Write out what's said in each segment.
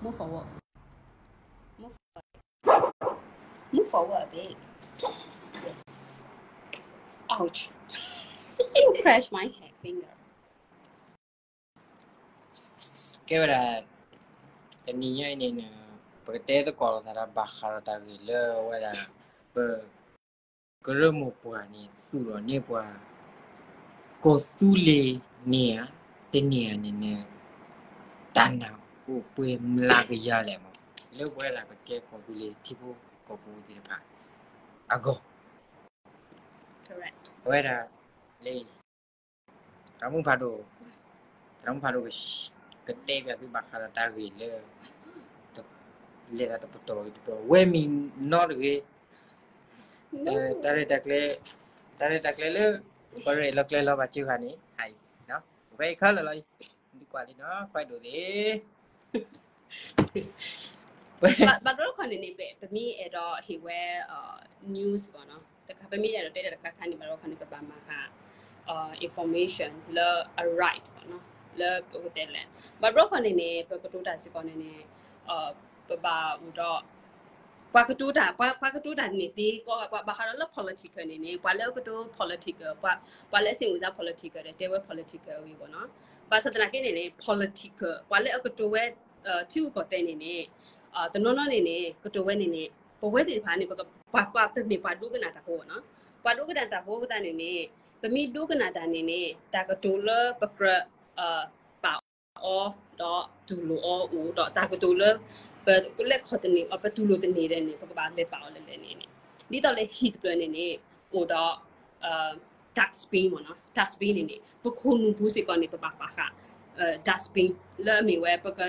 Move forward. Move forward. Move forward a bit. Yes. Ouch. You crash my hair finger. ကဲဝဲဒၣ် တနံၤညါအံၤန့ၣ် ပကတဲသကိးလိာ်သးဒီးဘၣ်ဃးဒီးတၢ်ဂ့ၢ်လၢဝဲဒၣ် ပ ကရၢမိၢ်ပှၢ်န့ၣ် သူၣ်ထီၣ်န့ၢ်ပှၤ ကီၢ်သူလ့ၤန့ၣ်ဧါ, တန့ၢ်ဧါန့ၣ်န့ၣ် တၢ်နာ်အိၣ်ပှဲၤမျးကယၤလဲၣ်မး လၢပဝဲဒၣ်ပကဲကီၢ်သူလ့ၤထံဖိကီၢ်ဖိသ့ၣ်တဖၣ်အဂီၢ် အဝဲဒၣ်လၢ တၢ်မူဖးဒိၣ်, တၢ်မူဖးဒိၣ် ကတဲဘၣ်သုဘၣ်ဃးဒီးတၢ်ဂ့ၢ်လၢ လဲၤတၢ်တပတီၢ်ဂ့ၤတပတီၢ် ဝဲမံၤနီတဂ့ၤ, တၢ်ရဲၣ်တၢ်ကျဲၤ, တၢ်ရဲၣ်တၢ်ကျဲၤလၢ ပရဲၣ်လီၤကျဲၤလီၤဘၣ်စၢဃာ်န့ၣ် ဟဲအံၤ, ဝဲအံၤခဲလၢာ်လီၤအံၤ, ဒုးကွၢ်လံနီၤ ခွဲးဒိၣ်သ့ၣ် ဘၣ်တဘျီတခီၣ်န့ၣ်န့ၣ် ပမ့ၢ်အဲၣ်ဒိးဟ့ၣ်ဝဲ news ဘၣ်နီၤ, တခါ ပမ့ၢ်အဲၣ်ဒိးတဲတၢ်တခါခါန့ၣ် ဘၣ်တဘျီတခီၣ်န့ၣ် ပဘၣ်မၤဃာ် information လၢအ right ဘၣ်နီၤ, လၢပကတဲလဲၣ်, ဘၣ်တဘျီတခီၣ်န့ၣ်န့ၣ် ပကတိၤတၢ်စ့ၢ်ကီးန့ၣ်န့ၣ် ပဘၣ်အိၣ်ဒီး ပှၤကတိၤတၢ်, ပှၤကတိၤတၢ်န့ၣ်သ့ကိးဂၤ ပှၤဘၣ်ဃးဒီးလၢ political န့ၣ်န့ၣ် ပှၤလၢအကတိၤ political, ပှၤလၢအစ့ၣ်မုၢ်သး political ဒီး တဲဝဲ political ဝံၤဘၣ်နီၤ, ဘၣ်ဆၣ်သနာ်က့န့ၣ်န့ၣ် political ပှၤလၢအကတိၤဝဲ ထံဂုၤကီၢ်သဲးန့ၣ်န့ၣ် တနီၤနီၤန့ၣ်န့ၣ် ကတိၤဝဲန့ၣ်န့ၣ် ပဝဲသ့ၣ်တဖၣ်န့ၣ် ပှၤပမ့ၢ်ပှၤဒိကနၣ်တၢ်ဖိဘၣ်နီၤ, ပှၤဒိကနၣ်တၢ်ဖိအဃိသတးန့ၣ်န့ၣ် ပမ့ၢ်ဒိကနၣ်တၢ်န့ၣ်န့ၣ် တၢ်ကတိၤလၢပကြၢး ပာ်အီၤ ဒီးတူၢ်လိာ်အီၤအိၣ် ဒီးတၢ်ကတိၤလၢ ပလဲၤခီၣ်တန့ၢ်အီၤ ပတူၢ်လိာ်တန့ၢ်ဒီးန့ၣ် ပကဘၣ်လဲၤပာ်အီၤလဲၣ်လဲၣ်န့ၣ်န့ၣ် ဒ်သိးလၢဟံၣ်တဖျၢၣ်န့ၣ်န့ၣ် အိၣ်ဒီး dustbin မ့ၢ်နီၤ, dustbin န့ၣ်န့ၣ် ပခိၣ်နူာ်ပူၤစ့ၢ်ကီးန့ၣ် ပဘၣ်ပာ်ဃာ် dustbin လၢအမ့ၢ်ဝဲ ပက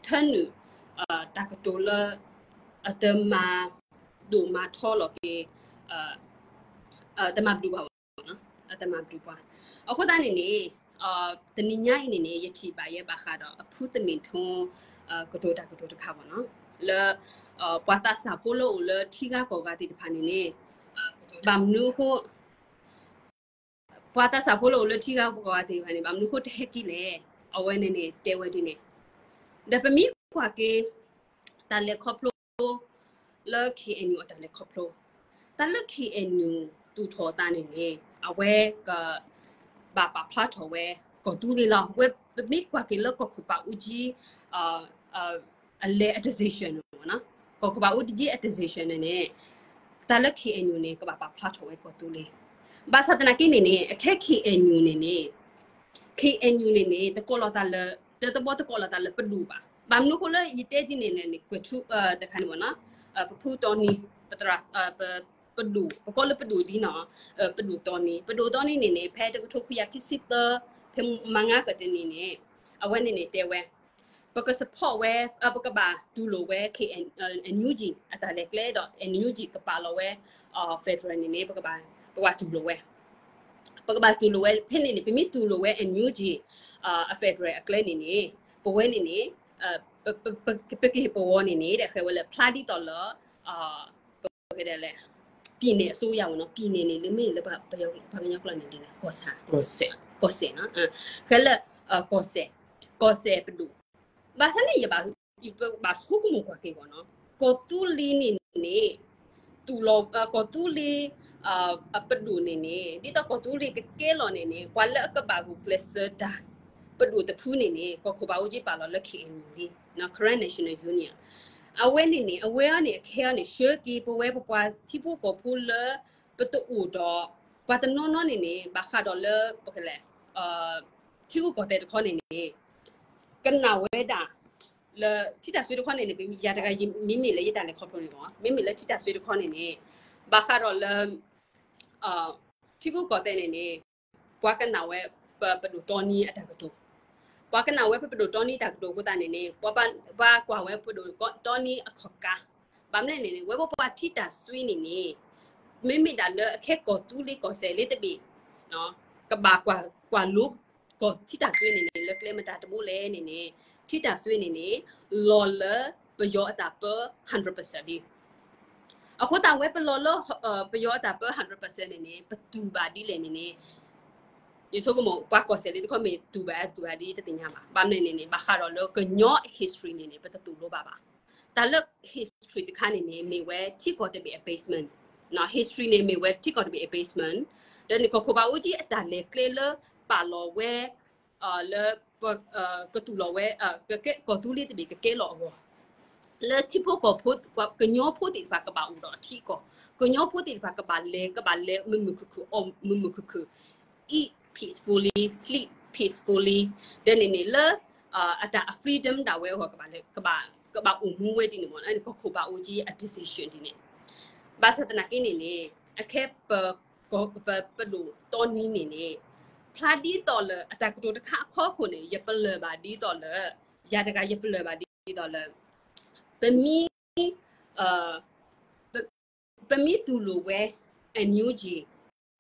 ထၢနုာ် တၢ်ကတိၤလၢ အတမၤဒိၣ်မၤထီလီၤက့ၤ တမၤဘျုးပှၤဘၣ်နီၤ, အတမၤဘျုးပှၤ. အဃိသတးန့ၣ်န့ၣ် တနံၤညါအံၤန့ၣ်န့ၣ် ယထံၣ်ဘၣ်ယဲဘၣ်ဃးဒီးအဖုသမ့ၣ်ထူ ကတိၤတၢ်ကတိၤတခါဘၣ်နီၤ, လၢ ပှၤသးစၢ်ဖိလၢအိၣ်လၢထံဂၤကီၢ်ဂၤသ့ၣ်တဖၣ်န့ၣ်န့ၣ် ဘၣ်မနုၤအဃိ ပှၤသးစၢ်ဖိလၢအိၣ်လၢထံဂၤကီၢ်ဂၤသ့ၣ်တဖၣ်န့ၣ် ဘၣ်မနုၤအဃိတဟဲက့ၤလဲၣ်, အဝဲန့ၣ်န့ၣ် တဲဝဲဒ်န့ၣ်, ဒီးပမ့ၢ်ကွၢ်က့ၤ တၢ်လဲၤခီဖျိ လၢ K N U အတၢ်လဲၤခီဖျိ, တၢ်လၢ K N U သူၣ်ထီၣ်အသးန့ၣ်န့ၣ် အဝဲက ဘၣ်ပာ်ဖျါထီၣ်ဝဲ ကီၢ်သူလ့ၤလီၤ. ဝဲပမ့ၢ်ကွၢ်က့ၤလၢကီၢ်ခိၣ်ဘးအူကၠံ အလဲၤအ decision န့ၣ် ကီၢ်ခိၣ်ဘးအူကၠံအ decision န့ၣ်န့ၣ် တၢ်လၢ K N U န့ၣ် ကဘၣ်ပာ်ဖျါထီၣ်ဝဲကီၢ်သူလ့ၤ. ဘၣ်ဆၣ်သနာ်က့န့ၣ်န့ၣ် အခဲ K N U န့ၣ်န့ၣ် K N U န့ၣ်န့ၣ် တကိးလီၤသးလၢ တသဘီတကိးလီၤသးလၢပဒိၣ်ဘၣ်. ဘၣ်မနုၤအဃိလၢယတဲဒ်န့ၣ်န့ၣ် ကွဲးထူ တခါန့ၣ်ဘၣ်နီၤ, ပဖုတီနံ ပသရၣ် ပဒိၣ် ပကိးလၢပဒိၣ်လံနီၤ, ပဒိၣ်တီနံ ပဒိၣ်တီနံန့ၣ်န့ၣ် ဖဲတကထိခွံကယၤခံဆံသၢ ဖဲမုၢ်မဟါကတနံၤန့ၣ် အဝဲန့ၣ်န့ၣ်တဲဝဲ ပက support ဝဲ ပကဘၣ်တူၢ်လိာ်ဝဲ K N, NUG အတၢ်လဲၤကျဲဒီး NUG ကပာ်လီၤဝဲ federal န့ၣ်န့ၣ် ပကဘၣ် ပကဘၣ်တူၢ်လိာ်ဝဲ ပကဘၣ်တူၢ်လိာ်ဝဲ ဖဲန့ၣ်န့ၣ် ပမ့ၢ်တူၢ်လိာ်ဝဲ NUG အ federal အကျဲန့ၣ်န့ၣ် ပဝဲန့ၣ်န့ၣ် ပကဟ့ၣ်ပဂီၢ်န့ၣ်န့ၣ် ဒီးဃဲဝဲလၢဖျါဒ်သိးလၢ ပကတဲလဲၣ် ပြည်နယ်အစိုးရ ဝဲနီၤ, ပြည်နယ် န့ၣ် လၢမ့ၢ်လၢ ပှၤကညီကျိာ်န့ၣ်ဒ်လဲၣ် ကီၢ်ဆၣ်, ကီၢ်စဲၣ်နီၤ, ဃဲလၢ ကီၢ်စဲၣ်, ကီၢ်စဲၣ်ပဒိၣ်, ဘၣ်ဆၣ်န့ၣ် ယဘၣ်ဆိကမိၣ်ကွၢ်က့ၤဘၣ်နီၤ, ကီၢ်သူလ့ၤန့ၣ်န့ၣ် တူၢ်လိာ် ကီၢ်သူလ့ၤ ပဒိၣ်န့ၣ်န့ၣ် ဒ်သိးကီၢ်သူလ့ၤကကဲလီၤန့ၣ်န့ၣ် ပှၤလၢအကဘၣ်ဂုာ်ကျဲးစၢးတၢ် ပဒိၣ်တဖုန့ၣ်န့ၣ် ကီၢ်ခိၣ်ဘးအူကၠံပာ်လီၤလၢ K N U လံ, Karen National Union အဝဲန့ၣ်န့ၣ် အဝဲအံၤန့ၣ် အခဲအံၤန့ၣ် ဆှၢက့ၤပဝဲပပှၤထံဖိကီၢ်ဖိလၢ ပတအိၣ်ဒီး ပှၤတနီၤနီၤန့ၣ်န့ၣ် ဘၣ်ဃးဒီးလၢ ပကလဲၣ် ထံဂုၤကီၢ်သဲးတခီန့ၣ်န့ၣ် ကနၣ်ဝဲဒၣ် လၢထံတၢ်ဆွ့တခီန့ၣ်န့ၣ် ယၤတဂၤယမ့မ့ၢ်လၢယတၢ်လဲၤခီဖျိန့ၣ်မ့ၢ် မ့မ့ၢ်လၢထံတၢ်ဆွ့တခီန့ၣ်န့ၣ် ဘၣ်ဃးဒီးလၢ ထံဂုၤကီၢ်သဲးန့ၣ်န့ၣ် ပှၤကနၣ်ဝဲ ပပဒိၣ်တီနံအတၢ်ကတိၤ, ပှၤကနၣ်ဝဲပပဒိၣ်တီနံအတၢ်ကတိၤအဃိသတးန့ၣ်န့ၣ် ပှၤကွၢ်ဝဲပဒိၣ်တီနံအခီၣ်ကါ, ဘၣ်မနုၤန့ၣ်န့ၣ် ဝဲပပှၤထံတၢ်ဆွ့န့ၣ်န့ၣ် မ့မ့ၢ်ဒၣ်လၢအခဲကီၢ်သူလ့ၤကီၢ်စဲၣ်လံတဘ့ၣ် ကဘၣ်ကွၢ်လိကီၢ်ထံတၢ်ဆွ့န့ၣ်န့ၣ် လၢကျဲမတၤတဘိလဲၣ်န့ၣ်န့ၣ် ထံတၢ်ဆွ့န့ၣ်န့ၣ် လီၤလၢပယီၤအတၢ်ပၢ hundred percent လံ. အဃိသတးဝဲပလီၤလၢ ပယီၤအတၢ်ပၢ hundred percent န့ၣ်န့ၣ် ပတူၢ်ဘၣ်ဒ်လဲၣ်န့ၣ်န့ၣ် ယဆိကမိၣ် ပှၤကီၢ်စဲၣ်လံတခီမ့ၢ်တူၢ်ဘၣ်တတူၢ်ဘၣ်ဒ်တသ့ၣ်ညါဘၣ်. ဘၣ်မနုၤန့ၣ်န့ၣ် ဘၣ်ဃးဒီးလၢကညီ history န့ၣ်န့ၣ် ပတတူၢ်လိာ်ဘၣ်ဘၣ်. တၢ်လၢ history တခါန့ၣ်န့ၣ် မ့ၢ်ဝဲထံကီၢ်တဘ့ၣ်အ basement, history န့ၣ်မ့ၢ်ဝဲထံကီၢ်တဘ့ၣ်အ basement, ဒီးန့ၣ် ကီၢ်ခိၣ်ဘးအူကၠံအတၢ်လဲၤကျဲလၢပာ်လီၤဝဲ လၢ ကတူၢ်လိာ်ဝဲ ကီၢ်သူလ့ၤတဘ့ၣ်ကကဲလီၤအဂီၢ် လၢထံဖိကီၢ်ဖိ ကညီဖိသ့ၣ်တဖၣ်ကဘၣ်အိၣ်ဒီးထံကီၢ်, ကညီဖိသ့ၣ်တဖၣ်ကဘၣ်လဲၤ ကဘၣ်လဲၤမုာ်မုာ်ခုၣ်ခုၣ် အီၣ်မုာ်မုာ်ခုၣ်ခုၣ်, eat peacefully, sleep peacefully, ဒီးန့ၣ်န့ၣ်လၢ အတၢ်အ freedom ဒၣ်ဝဲအဂီၢ် ကဘၣ် ကဘၣ်အိၣ်မူဝဲဒ်န့ၣ်မ့ၢ် ကီၢ်ခိၣ်ဘးအူကၠံအ decision ဒ်န့ၣ်. ဘၣ်ဆၣ်သနာ်က့န့ၣ်န့ၣ် အခဲပ ပဒိၣ်တီနံၤန့ၣ်န့ၣ် ဖျါဒ်သိးလၢအတၢ်ကတိၤတခါအဖီခိၣ်န့ၣ် ယပလၢၢ်ဘၣ်ဒ်သိးလၢ ယၤတဂၤယပလၢၢ်ဘၣ်ဒ်သိးလၢ ပမ့ၢ် ပမ့ၢ်တူၢ်လိာ်ဝဲ NUG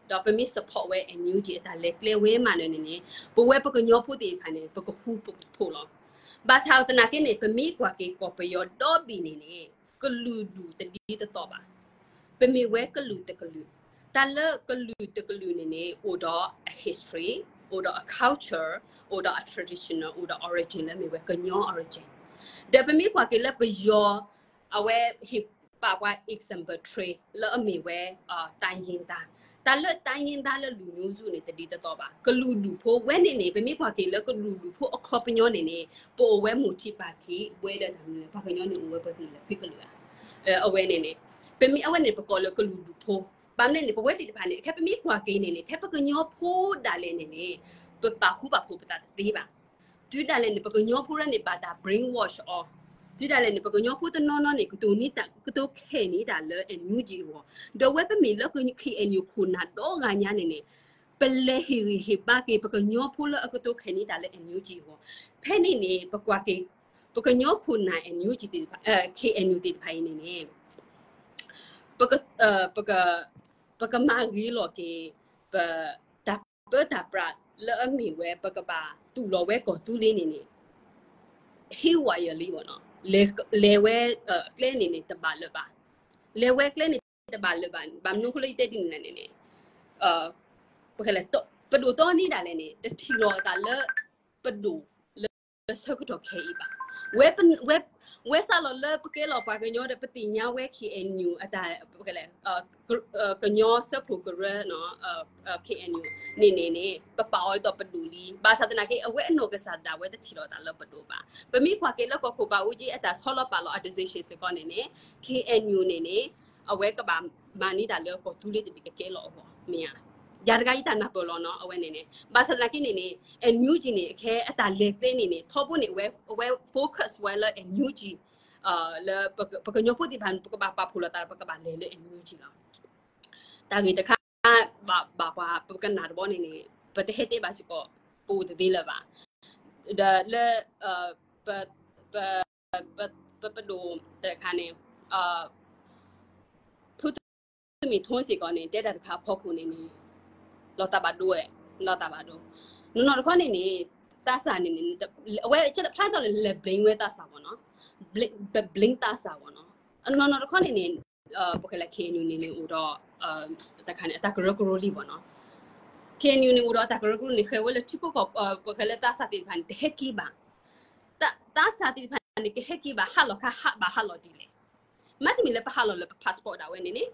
ဒီးပမ့ၢ် support ဝဲ NUG အတၢ်လဲၤကျဲဝဲမးန့ၣ်န့ၣ်န့ၣ် ပဝဲပကညီဖိသ့ၣ်တဖၣ်န့ၣ် ပကဃူဖိးလီၤ. ဘၣ်ဆၣ်သနာ်က့န့ၣ် ပမ့ၢ်ကွၢ်က့ၤကီၢ်ပယီၤဒီဘ့ၣ်န့ၣ်န့ၣ် ကလုာ်ဒူၣ်တဒ်သိးသိးဘၣ်. ပမ့ၢ်ဝဲကလုာ်တကလုာ်, တၢ်လၢကလုာ်တကလုာ်န့ၣ်န့ၣ် အိၣ်ဒီးအ history, အိၣ်ဒီးအ culture, အိၣ်ဒီးအ traditional, အိၣ်ဒီး origin လၢမ့ၢ်ဝဲကညီ origin. ဒီးပမ့ၢ်ကွၢ်က့ၤလၢပယီၤ အဝဲဟ့ၣ်ပာ်ပှၤ example တခါ လၢအမ့ၢ်ဝဲ တိုင်းရင်းသား, တၢ်လၢ တိုင်းရင်းသား လၢ လူမျိုးစု န့ၣ် တဒ်သိးသိးဘၣ်. ကလုာ်ဒူၣ်ဖိဝဲန့ၣ်န့ၣ် ပမ့ၢ်ကွၢ်က့ၤလၢကလုာ်ဒူၣ်ဖိအခီပညီန့ၣ်န့ၣ် ပအိၣ်ဝဲ multi party ဝဲဒီးတၢ်မနုၤလဲၣ် ပှၤကညီန့ၣ်အိၣ်ဝဲပှဲၤကလုာ်လဲၣ် ဖဲကလုာ်ဧါ. အဝဲန့ၣ်န့ၣ် ပမ့ၢ်အဝဲန့ၣ် ပကိးလၢကလုာ်ဒူၣ်ဖိ. ဘၣ်မနုၤန့ၣ် ပဝဲသ့ၣ်တဖၣ်န့ၣ် ခဲပမ့ၢ်ကွၢ်က့ၤန့ၣ်န့ၣ် ထဲပကညီဖိဒၣ်လဲာ်န့ၣ်န့ၣ် ပပာ်ဃူပာ်ဖိးပသးတသ့ဘၣ်. တုၤဒၣ်လဲာ်န့ၣ် ပကညီဖိလၢန့ၣ် ဘၣ်တၢ် brainwash အီၤ, တုၤဒၣ်လဲာ်န့ၣ် ပကညီဖိတနီၤနီၤန့ၣ် ကတိၤန့ၢ်တၢ် ကတိၤခဲးန့ၢ်တၢ်လၢ NUG အဂီၢ်, ဒီးဝဲပမ့ၢ်လၢ K N U ခိၣ်နၢ်ဒီဂၤညါန့ၣ်န့ၣ် ပလဲၤဟ့ၣ်ဂံၢ်ဟ့ၣ်ဘါက့ၤ ပကညီဖိလၢအကတိၤခဲးန့ၢ်တၢ်လၢ NUG အဂီၢ်. ဖဲန့ၣ်န့ၣ် ပကွၢ်က့ၤ ပကညီခိၣ်နၢ် NUG သ့ၣ်တဖၣ် K N U သ့ၣ်တဖၣ်အံၤန့ၣ်န့ၣ် ပက ပက ပကမၤဂ့ၤလီၤက့ၤ ပတၢ်ပၢတၢ်ပြးလၢအမ့ၢ်ဝဲ ပကဘၣ်တူၢ်လိာ်ဝဲကီၢ်သူလ့ၤန့ၣ်န့ၣ် ဟ့ၣ်ဝဲယၤလံမ့ၢ်နီၤ, လဲၤဝဲကျဲန့ၣ်န့ၣ် တဘၣ်လၢၤဘၣ်. လဲၤဝဲကျဲန့ၣ်တဘၣ်လၢၤဘၣ်. ဘၣ်မနုၤအဃိလၢယတဲဒ်န့ၣ်လဲၣ်န့ၣ်န့ၣ် ပ ပဒိၣ်တီနံၤဒၣ်လဲာ်န့ၣ် တထံၣ်လီၤအသးလၢ ပဒိၣ်လၢဆၢကတီၢ်ခဲအံၤဘၣ်. ဝဲ ဝဲစးလီၤလၢပကဲလီၤပှၤကညီဒီး ပသ့ၣ်ညါဝဲ K N U အတၢ် ကညီစၢဖှိၣ်ကရၢ K N U န့ၣ်န့ၣ်န့ၣ် ပပာ်အီၤဒ်သိးပဒိၣ်လံ. ဘၣ်ဆၣ်သနာ်က့ အဝဲအနီၢ်ကစၢ်ဒၣ်ဝဲတထံၣ်လီၤအသးလၢပဒိၣ်ဘၣ်. ပမ့ၢ်ကွၢ်က့ၤလၢကီၢ်ခိၣ်ဘးအူကၠံအတၢ်ဆီလီၤပာ်လီၤအ decision စ့ၢ်ကီးန့ၣ်န့ၣ် K N U န့ၣ်န့ၣ် အဝဲကဘၣ်မၤန့ၢ်တၢ်လၢကီၢ်သူလ့ၤတဘ့ၣ်ကကဲလီၤအဂီၢ် မ့ၢ်ဧါ. ယၤတဂၤယတၢ်နၢ်ပၢၢ်လီၤနီၤ အဝဲန့ၣ်န့ၣ်. ဘၣ်ဆၣ်သနာ်က့န့ၣ်န့ၣ် NUG န့ၣ် အခဲအတၢ်လဲၤကျဲန့ၣ်န့ၣ် ထီဘိန့ၣ် အဝဲ အဝဲ focus ဝဲလၢ NUG လၢပကညီဖိသ့ၣ်တဖၣ် ပကဘၣ်ပာ်ဖှိၣ်လိာ်သး ပကဘၣ်လဲၤလၢ NUG လီၤ. တၢ်ဂ့ၢ်တခါ ဘၣ် ဘၣ်ပှၤ ပကနၣ်တဘျီန့ၣ်န့ၣ် ပတဟဲတဲဘၣ်စ့ၢ်ကီး ပအိၣ်တသ့လၢၤဘၣ်. ဒီးလၢ ပ ပ ပ ပ ပဒိၣ်တခါန့ၣ် ဖုတမ့ၢ်ထိစ့ၢ်ကီးန့ၣ် တဲတၢ်တခါအဖီခိၣ်န့ၣ်န့ၣ် လီၤသးဘၣ်ဒိဝဲ လီၤသးဘၣ်ဒိ. နီၢ်နီၢ်တခီန့ၣ်န့ၣ် သးစၢ်န့ၣ်န့ၣ် အဝဲဖျါသီၣ်လဲၣ် လဲၤ blame ဝဲသးစၢ်မ့ၢ်နီၤ, ပ blame သးစၢ်မ့ၢ်နီၤ. နီၢ်နီၢ်တခီန့ၣ်န့ၣ် ပကလဲၤ K N U န့ၣ်န့ၣ် အိၣ်ဒီး တခါန့ၣ် အတၢ်ကရၢကရိလံမ့ၢ်နီၤ. K N U န့ၣ် အိၣ်ဒီးအတၢ်ကရၢကရိန့ၣ် ဃဲၤဝဲလၢထံဖိကီၢ် ပကလဲၤသးစၢ်သ့ၣ်တဖၣ်န့ၣ် တဟဲက့ၤဘၣ်. သးစၢ်သ့ၣ်တဖၣ်န့ၣ် ကဟဲက့ၤဘၣ်ဟးလီၤခါ ဟးဘၣ်ဟးလီၤဒ်လဲၣ်. မ့တမ့ၢ်လၢပဟးလီၤလၢပ passport ဒၣ်ဝဲန့ၣ်န့ၣ်,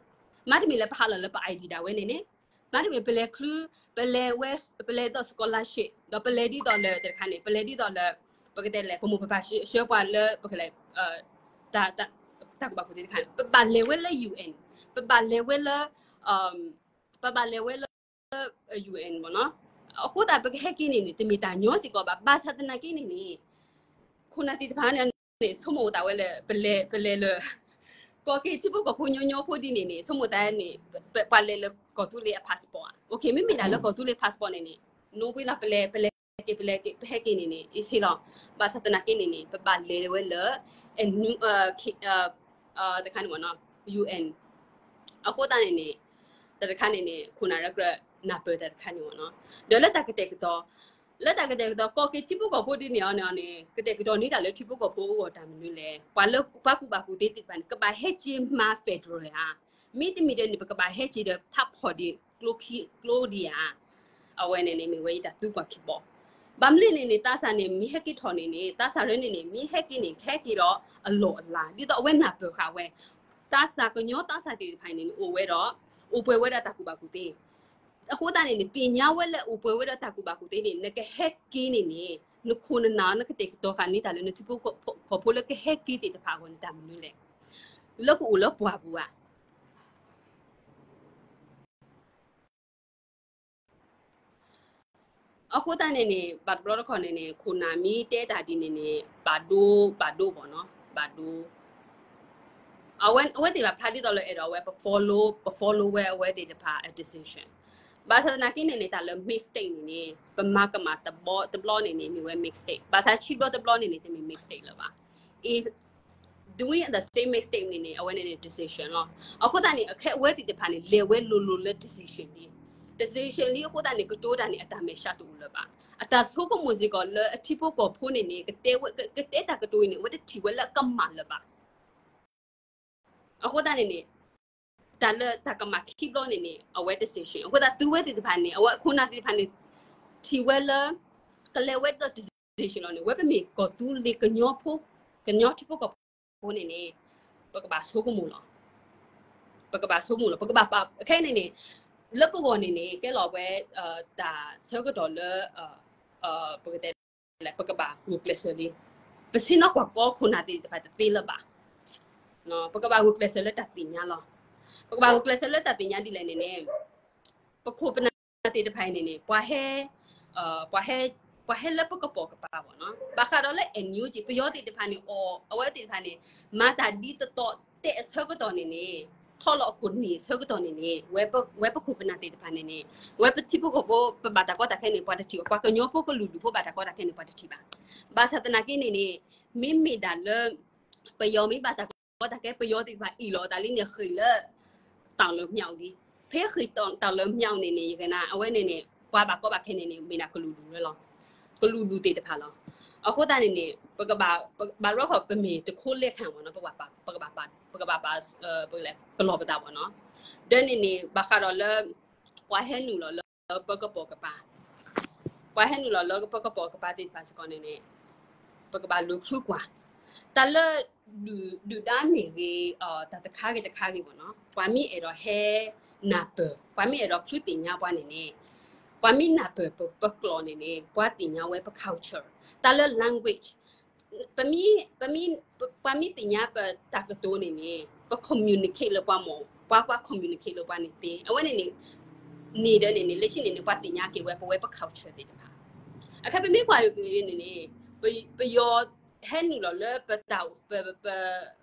မ့တမ့ၢ်လၢပဟးလီၤလၢပ I D ဒၣ်ဝဲန့ၣ်န့ၣ်, မ့တမ့ၢ်ပလဲၤချုး ပလဲၤဝဲ ပလဲၤဒ်သိး scholarship ဒီးပလဲၤဒ်သိးလၢတခါန့ၣ် ပလဲၤဒ်သိးလၢ ပကတဲလဲၣ် ပမိၢ်ပပၢ်ဆှၢပှၤလၢ ပကလဲၤ တၢ်ကူၣ်ဘၣ်ကူၣ်သ့တခါန့ၣ် ပဘၣ်လဲၤဝဲလၢ U N, ပဘၣ်လဲၤဝဲလၢ ပဘၣ်လဲၤဝဲလၢ U N မ့ၢ်နီၤ. အဃိသတး ပကဟဲက့ၤန့ၣ်န့ၣ် တမ့ၢ်တၢ်ညီစ့ၢ်ကီးဘၣ်. ဘၣ်ဆၣ်သနာ်က့န့ၣ်န့ၣ် ခိၣ်နၢ်သ့ၣ်တဖၣ်န့ၣ် ဆိကမိၣ်သးဝဲလၢ ပလဲၤ ပလဲၤလၢ ကီၢ်က့ၤထံဖိကီၢ်ဖိညီညီဖိဒ်န့ၣ်န့ၣ် ဆိကမိၣ်သးန့ၣ် ပလဲၤလၢကီၢ်သူလ့ၤအ passport ဧါ. မ့မ့ၢ်ဒၣ်လၢကီၢ်သူလ့ၤ passport န့ၣ်န့ၣ် နိဝံလီၤ ပလဲၤ ပလဲၤက့ၤ ပလဲၤက့ၤ ပဟဲက့ၤန့ၣ်န့ၣ် အ့ၣ် စ့လီၤ. ဘၣ်ဆၣ်သနာ်က့န့ၣ်န့ၣ် ပဘၣ်လဲၤဝဲလၢ တခါန့ၣ်မ့ၢ်နီၤ U N. အဃိသတးန့ၣ်န့ၣ် တၢ်တခါန့ၣ်န့ၣ် ခိၣ်နၢ်ရဲကြၢးနၢ်ပၢၢ်တၢ်တခါန့ၣ်မ့ၢ်နီၤ. ဒီးလၢတၢ်ကတဲာ်ကတီၤ လၢတၢ်ကတဲာ်ကတီၤ ကီၢ်က့ၤထံဖိကီၢ်ဖိဒ်န့ၣ်အီၤန့ၣ်န့ၣ် ကတဲာ်ကတီၤန့ၢ်တၢ်လၢထံဖိကီၢ်ဖိအဂီၢ်တၢ်မနုၤလဲၣ်. ပှၤလၢပှၤကူၣ်ဘၣ်ကူၣ်သ့သ့ၣ်တဖၣ်န့ၣ် ကဘၣ်ဟဲက့ၤမၤ federal ဧါ. မ့တမ့ၢ်ဒီးန့ၣ် ပကဘၣ်ဟဲက့ၤဒီးထးဖီၣ်ဒံးကျိခံကျိဒံးဧါ. အဝဲန့ၣ်န့ၣ် မ့ၢ်ဝဲယတၢ်သူကွၢ်ခံဘီ. ဘၣ်မနုၤလဲၣ်န့ၣ်န့ၣ် သးစၢ်န့ၣ် မ့ၢ်ဟဲက့ၤထီၣ်န့ၣ်န့ၣ် သးစၢ်ရၢန့ၣ်န့ၣ် မ့ၢ်ဟဲက့ၤန့ၣ် ကဟဲက့ၤဒီးအလီၢ်အလၤ ဒ်သိးအဝဲနၢ်ပၢၢ်ဃာ်ဝဲ သးစၢ်ကညီသးစၢ်သ့ၣ်တဖၣ်န့ၣ်န့ၣ် အိၣ်ဝဲဒီး အိၣ်ပှဲၤဝဲဒီးတၢ်ကူၣ်ဘၣ်ကူၣ်သ့. အဃိသတးန့ၣ်န့ၣ် သ့ၣ်ညါဝဲလၢအိၣ်ပှဲၤဝဲဒီးတၢ်ကူၣ်ဘၣ်ကူၣ်သ့န့ၣ် နကဟဲက့ၤန့ၣ်န့ၣ် နခိၣ်နနၢ် နကတဲာ်ကတီၤဃာ်န့ၢ်တၢ်လၢနထံဖိကီၢ်ဖိလၢကဟဲက့ၤသ့ၣ်တဖၣ်အဂီၢ်န့ၣ် တၢ်မနုၤလဲၣ် လၢကအိၣ်လၢပှၢ်ပူၤဧါ. အဃိသတးန့ၣ်န့ၣ် ဘၣ်တဘျီတခီၣ်န့ၣ်န့ၣ် ခိၣ်နၢ်မ့ၢ်တဲတၢ်ဒ်န့ၣ်န့ၣ် ဘၣ်ဒိ ဘၣ်ဒိဘၣ်နီၤ ဘၣ်ဒိ အဝဲ အဝဲသ့ၣ်ဘၣ်ဖျါဒ်သိးလၢအဲၣ်ဒိးဝဲ ပ follow ပ follow ဝဲအဝဲသ့ၣ်တဖၣ်အ decision. ဘၣ်ဆၣ်သနာ်က့န့ၣ်န့ၣ် တၢ်လၢ mistake န့ၣ်န့ၣ် ပမၤကမၣ်တဘျီတဘျီန့ၣ်န့ၣ် မ့ၢ်ဝဲ mistake. ဘၣ်ဆၣ်ဆံးဘျီတဘျီန့ၣ်န့ၣ် တမ့ၢ် mistake လၢၤဘၣ်. If doing the same mistake န့ၣ်န့ၣ် အဝဲန့ၣ်န့ၣ် decision လီၤ. အဃိသတးန့ၣ် အခဲအဝဲသ့ၣ်တဖၣ်န့ၣ် လဲၤဝဲလိၤလိၤလၢ decision လံ. decision လံအဃိသတးန့ၣ် ကတိၤတၢ်န့ၣ် အတၢ်မဲာ်ဆှးတအိၣ်လၢၤဘၣ်. အတၢ်ဆိကမိၣ်စ့ၢ်ကီးလၢအထံဖိကီၢ်ဖိန့ၣ်န့ၣ် ကတဲဝဲ က ကတဲတၢ်ကတိၤအံၤန့ၣ် အဝဲတထံၣ်ဝဲလၢအကမၣ်လၢၤဘၣ်. အဃိသတးန့ၣ်န့ၣ် တၢ်လၢတၢ်ကမၣ်ခံဘျီန့ၣ်န့ၣ် အဝဲ decision. အဃိသတးသုဝဲသ့ၣ်တဖၣ်န့ၣ် အဝဲခိၣ်နၢ်သ့ၣ်တဖၣ်န့ၣ် ထံၣ်ဝဲလၢ ကလဲၤဝဲဒၣ် decision လီၤန့ၣ် ဝဲပမ့ၢ်ကီၢ်သူလ့ၤကညီဖိ ကညီထံဖိကီၢ်ဖိန့ၣ်န့ၣ် ပကဘၣ်ဆိကမိၣ်လီၤ. ပကဘၣ်ဆိကမိၣ်လီၤ. ပကဘၣ်ပာ် ခဲအံၤန့ၣ်န့ၣ် လၢပဂီၢ်န့ၣ်န့ၣ် ကဲလီၤဝဲ တၢ်ဆၢကတီၢ်လၢ ပကတဲ ပကဘၣ်ဂုာ်ကျဲးစၢးလံ. ပဆ့ၣ်နီၤကွၢ်ကီခိၣ်နၢ်သ့ၣ်တဖၣ်တသ့လၢၤဘၣ်. ပကဘၣ်ဂုာ်ကျဲးစၢးလၢတၢ်သ့ၣ်ညါလီၤ. ပကဘၣ်ဂုာ်ကျဲးစၢးလၢတၢ်သ့ၣ်ညါဒ်လဲၣ်န့ၣ်န့ၣ် ပခိၣ်ပနၢ်သ့ၣ်တဖၣ်အံၤန့ၣ်န့ၣ် ပှၤဟဲ ပှၤဟဲ ပှၤဟဲလၢပကပိာ်ကပၤဘၣ်နီၤ. ဘၣ်ဃးဒီးလၢ NUG ပယီၤသ့ၣ်တဖၣ်န့ၣ် အီၣ် အဝဲသ့ၣ်တဖၣ်န့ၣ် မၤတၢ်ဒ်သိးသိးတဲအဆၢကတီၢ်န့ၣ်န့ၣ် ထီၣ်လီၤအခိၣ်နၢ်အဆၢကတီၢ်န့ၣ်န့ၣ် ဝဲပ ဝဲပခိၣ်ပနၢ်သ့ၣ်တဖၣ်န့ၣ်န့ၣ် ဝဲပထံဖိကီၢ်ဖိ ပဘၣ်တၢ်ကီတၢ်ခဲန့ၣ် ပှၤတထံၣ်ဘၣ်. ပှၤကညီဖိကလုာ်ဒူၣ်ဖိဘၣ်တၢ်ကီတၢ်ခဲန့ၣ် ပှၤတထံၣ်ဘၣ်. ဘၣ်ဆၣ်သနာ်က့န့ၣ်န့ၣ် မ့မ့ၢ်ဒၣ်လၢ ပယီၤမ့ၢ်ဘၣ်တၢ်ကီတၢ်ခဲ ပယီၤသ့ၣ်တဖၣ်အ့ၣ်လိာ်သးလံန့ၣ် ဃ့ၢ်လၢ တၢ်လၢမၠးအံၤလံ. ဖဲဃ့ၢ်တၢ်လၢမၠးအံၤန့ၣ်န့ၣ် ယကနၣ် အဝဲန့ၣ်န့ၣ် ပှၤဘၣ်ကီဘၣ်ခဲန့ၣ်န့ၣ် မ့ၢ်ဒၣ်ကလုာ်ဒူၣ်ဝဲလီၤ. ကလုာ်ဒူၣ်သ့ၣ်တဖၣ်လီၤ. အဃိသတးန့ၣ်န့ၣ် ပကဘၣ် ပကဘၣ်ရီခီၣ် ပမ့ၢ်တခီလဲၣ်ခါမ့ၢ်နီၤ ပကဘၣ်ပာ် ပကဘၣ်ပာ် ပကဘၣ်ပာ် ပကလဲၤပလီၢ်ပသးမ့ၢ်နီၤ. ဒီးန့ၣ်န့ၣ် ဘၣ်ဃးဒီးလၢ ပှၤဟဲနုာ်လီၤလၢပကပိာ်ကပၤ ပှၤဟဲနုာ်လီၤလၢပကပိာ်ကပၤသ့ၣ်တဖၣ်စ့ၢ်ကီးန့ၣ်န့ၣ် ပကဘၣ်လူၤချုကွၢ် တၢ်လၢ ဒုၣ်ဒါမ့ၢ်ဂ့ၤ တၢ်တခါဂ့ၤတခါဂ့ၤမ့ၢ်နီၤ ပှၤမ့ၢ်အဲၣ်ဒိးဟဲနၢ်ပၢၢ် ပှၤမ့ၢ်အဲၣ်ဒိးချုသ့ၣ်ညါပှၤန့ၣ်န့ၣ် ပှၤမ့ၢ်နၢ်ပၢၢ်ပကျိာ်န့ၣ်န့ၣ် ပှၤသ့ၣ်ညါဝဲပ culture တၢ်လၢ language ပမ့ၢ် ပမ့ၢ် ပှၤမ့ၢ်သ့ၣ်ညါပတၢ်ကတိၤန့ၣ်န့ၣ် ပ communicate လၢပှၤမ့ၢ် ပှၤ ပှၤ communicate လၢပှၤန့ၣ်သ့ အဝဲန့ၣ်န့ၣ် န့ၣ်ဒီးန့ၣ်န့ၣ် လၢခံန့ၣ်န့ၣ် ပှၤသ့ၣ်ညါက့ၤဝဲ ပဝဲပ culture သ့ၣ်တဖၣ် အခဲပမ့ၢ်ကွၢ်န့ၣ်န့ၣ် ပ ပယီၤဟဲနုာ်လီၤလၢပတၢ် ပ ပ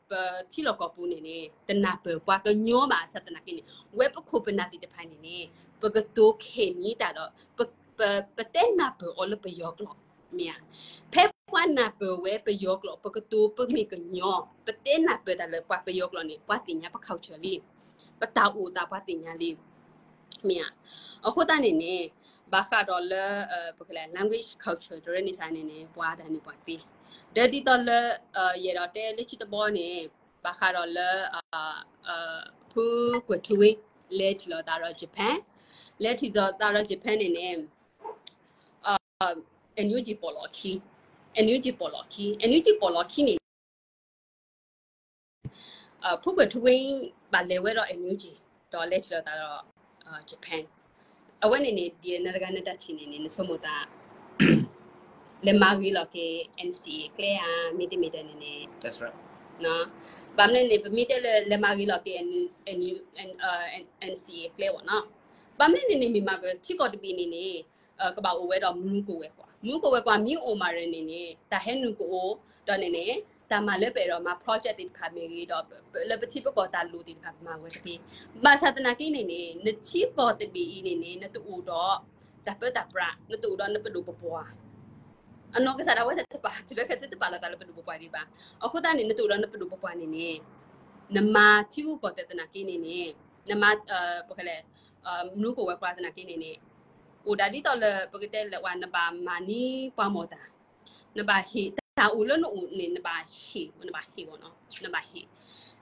ပထံလီၢ်ကီၢ်ပူၤန့ၣ်န့ၣ် တနၢ်ပၢၢ်ပှၤကညီဘၣ်ဆၣ်သနာ်က့န့ၣ် ဝဲပခိၣ်ပနၢ်သ့ၣ်တဖၣ်န့ၣ်န့ၣ် ပကတိၤခဲမံတၢ်ဒီး ပ ပ ပတဲနၢ်ပၢၢ်အီၤလၢပယီၤကျိာ် မ့ၢ်ဧါ. ဖဲပှၤနၢ်ပၢၢ်ဝဲပယီၤကျိာ် ပကတိၤပမ့ၢ်ကညီ ပတဲနၢ်ပၢၢ်တၢ်လၢပှၤပယီၤကျိာ်န့ၣ် ပှၤသ့ၣ်ညါပ culture လံ ပတၢ်အိၣ်သးပှၤသ့ၣ်ညါလံ မ့ၢ်ဧါ. အဃိသတးန့ၣ်န့ၣ် ဘၣ်ဃးဒီးလၢ ပကလဲၤ language culture တရၢန့ၣ်စ့ၢ်န့ၣ်န့ၣ် ပှၤတၢ်န့ၣ်ပှၤသ့ ဒီးဒ်သိးလၢ ယအဲၣ်ဒိးတဲလၢခံတဘီန့ၣ် ဘၣ်ဃးဒီးလၢ ဖုကွဲၤထူဝ့ လဲၤထံၣ်လိာ်သးဒီး Japan လဲၤထံၣ်လိာ်သးဒီး Japan န့ၣ်န့ၣ် NUG ပိာ်လီၤခံ NUG ပိာ်လီၤခံ NUG ပိာ်လီၤခံန့ၣ် ဖုကွဲၤထူဝ့ ဘၣ်လဲၤဝဲဒီး NUG ဒီးလဲၤထံၣ်လိာ်သးဒီး Japan အဝဲန့ၣ်န့ၣ် ဒ်နတဂၤနတၢ်ထံၣ်န့ၣ်န့ၣ် နဆိကမိၣ်သး လဲၤမၤဂ့ၤလီၤက့ၤ NCA ကျဲဧါ မ့တမ့ၢ်ဒ်န့ၣ်န့ၣ် ဘၣ်မနုၤန့ၣ် ပမ့ၢ်တဲလၢလဲၤမၤဂ့ၤလီၤက့ၤ NCA ကျဲဘၣ်နီၤ ဘၣ်မနုၤန့ၣ်န့ၣ် မ့ၢ်မၤကထံကီၢ်တဘ့ၣ်န့ၣ်န့ၣ် ကဘၣ်အိၣ်ဝဲဒီးမူကဝဲၤကွာ် မူကဝဲၤကွာ်မ့ၢ်အိၣ်မးရၢန့ၣ်န့ၣ် တၢ်ဟဲနုာ်ကအိၣ် ဒီးန့ၣ်န့ၣ် တၢ်မၤလၢပအဲၣ်ဒိးမၤ project သ့ၣ်တဖၣ်မ့ၢ်ဂ့ၤဒီး လၢပထံပကီၢ်တၢ်လိၣ်သ့ၣ်တဖၣ်မၤဝဲတက့ၢ်. ဘၣ်ဆၣ်သနာ်က့န့ၣ်န့ၣ် နထံကီၢ်တဘ့ၣ်အံၤန့ၣ်န့ၣ် နတအိၣ်ဒီး တၢ်ပၢတၢ်ပြး နတအိၣ်ဒီးနပဒိၣ်ပပှၢ် အနီၢ်ကစၢ်ဒၣ်ဝဲတပာ် တုၤလၢခဲတပာ်လီၤသးလၢပဒိၣ်ပပှၢ်ဒံးဘၣ်. အဃိသတးန့ၣ် နတအိၣ်ဒီးနပဒိၣ်ပပှၢ်န့ၣ်န့ၣ် နမၤထံဂုၤကီၢ်သဲးသနာ်က့န့ၣ်န့ၣ် နမၤ ပကလဲၤ မူကဝဲၤကွာ်သနာ်က့န့ၣ်န့ၣ် အိၣ်ဒၣ်ဒ်သိးလၢ ပကတဲလၢဝဲ နဘၣ်မၤန့ၢ်ပှၤမီၢ်တၢ် နဘၣ်ဟ့ၣ် တၢ်အိၣ်လၢနအိၣ်န့ၣ် နဘၣ်ဟ့ၣ် နဘၣ်ဟ့ၣ်ဘၣ်နီၤ နဘၣ်ဟ့ၣ်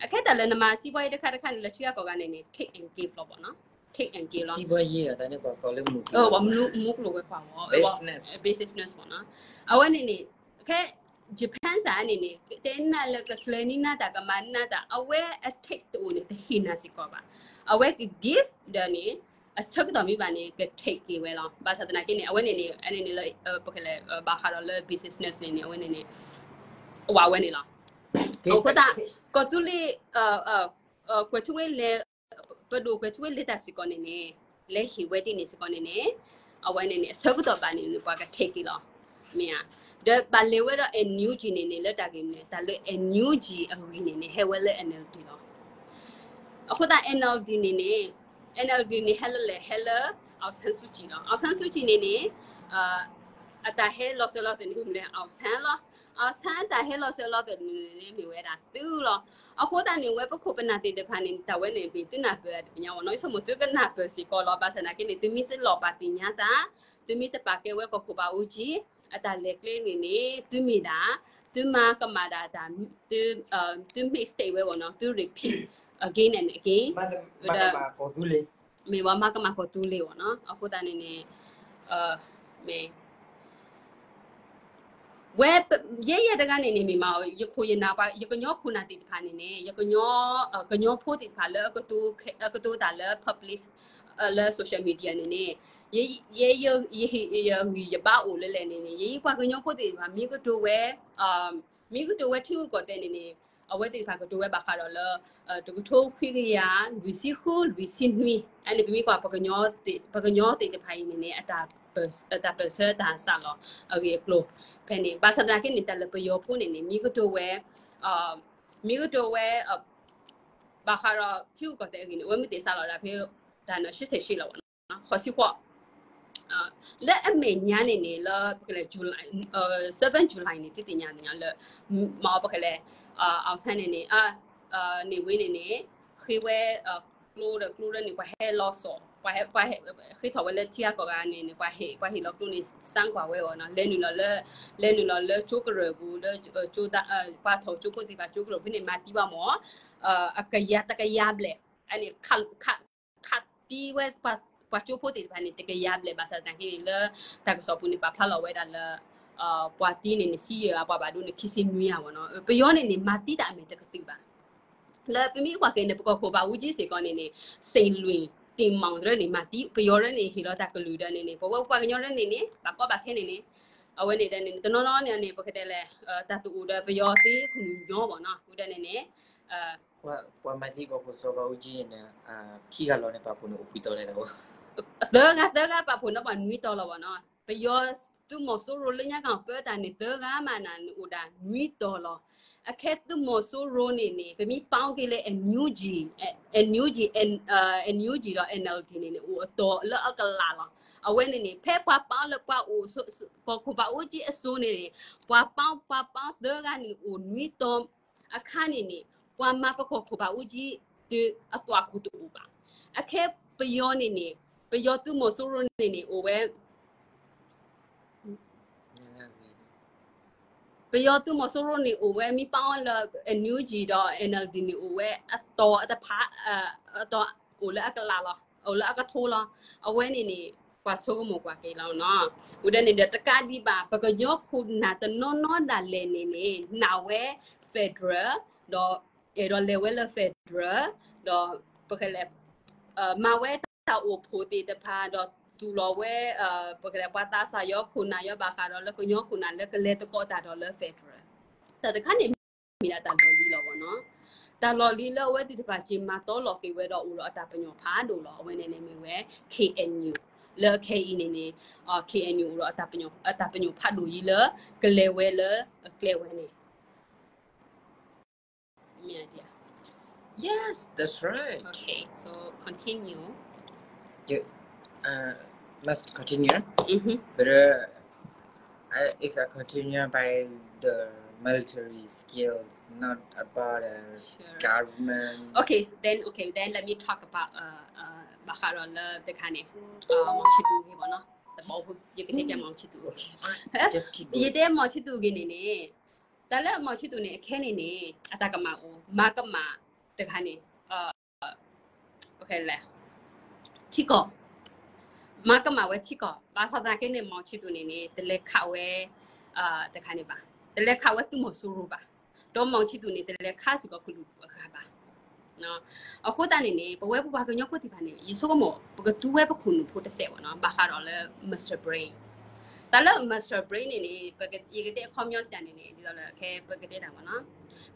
အခဲတၢ်လၢနမၤစံးပှၤအံၤတခါတခါန့ၣ် လၢထံဂၤကီၢ်ဂၤန့ၣ်န့ၣ် take and give လီၤဘၣ်နီၤ take and give လီၤ. စီးပွားရေး တၢ်န့ၣ် ပှၤကိးလၢမူကျိၤ, မူကျိၤဝဲၤကွာ်ဝဲ business, business မ့ၢ်နီၤ. အဝဲန့ၣ်န့ၣ် ခဲ Japan စ့ၢ်န့ၣ်န့ၣ် တဲနၢ်လၢကကျၢၤန့ၢ်နၢ်တၢ် ကမၤန့ၢ်နၢ်တၢ် အဝဲအ take တအိၣ်န့ၣ် တဟ့ၣ်နၤစ့ၢ်ကီးဘၣ်. အဝဲက give ဒီးန့ၣ် အဆၢကတီၢ်မ့ၢ်ဘၣ်န့ၣ် က take က့ၤဝဲလီၤ. ဘၣ်ဆၣ်သနာ်က့န့ၣ် အဝဲန့ၣ်န့ၣ် အန့ၣ်န့ၣ်လၢ ပကလဲၤ ဘၣ်ဃးဒီးလၢ business န့ၣ်န့ၣ် အဝဲန့ၣ်န့ၣ် အဝဲန့ၣ်လီၤ. အဃိသတး ကီၢ်သူလ့ၤ ကွဲၤထူဝ့လဲၤ ပဒိၣ်ကွဲၤထူဝ့လဲၤတၢ်စ့ၢ်ကီးန့ၣ်န့ၣ် လဲၤဟ့ၣ်ဝဲဒ်န့ၣ်စ့ၢ်ကီးန့ၣ်န့ၣ် အဝဲန့ၣ်န့ၣ် အဆၢကတီၢ်ဘၣ်န့ၣ်န့ၣ် ပှၤက take က့ၤလီၤ. မ့ၢ်ဧါ. ဒီးဘၣ်လဲၤဝဲဒီး NUG န့ၣ်န့ၣ် လၢတၢ်ဂ့ၢ်မနုၤ တၢ်လၢ NUG အဂ့ၢ်န့ၣ်န့ၣ် ဟဲဝဲလၢ NLD လီၤ. အဃိသတး NLD န့ၣ်န့ၣ် NLD န့ၣ် ဟဲလၢလဲၣ် ဟဲလၢ အောင်ဆန်းစုကြည် လီၤ.အောင်ဆန်းစုကြည် န့ၣ်န့ၣ် အတၢ်ဟဲလီၤစၢၤလီၤသွဲၣ်န့ၣ် မ့ၢ်လၢ အောင်ဆန်း လီၤ.အောင်ဆန်း တၢ်ဟဲလီၤစၢၤလီၤသွဲၣ်န့ၣ်န့ၣ် မ့ၢ်ဝဲဒၣ်သုလီၤ. အဃိသတးန့ၣ် ဝဲပခိၣ်ပနၢ်သ့ၣ်တဖၣ်န့ၣ် တၢ်ဝဲန့ၣ် မ့ၢ်သုနၢ်ပၢၢ်တကညးဝဲနီၤ. ယဆိကမိၣ်သုကနၢ်ပၢၢ်စ့ၢ်ကီးလီၤ. ဘၣ်ဆၣ်သနာ်က့န့ၣ် သုမ့ၢ်တလီၤပာ်သ့ၣ်ညါသး, သုမ့ၢ်တပာ်ကဲဝဲကီၢ်ခိၣ်ဘၣ်အူကၠံ အတၢ်လဲၤကျဲန့ၣ်န့ၣ် သုမ့ၢ်ဒၣ် သုမၤကမၣ်ဒၣ်တၢ် သု mistake ဝဲဝဲနီၤ, သု repeat again and again မ့ၢ်ဝဲမၤကမၣ်ကီၢ်သူလ့ၤဝဲနီၤ. အဃိသတးန့ၣ်န့ၣ် မ့ၢ် ဝဲ ယဲယဲတဂၤန့ၣ်န့ၣ် မ့ၢ်မး ယခိၣ်ယနၢ်ပှၤ ယကညီခိၣ်နၢ်သ့ၣ်တဖၣ်န့ၣ်န့ၣ် ယကညီ ကညီဖိသ့ၣ်တဖၣ်လၢ အကတိၤတၢ်လၢ public လၢ social media န့ၣ်န့ၣ် ယ ယ ယဂံၢ်ယဘါအိၣ်လၢလဲၣ်န့ၣ်န့ၣ် ယပှၤကညီဖိသ့ၣ်တဖၣ် မ့ၢ်ကတိၤဝဲ မ့ၢ်ကတိၤဝဲထံဂုၤကီၢ်သဲးန့ၣ်န့ၣ် အဝဲသ့ၣ်တဖၣ်ကတိၤဝဲဘၣ်ဃးဒီးလၢ တကထိခွံကယၤ လွံၢ်ဆံဃု လွံၢ်ဆံနွံ အန့ၣ် ပမ့ၢ်ကွၢ် ပကညီသ့ၣ်တဖၣ်အံၤန့ၣ်န့ၣ် အတၢ်ပၢၢ်ဆၢတၢ်စးလီၤအဂ့ၢ်အကျိၤ ဖဲန့ၣ် ဘၣ်ဆၣ်သနာ်က့န့ၣ် တၢ်လၢပယီၤဖိန့ၣ်န့ၣ် မ့ၢ်ကတိၤဝဲ မ့ၢ်ကတိၤဝဲ ဘၣ်ဃးဒီးထံဂုၤကီၢ်သဲးအဂ့ၢ်န့ၣ် အဝဲမ့ၢ်သ့ၣ်စးလီၤဒၣ်ဖဲ တၢ်န့ၣ် ရှစ်ဆယ့်ရှစ် လီၤဝဲနီၤ ဃိးဆံဃိး လၢအမဲာ်ညါန့ၣ်န့ၣ် လၢ ပကလဲၤ July, seven July န့ၣ် သုသ့ၣ်ညါန့ၣ်လၢ မ့ၢ်ပကလဲၤ အောင်ဆန်း န့ၣ်န့ၣ် န့ၣ်ဝဲန့ၣ်န့ၣ် ဃ့ဝဲ ကျိဒီးကျိဒီးန့ၣ် ပှၤဟဲလီၤစိာ် ပှၤဟဲ ပှၤဟဲ ဃ့ထီၣ်ဝဲလၢထံဂၤကီၢ်ဂၤန့ၣ်န့ၣ် ပှၤဟ့ၣ် ပှၤဟ့ၣ်လီၤကျိန့ၣ် စၢကွၢ်ဝဲအီၤနီၤ လဲၤနုာ်လီၤလၢ လဲၤနုာ်လီၤလၢကၠိကရၢၢ်ပူၤလၢ ပှၤထီၣ်ကၠိဖိသ့ၣ်တဖၣ် ကၠိကရၢၢ်ပူၤန့ၣ် မၤသံဘၣ်မ့ၢ် အကယၤတကယၤဘျဲၣ် အန့ၣ် ခး ခးသံဝဲ ပှၤကၠိဖိသ့ၣ်တဖၣ်န့ၣ် တကယၤဘျဲၣ် ဘၣ်ဆၣ်သနာ်က့န့ၣ် လၢတၢ်ကစီၣ်ပူၤန့ၣ် ပာ်ဖျါလီၤဝဲဒၣ်လၢ ပှၤသံန့ၣ်န့ၣ် ဆံယဲၢ်ဧါ ပှၤဘၣ်ဒိန့ၣ် ခံဆံနွံဧါဝဲနီၤ ပယီၤန့ၣ်န့ၣ် မၤသံတၢ်အမဲာ်တကတုာ်ဘၣ် လၢပမ့ၢ်ကွၢ်က့ၤန့ၣ် ပကီၢ်ခိၣ်ဘၣ်အူကၠံစ့ၢ်ကီးန့ၣ်န့ၣ် စ့ၣ်လွံၢ် တ့ၢ်မီၣ်တရၢန့ၣ် မၤသံ ပယီၤတရၢန့ၣ် ဟ့ၣ်လီၤတၢ်ကလုၢ်ဒီးန့ၣ်န့ၣ် ပဝဲပှၤကညီတရၢန့ၣ်န့ၣ် ဘၣ်ကီဘၣ်ခဲန့ၣ်န့ၣ် အဝဲန့ၣ်ဒီးန့ၣ် တနီၤနီၤန့ၣ်န့ၣ် ပကတဲလဲၣ် တၢ်တအိၣ်ဒီးပယီၤသ့ခနူာ်ညီဘၣ်နီၤ ဝဲဒၣ်န့ၣ်န့ၣ် ပှၤမၤသံကီၢ်ခိၣ်စီၤဘၣ်အူကၠံန့ၣ် ခံဂၤလီၤန့ၣ် ပာ်ဖှိၣ်န့ၣ်အိၣ်ခွံတီၤလဲၣ်ဒီး သၢဂၤ သၢဂၤပာ်ဖှိၣ်န့ၣ်ပှၤနွံတီၤလီၤဘၣ်နီၤ ပယီၤသုးမီၤစိရိၤလၢညါကီၢ်ပၢတၢ်န့ၣ် သၢဂၤမးနၤန့ၣ်အိၣ်ဒၣ်နွံတီၤလီၤ အခဲသုးမီၤစိရိၤန့ၣ်န့ၣ် ပမ့ၢ်ပာ်က့ၤလၢ NUG NUG NUG ဒီး NLD န့ၣ်န့ၣ် အိၣ်အတီၤလၢအကလးလီၤ အဝဲန့ၣ်န့ၣ် ဖဲပှၤပာ်လၢပှၤအိၣ် ကီၢ်ခိၣ်ဘၣ်အူကၠံအစိၤန့ၣ်န့ၣ် ပှၤပာ် ပှၤပာ်သၢဂၤန့ၣ်အိၣ်နွံတီၤ အခါန့ၣ်န့ၣ် ပှၤမၤပကီၢ်ခိၣ်ဘၣ်အူကၠံ တအသွၣ်ခိၣ်တအိၣ်ဘၣ်. အခဲပယီၤန့ၣ်န့ၣ် ပယီၤသုးမီၤစိရိၤန့ၣ်န့ၣ် အိၣ်ဝဲ ပယီၤသုးမီၤစိရိၤန့ၣ်အိၣ်ဝဲ မ့ၢ်ပာ်အီၤလၢ NUG ဒီး NLD န့ၣ်အိၣ်ဝဲ အတီၤအတဖၣ် အတီၤအိၣ်လၢအကလးလီၤ အိၣ်လၢအကထိလီၤ. အဝဲန့ၣ်န့ၣ် ပှၤဆိကမိၣ်ကွၢ်က့ၤလီၤနီၤ. ဝံၤဒီးန့ၣ်ဒီးတကးဒံးဘၣ် ပကညီခိၣ်နၢ်တနီၤနီၤဒၣ်လဲာ်န့ၣ်န့ၣ် နာ်ဝဲ federal ဒီး အဲၣ်ဒိးလဲၤဝဲလၢ federal ဒီး ပကလဲၤ မၤဝဲတၢ်အိၣ်ဖှိၣ်သ့ၣ်တဖၣ်ဒီးသူၣ်လီၤဝဲ ပကလဲၤပှၤသးစၢ်ယီၤခိၣ်နၢ်ယီၤဘၣ်ဃးဒီးလၢကညီခိၣ်နၢ်လၢကလဲၤသကိးတၢ်ဒီးလၢ federal တၢ်တခါန့ၣ် မ့ၢ်ဒၣ်တၢ်လီၢ်လံၤလီၤဘၣ်နီၤ. တၢ်လီၢ်လံၤလၢအဝဲသ့ၣ်တဖၣ်က့ၤမၤတီလီၤက့ၤဝဲဒီးအိၣ်ဒီးအတၢ်ပညိၣ်ဖးဒိၣ်လီၤ. အဝဲန့ၣ်န့ၣ်မ့ၢ်ဝဲ K N U လၢခဲအံၤန့ၣ်န့ၣ် K N U အိၣ်ဒီး အတၢ်ပညိၣ်ဖးဒိၣ်ယံၤလၢ ကလဲၤဝဲလၢအကျဲဝဲန့ၣ် Yes, that's right. Okay, so continue. You uh, must continue. Mm-hmm. But uh, I, if I continue by the military skills, not about the sure. government. Okay, so then okay, then let me talk about uh uh ဘၣ်ဃးဒီးလၢတခါန့ၣ် uh မောင်ချစ်သူ အဂ့ၢ်ပေါ့နော်. တဘီဘူး ယကတဲပြမောင်ချစ်သူ Okay. Just keep going. ယတဲမောင်ချစ်သူ အဂ့ၢ်န့ၣ်န့ၣ် တၢ်လၢမောင်ချစ်သူ န့ၣ် အခဲန့ၣ်န့ၣ် အတၢ်ကမၣ်အိၣ် မၤကမၣ်တခါန့ၣ် okay လဲၣ် ထံကီၢ်, မၤကမၣ်ဝဲထံကီၢ်, ဘၣ်ဆၣ်သနာ်က့န့ၣ် မောင်ချစ်သူန့ၣ်န့ၣ် တလဲၤခးဝဲ တခါန့ၣ်ဘၣ်, တလဲၤခးဝဲသုးမီၤစိရိၤဘၣ်, ဒီး မောင်ချစ်သူန့ၣ် တလဲၤခးစ့ၢ်ကီးကလုာ်ဒူၣ်အဂၤဘၣ်. အဃိသတးန့ၣ်န့ၣ် ပဝဲပပှၤကညီဖိသ့ၣ်တဖၣ်န့ၣ် ယဆိကမိၣ် ပကသူဝဲပခိၣ်နူာ်ဖိတစဲးဘၣ်နီၤ, ဘၣ်ဃးဒီးလၢ Mister Brain တၢ်လၢ Mister Brain န့ၣ်န့ၣ် ယကတဲအခီပညီစံးတၢ်န့ၣ်န့ၣ် ဒ်သိးလၢခဲပကတဲတၢ်မ့ၢ်နီၤ,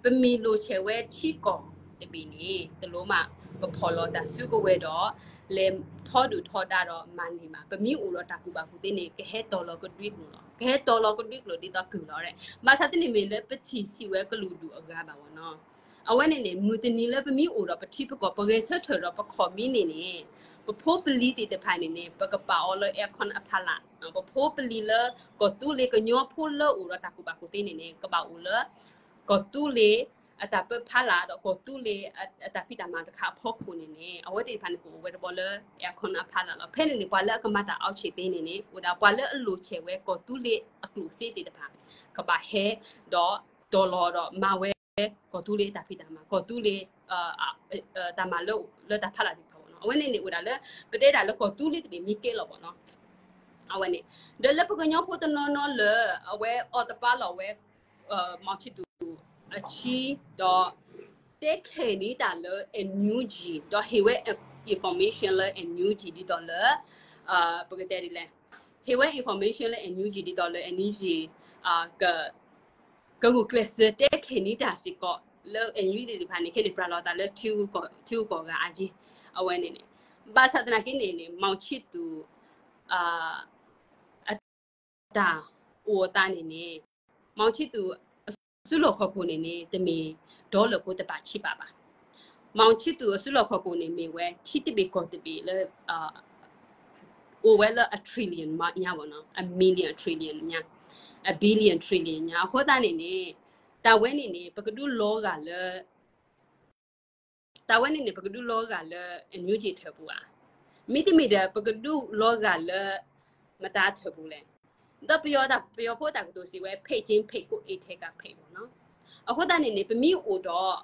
ပမ့ၢ်လိာ်ဆဲးဝဲထံကီၢ်တဘ့ၣ်န့ၣ် တလိၣ်မး ပဖီၣ်လီၤတၢ်စုကဝဲၤဒီး လဲၤထီဒုၣ်ထီဒါဒီးမၤန့ၢ်ဘၣ်, ပမ့ၢ်အိၣ်ဒီးတၢ်ကူၣ်ဘၣ်ကူၣ်သ့န့ၣ် ကဟဲတီၤလီၤကဒွံကျိာ်လီၤ, ကဟဲတီၤလီၤကဒွံကျိာ်ဒ်သိးကုၢ်လီၤ, ဘၣ်ဆၣ်တန့ၢ်မ့ၢ်လၢပထံၣ်ဆံးဝဲကလုာ်ဒူၣ်အဂၤဘၣ်ဝဲနီၤ. အဝဲန့ၣ်န့ၣ် မုၢ်တနံၤလၢပမ့ၢ်အိၣ်ဒီးပထံပကီၢ် ပဂဲၤဆၢထၢၣ်ဒီးပခီၣ်မံန့ၣ်န့ၣ် ပဖိပလံၤသ့ၣ်တဖၣ်န့ၣ်န့ၣ် ပကပာ်အီၤလၢ aircon အဖီလာ်, ပဖိပလံၤလၢကီၢ်သူလ့ၤကညီဖိလၢအိၣ်ဒီးတၢ်ကူၣ်ဘၣ်ကူၣ်သ့န့ၣ်န့ၣ် ကဘၣ်အိၣ်လၢ ကီၢ်သူလ့ၤအတၢ်ပၢဖီလာ်ဒီးကီၢ်သူလ့ၤအတၢ်ဖံးတၢ်မၤတခါအဖီခိၣ်န့ၣ်န့ၣ် အဝဲသ့ၣ်တဖၣ်န့ၣ် ကအိၣ်ဝဲတဘျီလၢ aircon အဖီလာ်လီၤ. ဖဲန့ၣ်န့ၣ် ပှၤလၢအကမၤတၢ်အီၣ်ဆံးသ့န့ၣ်န့ၣ် အိၣ်ဒၣ်ပှၤလၢအလိာ်ဆဲးဝဲကီၢ်သူလ့ၤအကျိၣ်စ့သ့ၣ်တဖၣ် ကဘၣ်ဟဲဒီးတီၤလီၤဒီးမၤဝဲ ကီၢ်သူလ့ၤတၢ်ဖံးတၢ်မၤ, ကီၢ်သူလ့ၤ တၢ်မၤလၢ လၢတၢ်ဖီလာ်သ့ၣ်တဖၣ်ဘၣ်နီၤ. အဝဲန့ၣ်န့ၣ် အိၣ်ဒၣ်လၢ ပတဲဒၣ်လၢကီၢ်သူလ့ၤတဘ့ၣ်မ့ၢ်ကဲလီၤဘၣ်နီၤ. အဝဲန့ၣ် ဒီးလၢပကညီဖိတနီၤနီၤလၢ အဝဲအီၣ်တပာ်လီၤဝဲ မောင်ချစ်သူ အခံ ဒီး တဲခဲးန့ၢ်တၢ်လၢ NUG ဒီးဟ့ၣ်ဝဲ information လၢ NUG ဒ်သိးလၢ ပကတဲဒ်လဲၣ်, ဟ့ၣ်ဝဲ information လၢ NUG ဒ်သိးလၢ NUG က ကဂုာ်ကျဲးစၢးတဲခဲးန့ၢ်တၢ်စ့ၢ်ကီး လၢ NUG သ့ၣ်တဖၣ်န့ၣ် ခဲန့ၣ်ပြးလီၤသးလၢ ထံဂုၤကီၢ်ဂၤအါက့ အဝဲန့ၣ်န့ၣ်, ဘၣ်ဆၣ်သနာ်က့န့ၣ်န့ၣ် မောင်ချစ်သူ အတၢ်အိၣ်အသးန့ၣ်န့ၣ် မောင်ချစ်သူ အစုလီၢ်ခီၣ်ခိၣ်န့ၣ်န့ၣ် တမ့ၢ်ဒီလၢဖိတဘၣ်ဆံးဘၣ်ဘၣ်. မောင်ချစ်သူ အစုလီၢ်ခီၣ်ခိၣ်န့ၣ် မ့ၢ်ဝဲထံတဘ့ၣ်ကီၢ်တဘ့ၣ်လၢ အိၣ်ဝဲလၢ a trillion ညါဘၣ်နီၤ, a million trillion ညါ, a billion trillion ညါ. အဃိသတးန့ၣ်န့ၣ် တၢ်ဝဲန့ၣ်န့ၣ် ပကဒုးလီၤဂာ်လၢ တၢ်ဝဲန့ၣ်န့ၣ် ပကဒုးလီၤဂာ်လၢ NUG ထၢၣ်ပူၤဧါ, မ့တမ့ၢ်ဒီး ပကဒုးလီၤဂာ်လၢ မတၤထၢၣ်ပူၤလဲၣ်. ဒီးပယီၤတၢ် ပယီၤဖိတၢ်ကတိၤစံးဝဲ ဖ့းကၠ့ဖ့းကိၣ်အ့ထဲကဖ့းမ့ၢ်နီၤ. အဃိသတးန့ၣ်န့ၣ် ပမ့ၢ်အိၣ်ဒီး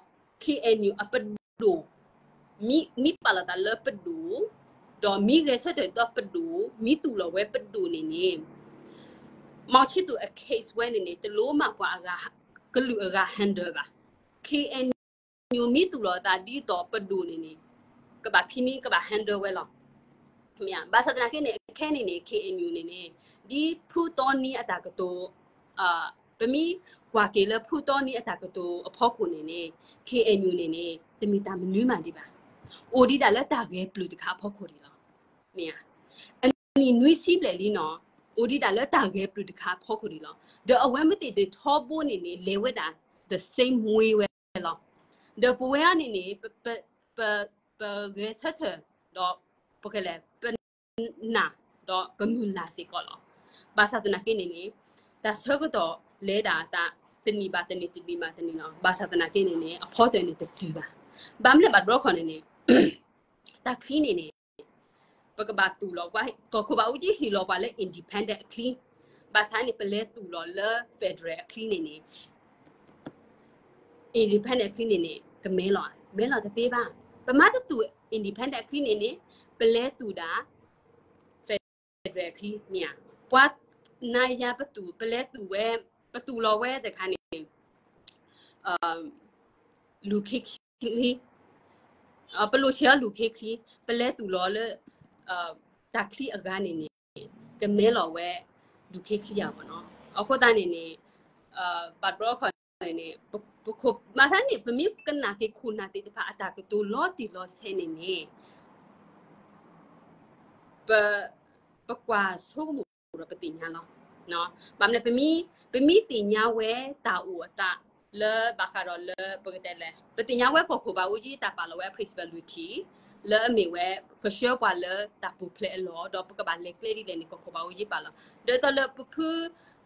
KNU အပဒိၣ် မ့ၢ် မ့ၢ်ပာ်လီၤသးလၢပဒိၣ်, ဒီးမ့ၢ်ဂဲၤဆၢထၢၣ်ဒီးပဒိၣ်, မ့ၢ်သူၣ်လီၤဝဲပဒိၣ်န့ၣ်န့ၣ် မောင်ချစ်သူ အ case ဝဲန့ၣ်န့ၣ် တလိၣ်မးပှၤအဂၤ ကလုာ်အဂၤ handle ဘၣ်. KNU မ့ၢ်သူၣ်လီၤသးဒ်သိးပဒိၣ်န့ၣ်န့ၣ် ကဘၣ်ဖံးန့ၢ် ကဘၣ် handle ဝဲလီၤ. မ့ၢ်ဧါ, ဘၣ်ဆၣ်သနာ်က့န့ၣ် ခဲန့ၣ်န့ၣ် KNU န့ၣ်န့ၣ် ဒ်ဖုတီနံအတၢ်ကတိၤ ပမ့ၢ်ကွၢ်က့ၤလၢဖုတီနံအတၢ်ကတိၤအဖီခိၣ်န့ၣ်န့ၣ် KNU န့ၣ်န့ၣ် တမ့ၢ်တၢ်မနုၤမးဒံးဘၣ်. အိၣ်ဒံးဒၣ်လၢတၢ်ဂဲၤပျုၢ်တခါအဖီခိၣ်ဒံးလီၤ. မ့ၢ်ဧါ, အနံၣ်နွံဆံဘျဲၣ်လံနီၤ, အိၣ်ဒံးဒၣ်လၢတၢ်ဂဲၤပျုၢ်တခါအဖီခိၣ်ဒံးလီၤ. ဒီးအဝဲမ့ၢ်သ့ၣ်ဒၣ်ထီဘိန့ၣ်န့ၣ် လဲၤဝဲဒၣ် the same way ဝဲလီၤ. ဒီးပဝဲအံၤန့ၣ်န့ၣ် ပ ပ ပဂဲၤဆၢထၢၣ် ဒီး ပကလဲၤ ပနာ် ဒီးပမုၢ်လၢ်စ့ၢ်ကီးလီၤ. ဘၣ်ဆၣ်သနာ်က့န့ၣ်န့ၣ် တၢ်ဆၢကတီၢ်လဲၤဒၣ်အသး တနံၣ်ဘၣ်တနံၣ် တနံၣ်ဘၣ်တနံၣ်လီၤ. ဘၣ်ဆၣ်သနာ်က့န့ၣ်န့ၣ် အဖီတၢၢ်န့ၣ်တတုၤဘၣ်. ဘၣ်မနုၤလဲၣ်ဘၣ်တဘျီခီန့ၣ်န့ၣ် တၢ်ချံန့ၣ်န့ၣ် ပကဘၣ်သူၣ်လီၤ ကီၢ်ခိၣ်ဘၣ်အူကၠံဟ့ၣ်လီၤပှၤလၢ independent အချံ, ဘၣ်ဆၣ်န့ၣ် ပလဲၤသူၣ်လီၤလၢ federal အချံန့ၣ်န့ၣ် independent အချံန့ၣ်န့ၣ် ကမဲလီၤ, မဲလီၤတသ့ဘၣ်. ပမ့ၢ်တသူၣ် independent အချံန့ၣ်န့ၣ် ပလဲၤသူၣ်ဒၣ် federal အချံမ့ၢ်ဧါ. ပှၤနၤယၤပသူၣ် ပလဲၤသူၣ်ဝဲ ပသူၣ်လီၤဝဲတခါန့ၣ် လူၢ်ခ့ချံ, ပလိာ်ဆဲးအီၤလူၢ်ခ့ချံ, ပလဲၤသူၣ်လီၤလၢ တၢ်ချံအဂၤန့ၣ်န့ၣ် ကမဲလီၤဝဲ လူၢ်ခ့ချံယၤမ့ၢ်နီၤ. အဃိသတးန့ၣ်န့ၣ် ဘၣ်တဘျီခီန့ၣ်န့ၣ် ပခိၣ်မၤသးန့ၣ် ပမ့ၢ်ကနၣ်က့ၤခိၣ်နၢ်သ့ၣ်တဖၣ်အတၢ်ကတိၤလီၤတံၢ်လီၤဆဲးန့ၣ်န့ၣ် ပ ပကွၢ်ဆိကမိၣ်ဒီးပသ့ၣ်ညါလီၤ. ဘၣ်မနုၤ ပမ့ၢ်သ့ၣ်ညါဝဲတၢ်အိၣ်အသးလၢဘၣ်ဃးဒီးလၢပကတဲလဲၣ် ပသ့ၣ်ညါဝဲကီၢ်ခိၣ်ဘၣ်အူကၠံတၢ်ပာ်လီၤဝဲ principal လွံၢ်ထံၣ် လၢအမ့ၢ်ဝဲ ကဆှၢပှၤလၢတၢ်ပူၤဖျဲးအလီၢ် ဒီးပကဘၣ်လဲၤကျဲဒ်လဲၣ်န့ၣ် ကီၢ်ခိၣ်ဘၣ်အူကၠံပာ်လီၤ. ဒီးသိးလၢပဖု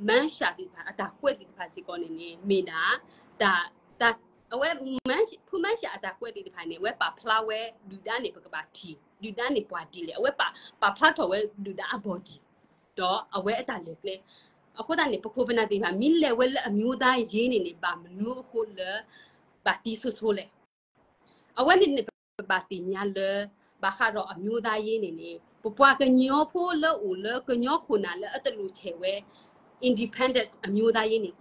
မၢၣ်ရှးသ့ၣ်တဖၣ် အတၢ်ကွဲးသ့ၣ်တဖၣ်စ့ၢ်ကီးန့ၣ်န့ၣ် မ့ၢ်ဒၣ် တၢ် တၢ် အဝဲ ဖုမၢၣ်ရှးအတၢ်ကွဲးသ့ၣ်တဖၣ်န့ၣ် အဝဲပာ်ဖျါဝဲဒုၣ်ဒါန့ၣ် ပကဘၣ်ထံၣ် ဒုၣ်ဒါန့ၣ်ပှၤဒ်လဲၣ် အဝဲပာ်ဖျါထီၣ်ဝဲဒုၣ်ဒါအဘီၣ်ဒံး ဒီးအဝဲအတၢ်လဲၤကျဲ အဃိသတးန့ၣ် ပခိၣ်ပနၢ်သ့ၣ်တဖၣ် မ့ၢ်လဲၤဝဲလၢအမျိုးသားရေးန့ၣ်န့ၣ် ဘၣ်မနုၤအဃိလၢ ဘၣ်သံဆိဆိလဲၣ်. အဝဲန့ၣ်န့ၣ် ပဘၣ်သ့ၣ်ညါလၢ ဘၣ်ဃးဒီးအမျိုးသားရေးန့ၣ်န့ၣ် ပပှၤကညီဖိလၢအိၣ်လၢကညီခိၣ်နၢ်လၢအတလိၣ်ဆဲးဝဲ independent အမျိုးသားရေးန့ၣ်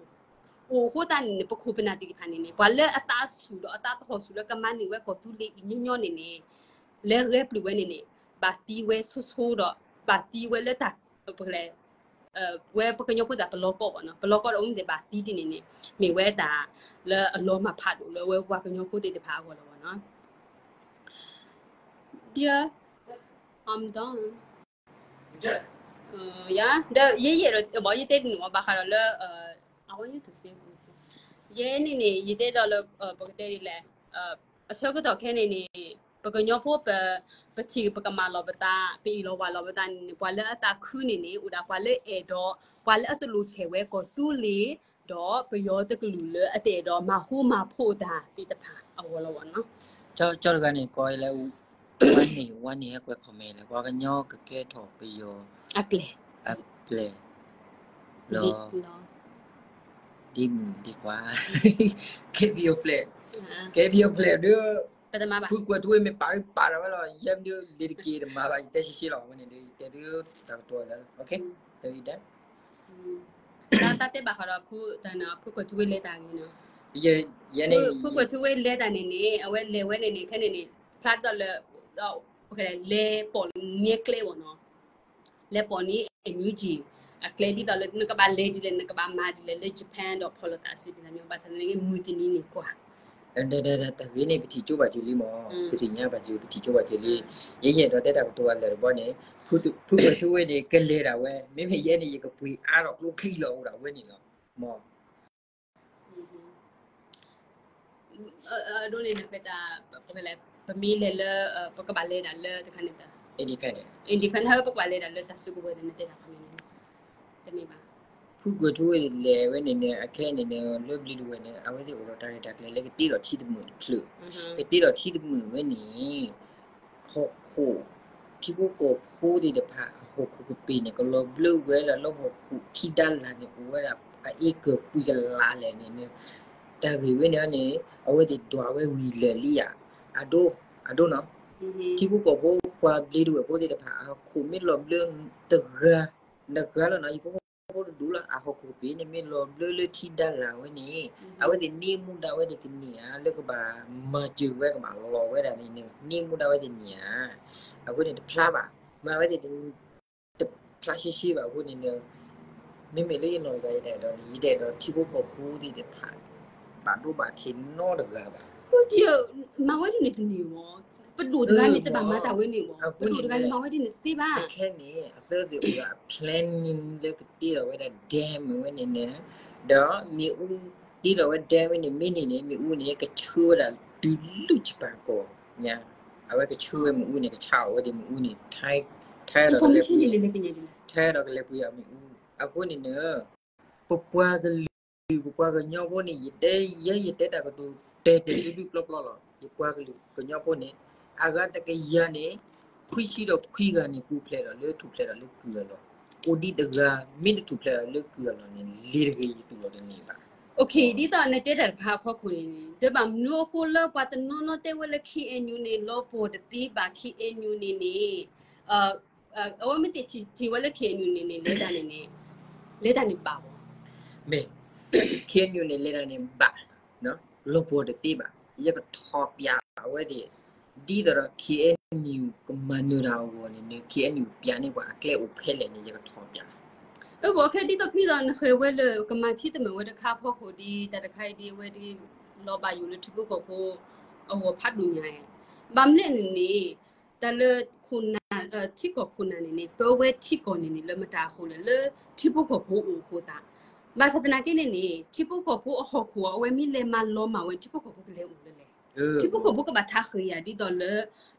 အိၣ်အဃိသတးန့ၣ်န့ၣ် ပခိၣ်ပနၢ်သ့ၣ်တဖၣ်န့ၣ်န့ၣ် ပှၤလၢအသးဆူၣ်ဒီးအသးသဟီၣ်ဆူၣ်လၢကမၤန့ၢ်ဝဲကီၢ်သူလ့ၤအံၤညီညီန့ၣ်န့ၣ် လဲၤဂဲၤပျုၢ်ဝဲန့ၣ်န့ၣ် ဘၣ်သံဝဲဆိဆိဒီး ဘၣ်သံဝဲလၢတၢ် ပကလဲၤ ဝဲပကညီဖိသ့ၣ်ပလီၤကီၢ်ဘၣ်နီၤ ပလီၤကီၢ်ဒီးအဝဲသ့ၣ်ဘၣ်သံဒ်န့ၣ်န့ၣ် မ့ၢ်ဝဲတၢ်လၢအလီၤမၢ်ဖးဒိၣ်လၢဝဲပှၤကညီဖိသ့ၣ်တဖၣ်အဂီၢ်လီၤဘၣ်နီၤ Dear, I'm done. ယၤ ဒီးယဲယဲဒီး ဘၣ်ယတဲဒ်န့ၣ်ဘၣ်ဃးဒီးလၢ I want you to stay with me. ယဲန့ၣ်န့ၣ် ယတဲဒီးလၢ ပကတဲဒ်လဲၣ် အဆၢကတီၢ်ခဲန့ၣ်န့ၣ် ပကညီဖိ ပထံၣ်ပကမၣ်လီၤပသး ပအ့ၣ်လိာ်ဝါလိာ်ပသးန့ၣ်န့ၣ် ပှၤလၢအသးခုန့ၣ်န့ၣ် အိၣ်ဒၣ်ပှၤလၢအဲၣ်ဒိး ပှၤလၢအတလိၣ်ဆဲးဝဲကီၢ်သူလ့ၤ ဒီးပယီၤတကလုာ်လၢအတအဲၣ်ဒိးမၤဃူမၤဖိးတၢ်သ့ၣ်တဖၣ်အဂီၢ်လီၤဘၣ်နီၤ ကၠီတဂၤန့ၣ် ကိးလၢ ဝါန့ၣ် ဝါန့ၣ်ဟဲကွဲး comment လဲၣ် ပှၤကညီကကဲထီၣ်ပယီၤ အပျဲၢ် အပျဲၢ် လီၤ ဒ်မုၢ်ဒ်ခွါ ကဲပယီၤပျဲၢ် ကဲပယီၤပျဲၢ်ဒီး ဖုကွဲးထူဝ့ၣ်မ့ၢ်ပာ်ဂံၢ်ပာ်ဒၣ်ဝဲလီၤ ယဲမ့ၢ်ဒုးလ့ၤတက့ၤတမၤဘၣ် ယတဲရှဲရှဲလီၤ အဝဲန့ၣ်ဒုး ယတဲဒုးတၢ်ကတိၤလၢ okay တဝံၤဒၣ် တၢ်တဲဘၣ်ဃးဒီး ဖုကွဲးထူဝ့ၣ်လဲၤတၢ်န့ၣ်နီၤ ယဲန့ၣ် ဖုကွဲးထူဝ့ၣ်လဲၤတၢ်န့ၣ်န့ၣ် အဝဲလဲၤဝဲန့ၣ်န့ၣ် ခဲန့ၣ်န့ၣ် ဖျါဒ်သိးလၢ လဲၤပိာ်န့ၢ်ကျဲဘၣ်နီၤ လဲၤပိာ်န့ၢ် NUG အကျဲဒ်သိးလၢနကဘၣ်လဲၤဒ်လဲၣ် နကဘၣ်မၤဒ်လဲၣ်လၢ Japan ဒီးဖီၣ်လိာ်သးစုပသးမ့ၢ် ဘၣ်ဆၣ်သနာ်က့ မုၢ်တနံၤန့ၣ်ကွၢ် တၢ်ဂ့ၢ်န့ၣ် ပထံၣ်ကၠိဘၣ်ကၠိလံမး ပသ့ၣ်ညါဘၣ်ကၠိ ပထံၣ်ကၠိဘၣ်ကၠိလံ ယဲယဲဒီးတဲတၢ်ကတိၤအလၢာ်တဘီန့ၣ် ဖုကွဲးထူဝ့ၣ်န့ၣ် ကလဲၤဒၣ်ဝဲ မ့မ့ၢ်ယဲန့ၣ် ယကပှ့ၤအါထီၣ်ကျိချံလီၤအိၣ်ဒၣ်ဝဲန့ၣ်လီၤ မး အဒိန့ၣ် နဃဲတၢ် ပမ့ၢ်လဲၤလၢ ပကဘၣ်လဲၤဒၣ်လၢတခါန့ၣ် independent independent ဟဲပကဘၣ်လဲၤဒၣ်လၢတၢ်စုကဝဲၤန့ၣ် နတဲတၢ်ခီန့ၣ် တမ့ၢ်ဘၣ် ဖုကွဲးထူဝ့ၣ်လဲၤဝဲန့ၣ်န့ၣ် အခဲန့ၣ်န့ၣ် လၢဘျံးဒဝဲၢ်န့ၣ် အဝဲသ့ၣ်အိၣ်ဒီးတၢ်ရဲၣ်တၢ်ကျဲၤလၢကတ့ထီၣ်ထံသမိးတဖျၢၣ် ကတ့ထီၣ်ထံသမိးဝဲန့ၣ် ဟီၣ်ခိၣ် ထံဖိကီၢ်ဖိသ့ၣ်တဖၣ် အဟီၣ်ခိၣ်ကပ့ၤန့ၣ် ကလီၤဘျၢဝဲဒၣ်လၢဟီၣ်ခိၣ်ထံဒါလၢ်န့ၣ် အိၣ်ဝဲဒၣ် အအ့ကၢၢ်ပှံၤကလးလဲၣ်န့ၣ် တၢ်ဂ့ၢ်ဝဲန့ၣ်န့ၣ် အဝဲသ့ၣ်ဒွးဝဲဝံၤလၢာ်လံဧါ အဒိ အဒိနီၤ ထံဖိကီၢ်ဖိပှၤဘျံးဒဝဲၢ်ဖိသ့ၣ်တဖၣ် အဟီၣ်ခိၣ်မ့ၢ်လီၤဘျၢတဂၤ တဂၤလီၤနီၤ ယဖိ ဖိတဒူၣ်လၢအဟီၣ်ခိၣ်ကပ့ၤန့ၣ် မ့ၢ်လီၤဘျၢလၢထံဒါလၢ်ဝဲန့ၣ် အဝဲသ့ၣ်န့ၢ်မူဒါဝဲသ့ၣ်တန့ၢ်ဧါ လၢကဘၣ်မၤစၢၤဝဲကဘၣ်လီၤဝဲဒၣ်န့ၣ် န့ၢ်မူဒါဝဲတန့ၢ်ဧါ အဃိန့ၣ်တဖျါဘၣ် မ့ၢ်အဝဲသ့ၣ် တဖျါရှဲရှဲဘၣ်အဃိန့ၣ် မ့မ့ၢ်လၢယနီၢ်ကစၢ်ယတအဲၣ်ဒိးန့ၣ် ယတအဲၣ်ဒိးထံဖိကီၢ်ဖိသ့ၣ်တဖၣ် ဘၣ်ဒိဘၣ်ထံးနီတဂၤဘၣ် မၤဝဲဒ်န့ၣ်တန့ၢ်မး ပဒိၣ်တဂၤန့ၣ်တဘၣ်မၤတၢ်ဝဲန့ၣ်မး ပဒိၣ်တဂၤန့ၣ်မၤဝဲဒ်န့ၣ်သ့ဘၣ် အခဲန့ၣ် အသၢသ့ၣ်အိၣ်ဒီးအ planning လၢကတ့ထီၣ်ဝဲဒၣ် dam ဝဲန့ၣ်န့ၣ် ဒီးမ့ၣ်အူ တ့ထီၣ်ဝဲ dam ဝဲန့ၣ် မ့ၢ်န့ၢ်န့ၣ် မ့ၣ်အူန့ၣ် ကဆှၢဝဲဒၣ်တုၤလၢ Japan ကီၢ်ညါ အဝဲကဆှၢဝဲမ့ၣ်အူန့ၣ် ကဆါအီၣ်ဝဲဒၣ်မ့ၣ်အူန့ၣ် ထဲဒီးကလဲၤပှ့ၤ ထဲဒီးကလဲၤပှ့ၤအီၤမ့ၣ်အူ အဃိန့ၣ်န့ၣ် ပပှၤကလုာ် ပပှၤကညီဖိန့ၣ် ယတဲ ယဲယတဲတၢ်ကတိၤ တဲတဲဒုဒုပျီပျီလီၤ ယပှၤကလုာ်ကညီဖိန့ၣ် အဂၤတကယၤန့ၣ် ခွံဆံဒီးခွံဂၤန့ၣ် ပူၤဖျဲးဒီးလၢထူၣ်ဖျဲးဒီးလၢကုၢ်အလီၢ် အိၣ်ဒံးတဂၤ မ့ၢ်တထူၣ်ဖျဲးဒီးလၢကုၢ်အလီၢ်န့ၣ် လ့ၤတဂ့ၤ ယတူၢ်လိာ်တန့ၢ်ဘၣ် ဒ်သိးနတဲတၢ်တခါအဖီခိၣ်န့ၣ် တဘၣ်မနုၤအဃိလၢပှၤတနီၤနီၤတဲဝဲလၢ K N U န့ၣ် လီၤပှီၢ်တသ့ဘၣ် K N U န့ၣ်န့ၣ် အဝဲမ့ၢ်သ့ၣ်ထံၣ်ဝဲလၢ K N U န့ၣ်န့ၣ် လဲၤတၢ်န့ၣ်န့ၣ် လဲၤတၢ်န့ၣ်ဘၣ်ဘၣ် မ့ၢ် K N U န့ၣ် လဲၤတၢ်န့ၣ်ဘၣ် လီၤပှီၢ်တသ့ဘၣ် ယကထီၣ်ပျးအဝဲသ့ၣ် ဒ်သိးဒီး K N U ကမၤနၢၤတၢ်အဂီၢ်န့ၣ်န့ၣ် K N U ပျးန့ၢ်ပှၤအကျဲအိၣ်ဖဲလဲၣ်န့ၣ် ယကထီၣ်ပျး အဘၣ်ခဲဒ်သိးဖဲသိးနဃဲၤဝဲလၢကမၤထံသမိးဝဲတခါအဖီခိၣ်ဒ်တၢ်တခါအံၤဒ်အဝဲဒ် လီၤဘၣ်ယိၣ်လၢထံဖိကီၢ်ဖိ အဂီၢ်ဖးဒိၣ်ညါ ဘၣ်မနုၤလဲၣ်န့ၣ်န့ၣ် တၢ်လၢ ထံကီၢ်ခိၣ်နၢ်န့ၣ်န့ၣ် ပဝဲထံကီၢ်န့ၣ်န့ၣ် လၢမတၤအဃိလဲၣ် လၢထံဖိကီၢ်ဖိအိၣ်အဃိသး ဘၣ်ဆၣ်သနာ်က့န့ၣ်န့ၣ် ထံဖိကီၢ်ဖိအဟီၣ်ခိၣ်အဝဲမ့ၢ်လဲၤမၤလီၤမၢ်ဝဲ ထံဖိကီၢ်ဖိကလဲၤအိၣ်လၢလဲၣ် ထံဖိကီၢ်ဖိကဘၣ်ထးဃ့ယၤဒ်သိးလၢ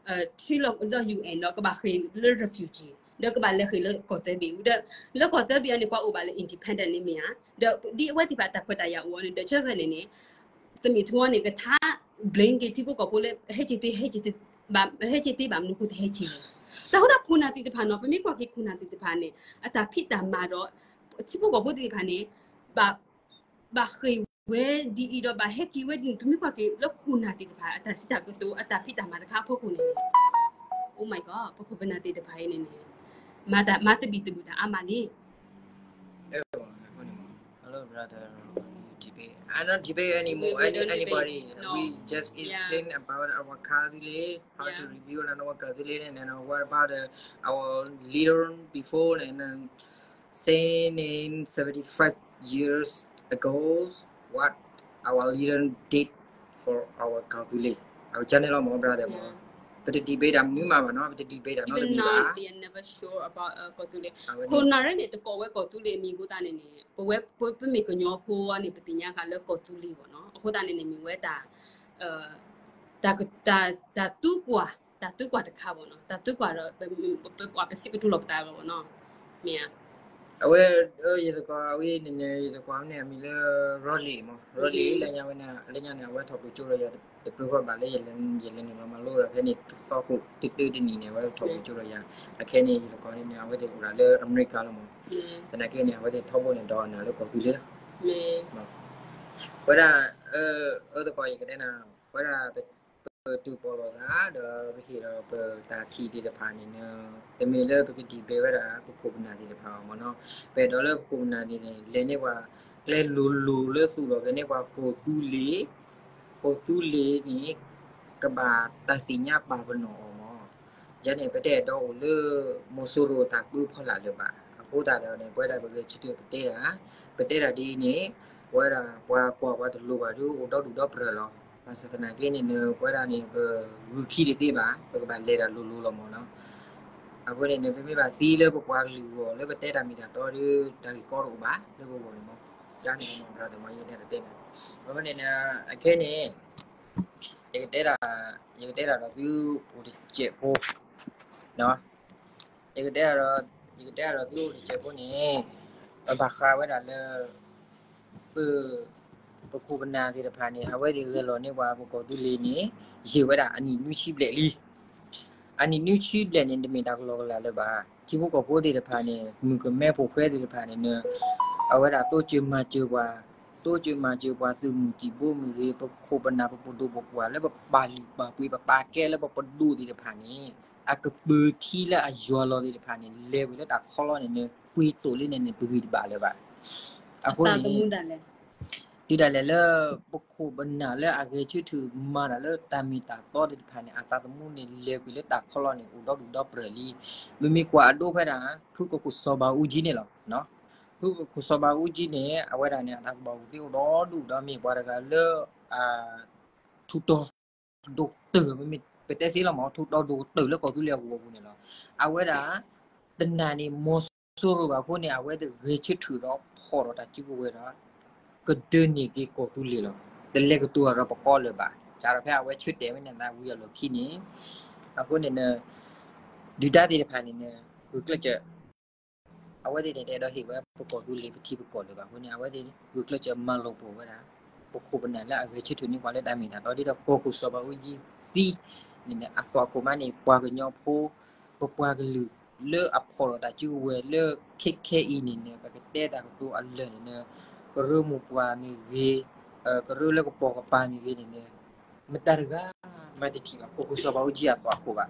ထံလီၢ် U N ဒီးကဘၣ်ဃ့လၢ refugee ဒီးကဘၣ်လဲၤဃ့လၢကီၢ်သၢဘ့ၣ်အူဒီး လၢကီၢ်သၢဘ့ၣ်အံၤန့ၣ် ပှၤအိၣ်ဘၣ်လၢ independent န့ၣ်မ့ၢ်ဧါ ဒီးဒ်အဝဲသ့ၣ်တဖၣ်တၢ်ခွဲးတၢ်ယာ်အိၣ်အီၤန့ၣ် ဒီးဆၢဂ့ၤန့ၣ်န့ၣ် သမ့ၣ်ထူအီၤန့ၣ် ကထါ blame က့ၤထံဖိကီၢ်ဖိလၢ ဟဲက့ၤသ့ ဟဲက့ၤသ့ ဘၣ် ဟဲက့ၤသ့ဘၣ်မနုၤအဃိတဟဲက့ၤလဲၣ် တၢ်ဃိဒၣ်ခိၣ်နၢ်သ့ၣ်တဖၣ်နီၤ ပမ့ၢ်ကွၢ်က့ၤခိၣ်နၢ်သ့ၣ်တဖၣ်န့ၣ် အတၢ်ဖံးတၢ်မၤဒီး ထံဖိကီၢ်ဖိသ့ၣ်တဖၣ်န့ၣ် ဘၣ် ဘၣ်ဃ့ၢ်ဝဲဒ်အံၤဒီးဘၣ်ဟဲက့ၤဝဲဒ်န့ၣ် ပမ့ၢ်ကွၢ်က့ၤလၢခိၣ်နၢ်သ့ၣ်တဖၣ် အတၢ်စံးတၢ်ကတိၤ အတၢ်ဖံးတၢ်မၤတခါအဖီခိၣ်န့ၣ် Oh my God, ပခိၣ်ပနၢ်သ့ၣ်တဖၣ်အံၤန့ၣ်န့ၣ် မၤတၢ် မၤသဘံၣ်သဘုၣ်တၢ်အါမးလံ. Hello, brother. You debate. I don't debate anymore. We, we don't debate. Anybody. No. We just explain about our culture, how to review and our culture, and then what about the, our leader before and then saying in seventy-five years ago what our leader did for our culture. Our channel မ့ၢ် brother မ့ၢ် ပတ debate တၢ်မနုၤမးဘၣ်နီၤ, ပတ debate တၢ်နီတမံၤဘၣ်. Even now they are never sure about ကီၢ်သူလ့ၤ. ခိၣ်နၢ်ရဲၣ်န့ၣ် တကိးဝဲကီၢ်သူလ့ၤအမံၤအဃိသတးန့ၣ်န့ၣ် ပဝဲပမ့ၢ်ကညီဖိန့ၣ် ပသ့ၣ်ညါဃာ်လၢကီၢ်သူလ့ၤဘၣ်နီၤ. အဃိသတးန့ၣ်န့ၣ် မ့ၢ်ဝဲတၢ် တၢ် တၢ်သူကွၢ်, တၢ်သူကွၢ်တခါဘၣ်နီၤ, တၢ်သူကွၢ်ဒီး ပစံးကတိၤလီၤပသးလီၤဘၣ်နီၤ, မ့ၢ်ဧါ. အဝဲ ယသကိးအဝဲန့ၣ်န့ၣ် ယသကိးန့ၣ် အမံၤလၢ Rolly မ့ၢ် Rolly လၢညါဝဲန့ၣ် လၢညါန့ၣ် အဝဲထီၣ်ပၢၢ်ကၠိဒီးယၤ တပၢၢ်ဃီဘၣ်လၢ ယလဲၤနုာ်လီၤမၤလိဒီး ဖဲန့ၣ် တသီခိၣ်တတၢတနံၣ်န့ၣ် အဝဲထီၣ်ပၢၢ်ကၠိဒီးယၤ, အခဲန့ၣ် ယသကိးန့ၣ် အဝဲသ့ၣ်အိၣ်ဒၣ်လၢအမဲရကၤလီၤမ့ၢ်, သနာ်က့န့ၣ် အဝဲသ့ၣ်ထီဘိန့ၣ် ဒီးနၤလၢကီၢ်သူလ့ၤလီၤ. ဝဲဒၣ် အၢသကိး ယကတဲနၤ ဝဲဒၣ် ပ ပတုၤပိာ်လိာ်သး ဒီးပဟ့ၣ်ဒီးပတၢ်ထံၣ်သ့ၣ်တဖၣ်န့ၣ် တမ့ၢ်လၢပက debate ဝဲဒၣ် ပခိၣ်ပနၢ်သ့ၣ်တဖၣ်အီၤမ့ၢ်နီၤ, ပအဲၣ်ဒိးလၢပခိၣ်ပနၢ်သ့ၣ်န့ၣ် လဲၤန့ၢ်ပှၤ ကျဲလိၤလိၤလၢသူၣ်ထီၣ်က့ၤန့ၢ်ပှၤကီၢ်သူလ့ၤ, ကီၢ်သူလ့ၤန့ၣ် ကဘၣ်တၢ်သ့ၣ်ညါပာ်ပနီၣ်အီၤမ့ၢ်, ယၤန့ၣ် ပတအဲၣ်ဒိးအိၣ်လၢ မီၤစိရိၤတၢ်ပၢဖီလာ်လၢၤဘၣ်. အဃိသတးဒီးန့ၣ် ပဝဲဒၣ်ပဂဲၤဆၢထၢၣ်ပတဲတၢ်, ပတဲတၢ်ဒ်အံၤန့ၣ် ပဝဲဒၣ်ပှၤကွၢ်ပှၤတလိၤဘၣ်ဒီးအိၣ်ဒီဒူၣ်ဒီပြၢၤလီၤ. ဘၣ်ဆၣ်သနာ်က့န့ၣ် ပဝဲဒၣ်န့ၣ် ပဂုာ်ခံတသ့ဘၣ်, ပကဘၣ်လဲၤတၢ်လိၤလိၤလီၤမ့ၢ်နီၤ. အဃိန့ၣ် ပမ့ၢ်ဘၣ်သံလၢပပှၤကလုာ်အဂီၢ် လၢပတဲတၢ်မ့ၢ်တၢ်တီဒီး တၢ်ဂ့ၢ်ကီတအိၣ်ဘၣ်လၢပဂီၢ်န့ၣ်မ့ၢ်, ယၤန့ၣ်မ့ၢ် brother မ့ၢ် ယတဲတၢ်တဲန့ၣ်, အဃိန့ၣ် အခဲန့ၣ် ယကတဲဒၣ်, ယကတဲဒၣ်ဒီးသုအိၣ်တစဲးဖိ, ယကတဲဒၣ်ဒီး, ယကတဲဒၣ်ဒီးသုအိၣ်တစဲးဖိန့ၣ် ပဘၣ်ဃးဝဲဒၣ်လၢ ပ ပခိၣ်ပနၢ်သ့ၣ်တဖၣ်န့ၣ် အဝဲသ့ၣ်ဂဲၤလီၤန့ၢ်ပှၤပကီၢ်သူလ့ၤန့ၣ် ယံာ်ဝဲဒၣ်အနံၣ်နွံဆံဘျဲၣ်လံ. အနံၣ်နွံဆံဘျဲၣ်န့ၣ် တမ့ၢ်တၢ်ကလီကလီလၢၤဘၣ်. ထံဖိကီၢ်ဖိသ့ၣ်တဖၣ်န့ၣ် မုၣ်ကမဲဖိဃဲသ့ၣ်တဖၣ်န့ၣ် အဝဲဒၣ်တိစၢၤမၤစၢၤပှၤ, တိစၢၤမၤစၢၤပှၤသုးမုၢ်သံၣ်ဘိမ့ၢ်ဂ့ၤ, ပခိၣ်ပနၢ်ပပဒိၣ်ပပှၢ်လၢပပာ်လုၢ်ပာ်ပှ့ၤ ပပာ်ကဲလၢပပဒိၣ်သ့ၣ်တဖၣ်န့ၣ် အကပၢၤထံလၢအယွၤလီၤသ့ၣ်တဖၣ်န့ၣ် လဲၤဝဲလၢတၢ်ခီလီန့ၣ် ပှ့ၤတိာ်လံန့ၣ်န့ၣ် ပဂံၢ်တဘၣ်လၢၤဘၣ်. အဃိန့ၣ် တုၤဒၣ်လဲာ်လၢ ပခိၣ်ပနၢ်လၢအဂဲၤဆၢထၢၣ်မၤတၢ်လၢတၢ်မ့ၢ်တၢ်တီသ့ၣ်တဖၣ်န့ၣ် အသးသမူန့ၣ် လဲၤကွံာ်လၢတၢ်ခီလီန့ၣ် အိၣ်ဒီဒူၣ်ဒီပြၢၤလံ. ပမ့ၢ်ကွၢ်အဒိဖဲဒၣ် ဖုကီၢ်ခိၣ်စီၤဘးအူကၠံန့ၣ်လီၤ. ဖုကီၢ်ခိၣ်စီၤဘးအူကၠံန့ၣ် အဝဲဒၣ်န့ၣ် အတၢ်ကူၣ်ဘၣ်ကူၣ်သ့အိၣ်ဒီဒူၣ်ဒီးမ့ၢ်ပှၤတဂၤလၢ ထူးတီၤဒိၣ်ကတၢၢ်, ပတဲသ့လီၤမ့ၢ် ထူးတီၤဒိၣ်ကတၢၢ်လၢကီၢ်သူလ့ၤအဂီၢ်ပူၤန့ၣ်လီၤ. အဝဲဒၣ် တနာ်န့ၣ် မီၤစိရိၤဘၣ်အဃိန့ၣ် အဝဲသ့ၣ်ဂဲၤဆၢထၢၣ်ဒီးဖီၣ်ဒီးတၢ်စုကဝဲၤဒီး ကဒၢန့ၢ်က့ၤကီၢ်သူလ့ၤလီၤ. တလဲၤကတိၤဒီးပကီၢ်လၢၤဘၣ်. စးထီၣ်ဖဲအဝဲဆၢတဲာ်ဝဲန့ၣ်သးဝံၤအလီၢ်ခံန့ၣ်, အဃိန့ၣ် ဒုၣ်ဒါသ့ၣ်တဖၣ်န့ၣ် ဂုာ်ကျဲးစၢး အဝဲသ့ၣ်န့ၣ်တအဲၣ်ဒိးဟ့ၣ်ဝဲပကီၢ်သူလ့ၤပထံပကီၢ်လၢၤဘၣ်အဃိန့ၣ် အဝဲသ့ၣ်ဂုာ်ကျဲးစၢးမၤလီၤပှီၢ်ဝဲဒၣ် ပခိၣ်ပနၢ်လၢအဂဲၤဆၢထၢၣ်န့ၢ်ပှၤလၢတၢ်မ့ၢ်တၢ်တီ ဒ်သိးကီၢ်ခိၣ်စီၤဘးအူကၠံသံန့ၣ် အသွၣ်ခိၣ်မးန့ၣ် ပှၤကညီဖိ ပပှၤကလုာ်လၢအဖီၣ်ဒီးတၢ်စုကဝဲၤလၢခဲခဲအံၤန့ၣ်န့ၣ် ပကတဲတၢ်ကတိၤအလၢာ်န့ၣ်န့ၣ် ကရၢမိၢ်ပှၢ်မ့ၢ်ဂ့ၤ, ကရၢလၢကပိာ်ကပၤမ့ၢ်ဂ့ၤန့ၣ်န့ၣ် မတၤတဂၤမၤတထံၣ်ဘၣ် ကီၢ်ခိၣ်စီၤဘးအူကၠံအသွၣ်ခိၣ်ဘၣ်.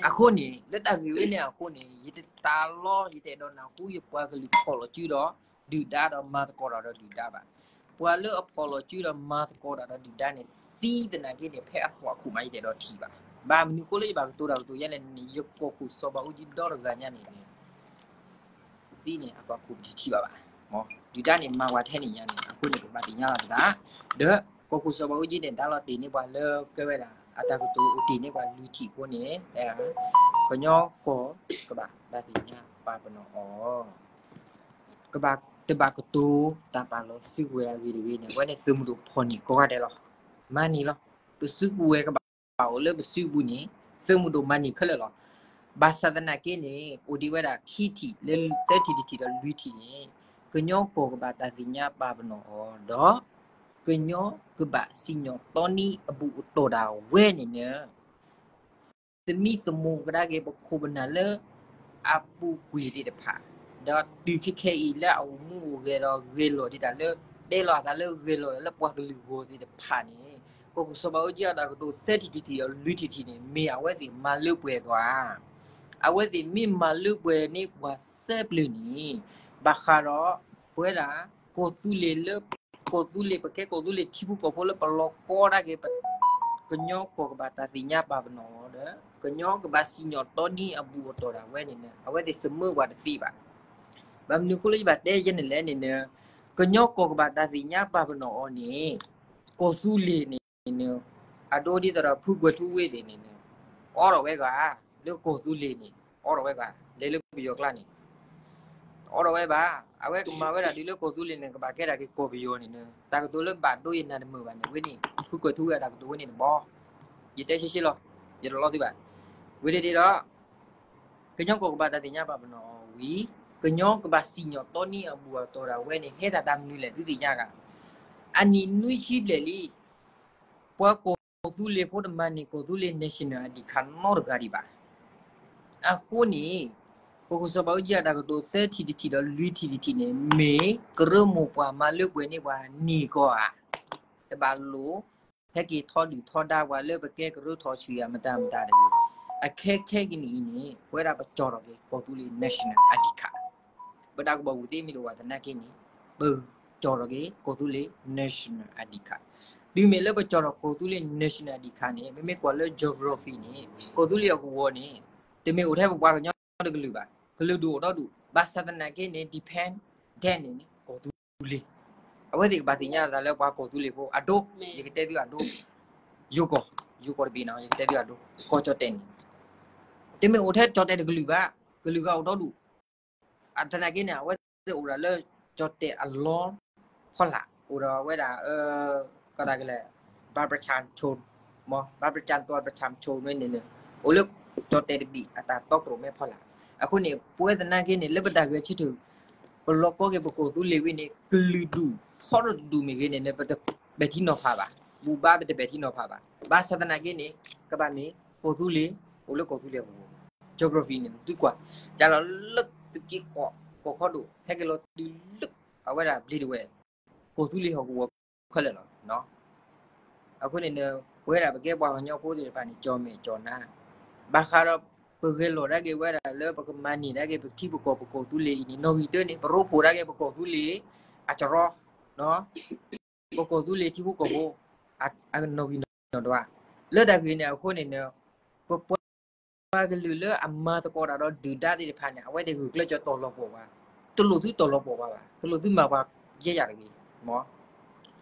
အဃိန့ၣ် လၢတၢ်ဂ့ၢ်ဝဲန့ၣ်အဃိန့ၣ် ယတတၢ်လီ ယတအဲၣ်ဒိးနၢ်ဟူယပှၤကလုာ်ဖီၣ်လီၤစုဒီး ဒုၣ်ဒါဒီးမၤသကိးတၢ်ဒီးဒုၣ်ဒါဘၣ်. ပှၤလၢအဖီၣ်လီၤစုဒီးမၤသကိးတၢ်ဒီးဒုၣ်ဒါန့ၣ် သံသနာ်က့န့ၣ် ဖဲအသွၣ်ခိၣ်မး ယတအဲၣ်ဒိးထံၣ်ဘၣ်. ဘၣ်မနုၤအဃိလၢယဘၣ်ကတိၤတၢ်ကတိၤယဲလဲၣ်န့ၣ် ယကီၢ်ခိၣ်စီၤဘးအူကၠံဒီတဂၤညါန့ၣ်န့ၣ် သံန့ၣ် အသွၣ်ခိၣ်ပတထံၣ်ဘၣ်ဘၣ်. ဒုၣ်ဒါန့ၣ် မၤဝဲထဲန့ၣ်ညါန့ၣ် အဃိန့ၣ် ပဘၣ်သ့ၣ်ညါလီၤပသး, ဒီးကီၢ်ခိၣ်စီၤဘးအူကၠံန့ၣ် ဒါလီၤတ့ၢ်န့ၢ်ပှၤလၢကဲဝဲဒၣ် အတၢ်ကတိၤအိၣ်တ့ၢ်န့ၢ်ပှၤလွံၢ်ထံၣ်အဃိန့ၣ် ကညီကီၢ်ကဘၣ်တၢ်သ့ၣ်ညါပာ်ပနီၣ်အီၤ, ကဘၣ်တဘၣ်ကတိၤတၢ်ပာ်လီၤစုကဝဲၤအဂ့ၢ်တဂ့ၤန့ၣ် အဝဲန့ၣ်သုးမုၢ်ဒိၣ်ဖီၣ်န့ၢ်ကိးဂၤဒဲးလီၤ. မၤန့ၢ်လီၤ. ပစုကဝဲၤကဘၣ်အိၣ်လၢပစုပူၤန့ၣ် သုးမုၢ်ဒိၣ်မၤန့ၢ်ခဲလၢာ်လီၤ. ဘၣ်ဆၣ်သနာ်က့န့ၣ် အိၣ်ဒံးဝဲဒၣ်ခံထံၣ်လၢသၢထံၣ်တထံၣ်ဒီးလွံၢ်ထံၣ်န့ၣ် ကညီကီၢ်ကဘၣ်တၢ်သ့ၣ်ညါပာ်ပနီၣ်အီၤဒီး ကညီကဘၣ်စံၣ်ညီၣ်တီနံအဘူၣ်အတီၢ်ဒၣ်ဝဲန့ၣ်န့ၣ် သမံသမိးကဒါက့ၤပခိၣ်ပနၢ်လၢအပူၤကွံာ်သ့ၣ်တဖၣ်, ဒီးတုၤခဲခဲအံၤလၢအအိၣ်မူအိၣ်ဂဲၤဒီးဂဲၤလီၤဒ်တၢ်လၢ တဲလီၤအသးလၢဂဲၤလီၤလၢပှၤကလုာ်ဂီၢ်သ့ၣ်တဖၣ်န့ၣ် ကီၢ်ခိၣ်စီၤဘးအူကၠံအတၢ်ကတိၤသၢထံၣ်တထံၣ်ဒီးလွံၢ်ထံၣ်တထံၣ်န့ၣ် မ့ၢ်အဝဲသ့ၣ်မၤလၢပှဲၤအဂီၢ်ဧါ. အဝဲသ့ၣ်မ့ၢ်မၤလၢပှဲၤန့ၢ်ပှၤသၢပျၢၤန့ၣ် ဘၣ်ဃးဒီး ပဝဲဒၣ် ကီၢ်သူလ့ၤလၢ ကီၢ်သူလ့ၤ ပကဲကီၢ်သူလ့ၤထံဖိကီၢ်ဖိလၢပလီၤကီတၢ်က့ၤ ကညီကီၢ်ကဘၣ်တၢ်သ့ၣ်ညါပာ်ပနီၣ်အီၤဒီး ကညီကဘၣ်စံၣ်ညီၣ်တီနံအဘူၣ်အတီၢ်ဒၣ်ဝဲန့ၣ် အဝဲသ့ၣ်သမၢပှၤတသ့ဘၣ်. ဘၣ်မနုၤအဃိလၢယဘၣ်တဲယဲန့ၣ်လဲၣ်န့ၣ် ကညီကီၢ်ကဘၣ်တၢ်သ့ၣ်ညါပာ်ပနီၣ်အီၤန့ၣ် ကီၢ်သူလ့ၤန့ၣ် အဒိဒ်သိးဒီးဖုကွဲၤထူဝ့ၢ်သ့ၣ်န့ၣ် အိးထီၣ်ဝဲဂၤ လၢကီၢ်သူလ့ၤန့ၣ် အိးထီၣ်ဝဲဂၤ လဲၤလၢပယီၤကျါန့ၣ် အိးထီၣ်ဝဲဘၣ်. အဝဲကမၤဝဲဒၣ်ဒ်လၢကီၢ်သူလ့ၤန့ၣ် ကဘၣ်ကဲဒၣ်က့ၤကီၢ်ပယီၤန့ၣ် တၢ်ကတိၤလၢဘၣ်ဒိယနၢ်တမုာ်ဘၣ်န့ၣ် ဝဲန့ၣ် ဖုကွဲၤထူဝ့ၢ်အတၢ်ကတိၤဝဲန့ၣ်တဘီ ယတဲရှဲရှဲလီၤ ယတလီၤသုဘၣ်. ဝဲဒၣ်ဒီး ကညီကီၢ်ကဘၣ်တၢ်သ့ၣ်ညါပာ်ပနီၣ်အီၤဝံၤ ကညီကဘၣ်စံၣ်ညီၣ်တီနံအဘူၣ်အတီၢ်ဒၣ်ဝဲန့ၣ် ဟဲတၢ်တၢ်မနုၤလဲၣ်သုသ့ၣ်ညါဂၤ အနံၣ်နွံဆံဘျဲၣ်လံ ပှၤကီၢ်သူလ့ၤဖိတမၤန့ၢ်ကီၢ်သူလ့ၤ national ID card နီတဂၤဒံးဘၣ်. အဃိန့ၣ် ကီၢ်ခိၣ်စီၤဘးအူကၠံအတၢ်ကတိၤသၢထံၣ်တထံၣ်ဒီးလွံၢ်ထံၣ်တထံၣ်န့ၣ် မ့ၢ်ကရၢမိၢ်ပှၢ်မၤလၢပှဲၤန့ၢ်ပှၤန့ၢ်ကီၢ်ဧါ. တဘၣ်လိၣ် ဟဲက့ၤထီဒုၣ်ထီဒါပှၤလၢပကဲကရၢထီၣ်ဆူၣ်ယၤမတၤမတၤတဂ့ၤ. အခဲခဲကနံၣ်အံၤန့ၣ် ပဝဲဒၣ်ပကၠီၣ်ထီၣ်က့ၤကီၢ်သူလ့ၤ national ID card ပတၢ်ကဘီၣ်ဝံၤသ့မ့ၢ်တအိၣ်ဘၣ်သနာ်က့န့ၣ် ပကၠီၣ်ထီၣ်က့ၤကီၢ်သူလ့ၤ national ID card. တုၤမ့ၢ်လၢပကၠီၣ်ထီၣ်ကီၢ်သူလ့ၤ national ID card န့ၣ် မ့မ့ၢ်ကွၢ်လၢ geography န့ၣ် ကီၢ်သူလ့ၤအကဝီၤန့ၣ် တမ့ၢ်အိၣ်ထဲပပှၤကညီတကလုာ်ဘၣ်, ကလုာ်ဒူၣ်အိၣ်ဒီဒူၣ်, ဘၣ်ဆၣ်သနာ်က့န့ၣ် dependent န့ၣ် ကီၢ်သူလ့ၤ, အဝဲသ့ၣ်ကဘၣ်သ့ၣ်ညါသးလၢပှၤကီၢ်သူလ့ၤဖိအဒိ, ယကတဲသုအဒိ, ယိၤကီၢ်, ယိၤကီၢ်တဘ့ၣ်နီၤ, ယကတဲသုအဒိ, ကီၢ်ကၠီၣ်တဲၣ်န့ၣ် တမ့ၢ်အိၣ်ထဲကၠီၣ်တဲၣ်တကလုာ်ဘၣ်, ကလုာ်ဂၤအိၣ်ဒီဒူၣ် အသနာ်က့န့ၣ် အဝဲသ့ၣ်အိၣ်ဒၣ်လၢကၠီၣ်တဲၣ်အလီဖီလာ်, အိၣ်ဒီးဝဲဒၣ် ကီၢ်တၢ်ကလဲၣ် ဘၣ်ပြၢၣ်ဆၣ်ဆိၣ်, မ့ၢ် ဘၣ်ပြၢၣ်ဆၣ် ဘၣ်ပြၢၣ်ဆၣ်ဆိၣ်န့ၣ်န့ၣ် အိၣ်လၢကၠီၣ်တဲၣ်တဘ့ၣ်အတၢ်တီခိၣ်ရိၣ်မဲဖီလာ်. အဃိန့ၣ် ပဝဲသနာ်က့န့ၣ် လၢပတၢ်ဂဲၤဆၢထၢၣ် ပလီၤကီက့ၤပကီၢ်သူလ့ၤဝံၤန့ၣ် ကလုာ်ဒူၣ်ထီတဒူၣ်မ့ၢ်ဂ့ၤန့ၣ် ပတပဲာ်ထံနီၤဖးဘၣ်, ဘူၣ်ဘါပတပဲာ်ထံနီၤဖးဘၣ်. ဘၣ်ဆၣ်သနာ်က့န့ၣ် ကဘၣ်မ့ၢ်ကီၢ်သူလ့ၤ, အိၣ်လၢကီၢ်သူလ့ၤအပူၤ, geography န့ၣ် သုကွၢ်, ကလီၤလၢသုးက့ဃီၣ်ကီၢ်ခီဒိၣ် ဟဲက့ၤလီၤတုၤလၢ အဝဲဒၣ်ဘျ့ဒဝဲၢ်, ကီၢ်သူလ့ၤဟီၣ်ကဝီၤခဲလၢာ်လီၤ. အဃိန့ၣ် ပဝဲဒၣ်ပကဲပှၤကညီဖိသ့ၣ်တဖၣ်န့ၣ် ကၠီၣ်မဲာ်ကၠီၣ်နါ, ဘၣ်ဃးဒီး ပဂဲၤလီၤဒၣ်က့ၤဝဲဒၣ်လၢပကမၤန့ၢ်ဒၣ်က့ၤပထံပကီၢ်ပကီၢ်သူလ့ၤအံၤန့ၣ် နီၣ်ဂံၢ်တၢန့ၣ် ပရိဖှိၣ်ဒၣ်က့ၤပကီၢ်သူလ့ၤ အကရီ, ပကီၢ်သူလ့ၤထံဖိကီၢ်ဖိ အနီၣ်ဂံၢ်နီၣ်ဒွး, လၢတၢ်ဂ့ၢ်န့ၣ်အဃိန့ၣ် ပ ပှၤကလုာ်လၢအမၤသကိးတၢ်ဒီးဒုၣ်ဒါသ့ၣ်တဖၣ်န့ၣ် အဝဲသ့ၣ်ဂုာ်ကျဲးစၢးတီၢ်လီၤပှီၢ်ပှၤ, တလိၣ်သုတီၢ်လီၤပှီၢ်ပှၤဘၣ်, တလိၣ်သုမၤပှၤယဲယၤတဂ့ၤ, မ့ၢ်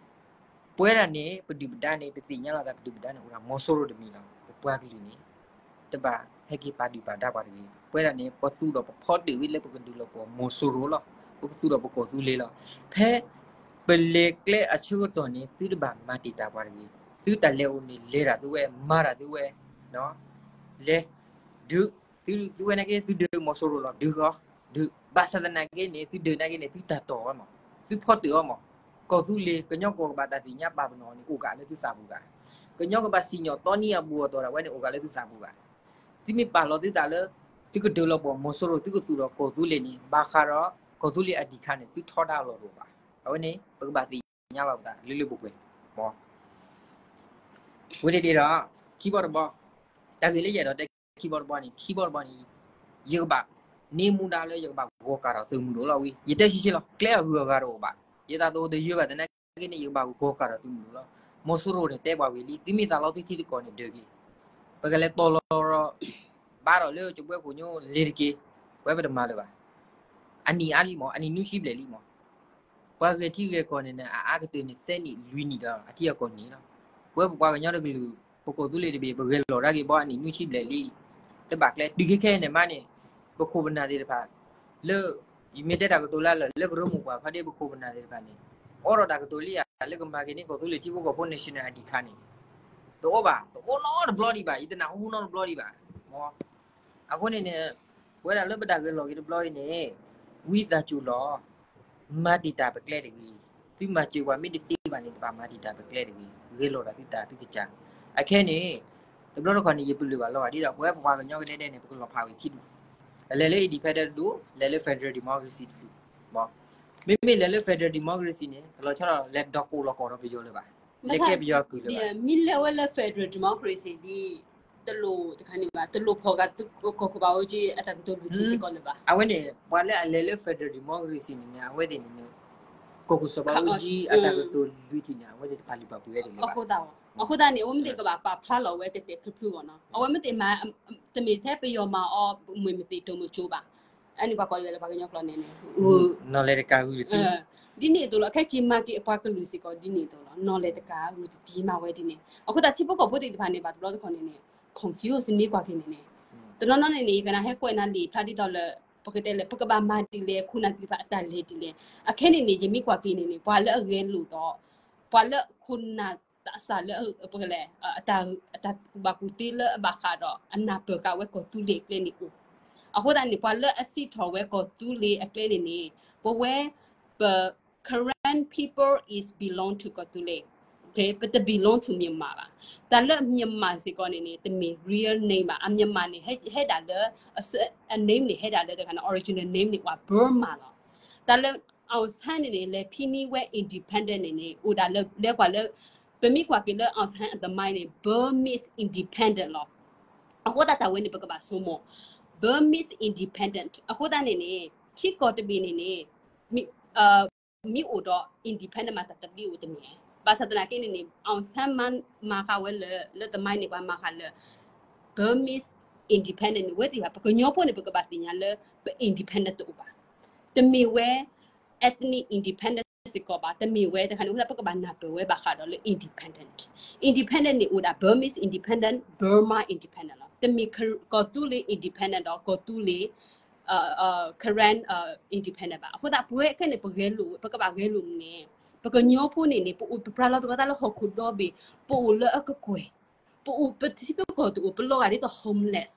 ပဝဲဒၣ်န့ၣ် ပဒုၣ်ပဒါန့ၣ် ပသ့ၣ်ညါလီၤသးပဒုၣ်ပဒါန့ၣ် အိၣ်ဒၣ်မီၤစိရိၤတမံၤလီၤ. ပပှၤကလုာ်န့ၣ် တဘၣ်ဟဲက့ၤပာ်ဒုၣ်ပာ်ဒါပှၤတဂ့ၤ. ပဝဲဒၣ်န့ၣ် ပသူၣ်ထီၣ်ပဖီတၢၣ်ဝံၤလၢပကဒုးလီၤပှီၢ်မီၤစိရိၤလီၤ. ပကသူၣ်ထီၣ်ပကီၢ်သူလ့ၤလီၤ. ဖဲပလဲၤကျဲအဆၢကတီၢ်န့ၣ် သုတဘၣ်မၤတံာ်တာ်ပှၤတဂ့ၤ. သုတၢ်လဲၤအိၣ်န့ၣ် လဲၤတၢ်သုဝဲ, မၤတၢ်သုဝဲ, လဲၤ, ဒုး, သုဝဲနာ်က့ သုဒုးမီၤစိရိၤလီၤ, ဒုးဃီ, ဒုး, ဘၣ်ဆၣ်သနာ်က့န့ၣ် သုဒုးနာ်က့န့ၣ် သုတၢ်တီၢ်အီၤမး, သုဖီတၢၣ်အီၤမး, ကီၢ်သူလ့ၤ ကညီကီၢ်ကဘၣ်တၢ်သ့ၣ်ညါပာ်ပနီၣ်န့ၣ် အိၣ်ကးလၢသုသးပူၤဂၤ, ကညီကဘၣ်စံၣ်ညီၣ်တီနံအဘူၣ်အတီၢ်ဒၣ်ဝဲန့ၣ် အိၣ်ကးလၢသုသးပူၤဂၤ, သုမ့ၢ်ပာ်လီၤသုသးလၢ သုကဒုးလီၤပှီၢ်မီၤစိရိၤ သုကသူၣ်ထီၣ်ကီၢ်သူလ့ၤန့ၣ် ဘၣ်ဃးဒီး ကီၢ်သူလ့ၤအဒံၣ်ခါန့ၣ် သုထီဒါအလီၢ်တအိၣ်ဘၣ်. အဝဲန့ၣ် ပကဘၣ်သ့ၣ်ညါလီၤပသးလၢလၢပှဲၤပှဲၤ, မ့ၢ် ဝဲန့ၣ်ဒီး ခံဘီတဘီ, တၢ်ဂ့ၢ်လၢယအဲၣ်ဒိးတဲခံဘီတဘီန့ၣ် ခံဘီတဘီန့ၣ် ယကဘၣ်န့ၢ်မူဒါလၢယကဘၣ်ဂီၤကၢ်ထီၣ်သုးမုၢ်ဒိၣ်လီၤဝံၤ ယတဲဆံးဆံးလီၤ. ကျဲအဂုၤအဂၤတအိၣ်ဘၣ်. ယသးသအိၣ်တယၢဘၣ်သနာ်က့န့ၣ် ယကဘၣ်ဂီၤကၢ်ထီၣ်သုးမုၢ်ဒိၣ်လီၤ. မီၤစိရိၤန့ၣ်တဲပှၤဝံၤလံ သုမ့ၢ်သးလီသုထံသကိးန့ၣ်ဒုးက့ၤ, ပကလဲၤတီၤလီၤ ဘါထီၣ်လၢကၠိၤဘှဲခိၣ်ညိလ့ၤတက့ၢ်, ပဝဲပတမၤလၢၤဘၣ်. အနံၣ်အါလံမး, အနံၣ်နွံဆံဘျဲၣ်လံမး. ပှၤဂဲၤထံဂဲၤကီၢ်န့ၣ် အအါကတၢၢ်န့ၣ် သၢနံၣ်လွံၢ်နံၣ်ဒီး အထံအကီၢ်န့ၣ်လီၤ. ပဝဲပပှၤကညီတကလုာ် ပကီၢ်သူလ့ၤတဘ့ၣ် ပဂဲၤလီၤဒၣ်က့ၤဘီအနံၣ်နွံဆံဘျဲၣ်လံ. တဘၣ်ကျဲ တုၤခဲခဲအံၤန့ၣ်မးန့ၣ် ပခိၣ်ပနၢ်သ့ၣ်တဖၣ် လၢ ယမ့ၢ်တဲတၢ်ကတိၤလၢလၢ လၢကရၢမိၢ်ပှၢ်ခီဒ့ ပခိၣ်ပနၢ်သ့ၣ်တဖၣ်န့ၣ် အိးထီၣ်တၢ်ကတိၤလံဧါ လၢကမၤက့ၤန့ၢ်ကီၢ်သူလ့ၤထံဖိကီၢ်ဖိ national ID card န့ၣ် တအိၣ်ဘၣ်, တအိၣ်နီတဘျီဒံးဘၣ်, ယတနၢ်ဟူနီတဘျီဒံးဘၣ်. အဃိန့ၣ်န့ၣ် ပဝဲဒၣ်လၢပတၢ်ဂဲၤလီၤက့ၤတဘျီအံၤန့ၣ် ဝံသးစူၤလီၤ မၤတံာ်တာ်ပကျဲတဂ့ၤ. သုမၤစၢၤပှၤမ့ၢ်တသ့ဘၣ်န့ၣ် တဘၣ်မၤတံာ်တာ်ပကျဲတဂ့ၤ. ဂဲၤလီၤတၢ်သုတၢ်သုကစၢ်. အခဲန့ၣ် တဘျီတခီၣ်န့ၣ် ယပလၢၢ်ဘၣ်လီၤဂာ်ဒ်ဒီး ပဝဲပပှၤကညီကဒဲဒဲန့ၣ် ပကလီၤဖးဝံၤခံဒူၣ်, လဲၤလၢ independent တဒူၣ်, လဲၤလၢ federal democracy တဒူၣ်. မ့မ့ၢ်လဲၤလၢ federal democracy န့ၣ် တလီၤဆီဒီးလဲၤဒီးကိးလီၤကီၢ်ဒီးပယီၤလၢၤဘၣ်. လၢကဲပယီၤကုၢ်လၢၤဘၣ်. မ့ၢ်လဲၤဝဲလၢ federal democracy ဒ် တလိၣ်တခါန့ၣ်ဘၣ်, တလိၣ်ဖီၣ်ဃာ်သုကီၢ်ခိၣ်ဘၣ်အိၣ်က့ၤအတၢ်ကတိၤလွံၢ်ထံၣ်စ့ၢ်ကီးလၢၤဘၣ်. အဝဲန့ၣ် ပှၤလၢအလဲၤလၢ federal democracy န့ၣ်န့ၣ် အဝဲသ့ၣ်န့ၣ်န့ၣ် ကီၢ်ခိၣ်စီၤဘးအူကၠံအတၢ်ကတိၤလွံၢ်ထံၣ်န့ၣ် အဝဲသ့ၣ်တပာ်လုၢ်ပာ်ပှ့ၤဝဲဒၣ်လၢၤဘၣ်. အဃိသတးန့ၣ် အဝဲမ့ၢ်သ့ၣ်ကဘၣ်ပာ်ဖျါလီၤဝဲတဲာ်တဲာ်ဖျုးဖျုးဘၣ်နီၤ. အဝဲမ့ၢ်သ့ၣ်မၤ တမ့ၢ်ထဲပယီၤမၤအီၤ မ့ၢ်မ့ၢ်သ့ၣ်တိၤမုၢ်ကၠိဘၣ်. အန့ၣ်ပှၤကိးလၢပှၤကညီကျိာ်န့ၣ်န့ၣ် နီၢ်လဲၤတကးဂုာ်တသံ ဒ်န့ၣ်အသိးလီၤ. ခဲက့ၤမၤက့ၤအပှၤကလုာ်စ့ၢ်ကီးဒ်န့ၣ်အသိးလီၤ. နီၢ်လဲၤတကးဂုာ်တသံမၤဝဲဒ်န့ၣ် အဃိသတးထံဖိကီၢ်ဖိသ့ၣ်တဖၣ်န့ၣ် ဘၣ်တဘျီတခီၣ်န့ၣ်န့ၣ် confuse မ့ၢ်ကွၢ်က့ၤန့ၣ်န့ၣ် တနီၤနီၤန့ၣ်န့ၣ် ယကနၣ်ဟဲကွဲးနၤလံာ်ဖျါဒ်သိးလၢ ပကတဲလၢ ပကဘၣ်မၤဒ်လဲၣ် ခိၣ်နၢ်သ့ၣ်တဖၣ်အတၢ်လဲၤဒ်လဲၣ်. အခဲန့ၣ်န့ၣ် ယမ့ၢ်ကွၢ်က့ၤန့ၣ်န့ၣ် ပှၤလၢအဂဲၤလိာ်ဒီး ပှၤလၢခိၣ်နၢ်သးစၢ်လၢ ပကလဲၣ် အတၢ်ကူၣ်ဘၣ်ကူၣ်သ့လၢအဘၣ်ဃးဒီး အနၢ်ပၢၢ်ဃာ်ဝဲကီၢ်သူလ့ၤအကျဲန့ၣ်အိၣ်. အဃိသတးန့ၣ် ပှၤလၢအစံးထီၣ်ဝဲကီၢ်သူလ့ၤအကျဲန့ၣ်န့ၣ် ပဝဲ ပ Karen people is belong to ကီၢ်သူလ့ၤ ပတ belong to မြန်မာ ဘၣ်. တၢ်လၢမြန်မာစ့ၢ်ကီးန့ၣ်န့ၣ် တမ့ၢ် real name ဘၣ်. အမြန်မာန့ၣ် ဟဲဒၣ်လၢ အ name န့ၣ် ဟဲဒၣ်လၢတခါန့ၣ် original name န့ၣ် ပှၤ Burma လီၤ. တၢ်လၢ အောင်ဆန်း န့ၣ်န့ၣ် လဲၤဖံးန့ၢ်ဝဲ independent န့ၣ်န့ၣ် အိၣ်ဒၣ်လၢ လဲၤကွၢ်လၢ ပမ့ၢ်ကွၢ်က့ၤလၢ အောင်ဆန်း အသမိုင်း န့ၣ် Burmese independent လီၤ. အဃိသတးတၢ်ဝဲန့ၣ် ပကဘၣ်ဆိကမိၣ် Burmese independent အဃိသတးန့ၣ်န့ၣ် ထံကီၢ်တဘ့ၣ်န့ၣ်န့ၣ် မ့ၢ်အိၣ်ဒီး independent မၤတၢ်သဘျ့အိၣ်တမ့ၢ်. ဘၣ်ဆၣ်သနာ်က့န့ၣ်န့ၣ် အောင်ဆန်း မၤဃာ်ဝဲလၢ လၢသမိုင်း န့ၣ် ပှၤမၤဃာ်လၢ Burmese independent န့ၣ် ဝဲသ့ၣ်တဖၣ် ပကညီဖိန့ၣ် ပကဘၣ်သ့ၣ်ညါလၢ ပ independent တအိၣ်ဘၣ်. တမ့ၢ်ဝဲ ethnic independent စ့ၢ်ကီးဘၣ်. တမ့ၢ်ဝဲတခါန့ၣ် အဃိသတး ပကဘၣ်နၢ်ပၢၢ်ဝဲဘၣ်ဃးဒီးလၢ independent. Independent န့ၣ် အိၣ်ဒၣ် Burmese independent, Burma independent လီၤ. တမ့ၢ်ကီၢ်သူလ့ၤ independent ဒီး ကီၢ်သူလ့ၤ Karen independent ဘၣ်. အဃိသတး ပဝဲခဲန့ၣ် ပဂဲၤလိာ် ပကဘၣ်ဂဲၤလိာ်မ့ၢ်န့ၣ် ပကညီဖိန့ၣ်န့ၣ် ပအိၣ်ပပြးလီၤသကိးတၢ်လၢဟီၣ်ခိၣ်ဒီဘ့ၣ်, ပအိၣ်လၢအကကွဲၢ်, ပအိၣ်ပထံပကီၢ်တအိၣ် ပလီၤဂာ်ဒ်သိး homeless.